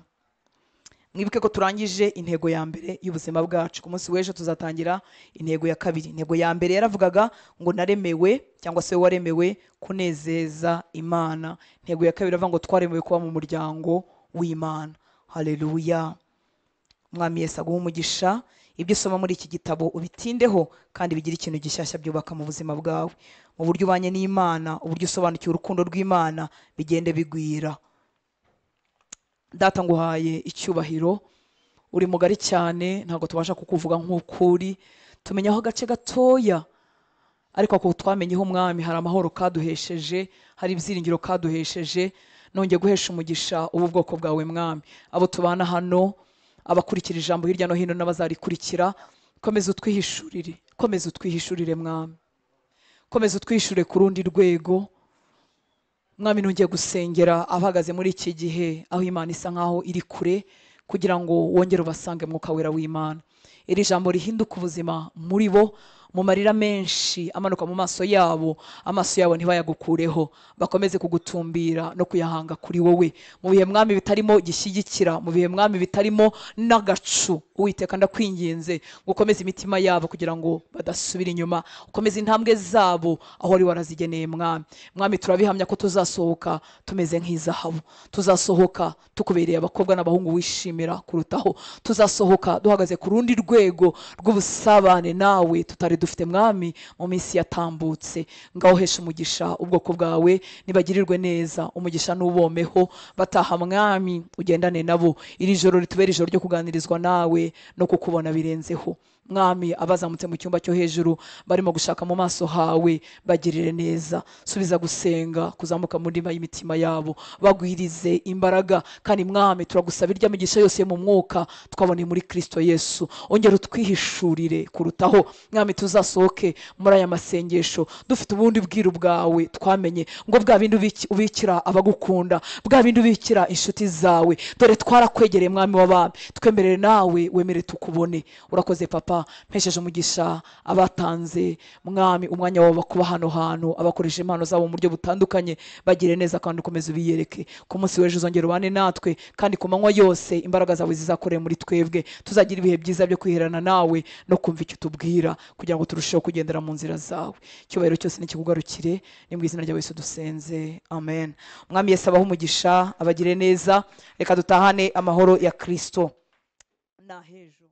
Mwibuke ko turangije intego ya mbere y'ubuzima bwacu. Ku munsi w'ejo tuzatangira intego ya kabiri. Intego ya mbere yaravugaga ngo naremewe, cyangwa se waremewe kunezeza Imana. Intego ya kabiri iravuga ngo twaremewe kuba mu muryango w'Imana. Haleluya. Umwami Yesu aguhe umugisha. Ibyo usoma muri iki gitabo ubitindeho, kandi bigire ikintu gishyashya byubaka mu buzima bwawe, mu buryo ubanye n'Imana, uburyo usobanukiwe urukundo rw'Imana, bigende bigwira. Data, nguhaye icyubahiro, uri mugari cyane, ntabwo tubasha kukuvuga nk'ukuri, tumenyaho agace gatoya, ariko ako twamenyeho Umwami hari amahoro kaduhesheje, hari ibyiringiro kaduhesheje. Nongeye guhesha umugisha ubu bwoko bwawe Mwami, abo tubana hano, abakurikira ijambo hirya no hino n'abazarikurikira, komeza utwihishurire, komeza utwihishurire Mwami, komeza utwihishurire ku rundi rwego. Mwami, nongeye gusengera abahagaze muri iki gihe aho Imana isa nkaho iri kure, kugira ngo wongere ubasange Mwuka Wera w'Imana. Iri jambo rihinduka ubuzima muri bo, mu marira menshi amanuka mu maso yabo, amaso yabo ntibayagukureho, bakomeze kugutumbira no kuyahanga kuri wowe. Mu bihe Mwami bitarimo gishyigikira, mu bihe Mwami bitarimo n'agacu, Uwiteka ndakwinginze ngo ukomeze imitima yabo kugira ngo badasubira inyuma, ukomeze intambwe zabo aho wari warazigeneye Mwami. Mwami, turabihamya ko tuzasohoka tumeze nk'izahabu, tuzasohoka tukubereye abakobwa n'abahungu wishimira kurutaho, tuzasohoka duhagaze ku rundi rwego rw'ubusabane nawe tutari dufite Mwami mu minsi yatambutse. Ngaho hesha umugisha ubwoko bwawe, nibagirirwe neza, umugisha n'ubomeho bataha Mwami, ugendane nabo. Iri joro ritubere ijoro ryo kuganirizwa nawe no kukubona birenzeho Mwami. Abazamutse mu cyumba cyo hejuru barimo gushaka mu maso hawe, bagirire neza, subiza gusenga kuzamuka mu ndima y'imitima yabo, bagwirize imbaraga. Kandi Mwami, turagusaba irya migisha yose mu mwuka twaboneye muri Kristo Yesu, ongera utwihishurire kurutaho Mwami. Tuzasohoke muri aya masengesho dufite ubundi bwiru bwawe twamenye, ngo bwa bindi ubikira abagukunda, bwa bindi ubikira inshuti zawe. Dore twarakwegereye Mwami w'abami, twemerere nawe wemere tukubone. Urakoze Papa, mpesheje umugisha abatanze Mwami umwanya wabo bakuba hano hantu, abakoresha impano zabo mu buryo butandukanye, bagire neza kandi ukomeze ubiyereke. Ku munsi w'ejo uzongera ubane natwe, kandi ku manywa yose imbaraga zawe zizakorera muri twebwe. Tuzagira ibihe byiza byo kwiherana nawe no kumva icyo utubwira, kugira ngo turusheho kugendera mu nzira zawe. Icyubahiro cyose nikikugarukire, ni mu izina rya Yesu dusenze, amen. Umwami Yesu abahe umugisha, abagire neza. Reka dutahane amahoro ya Kristo. Nahejo.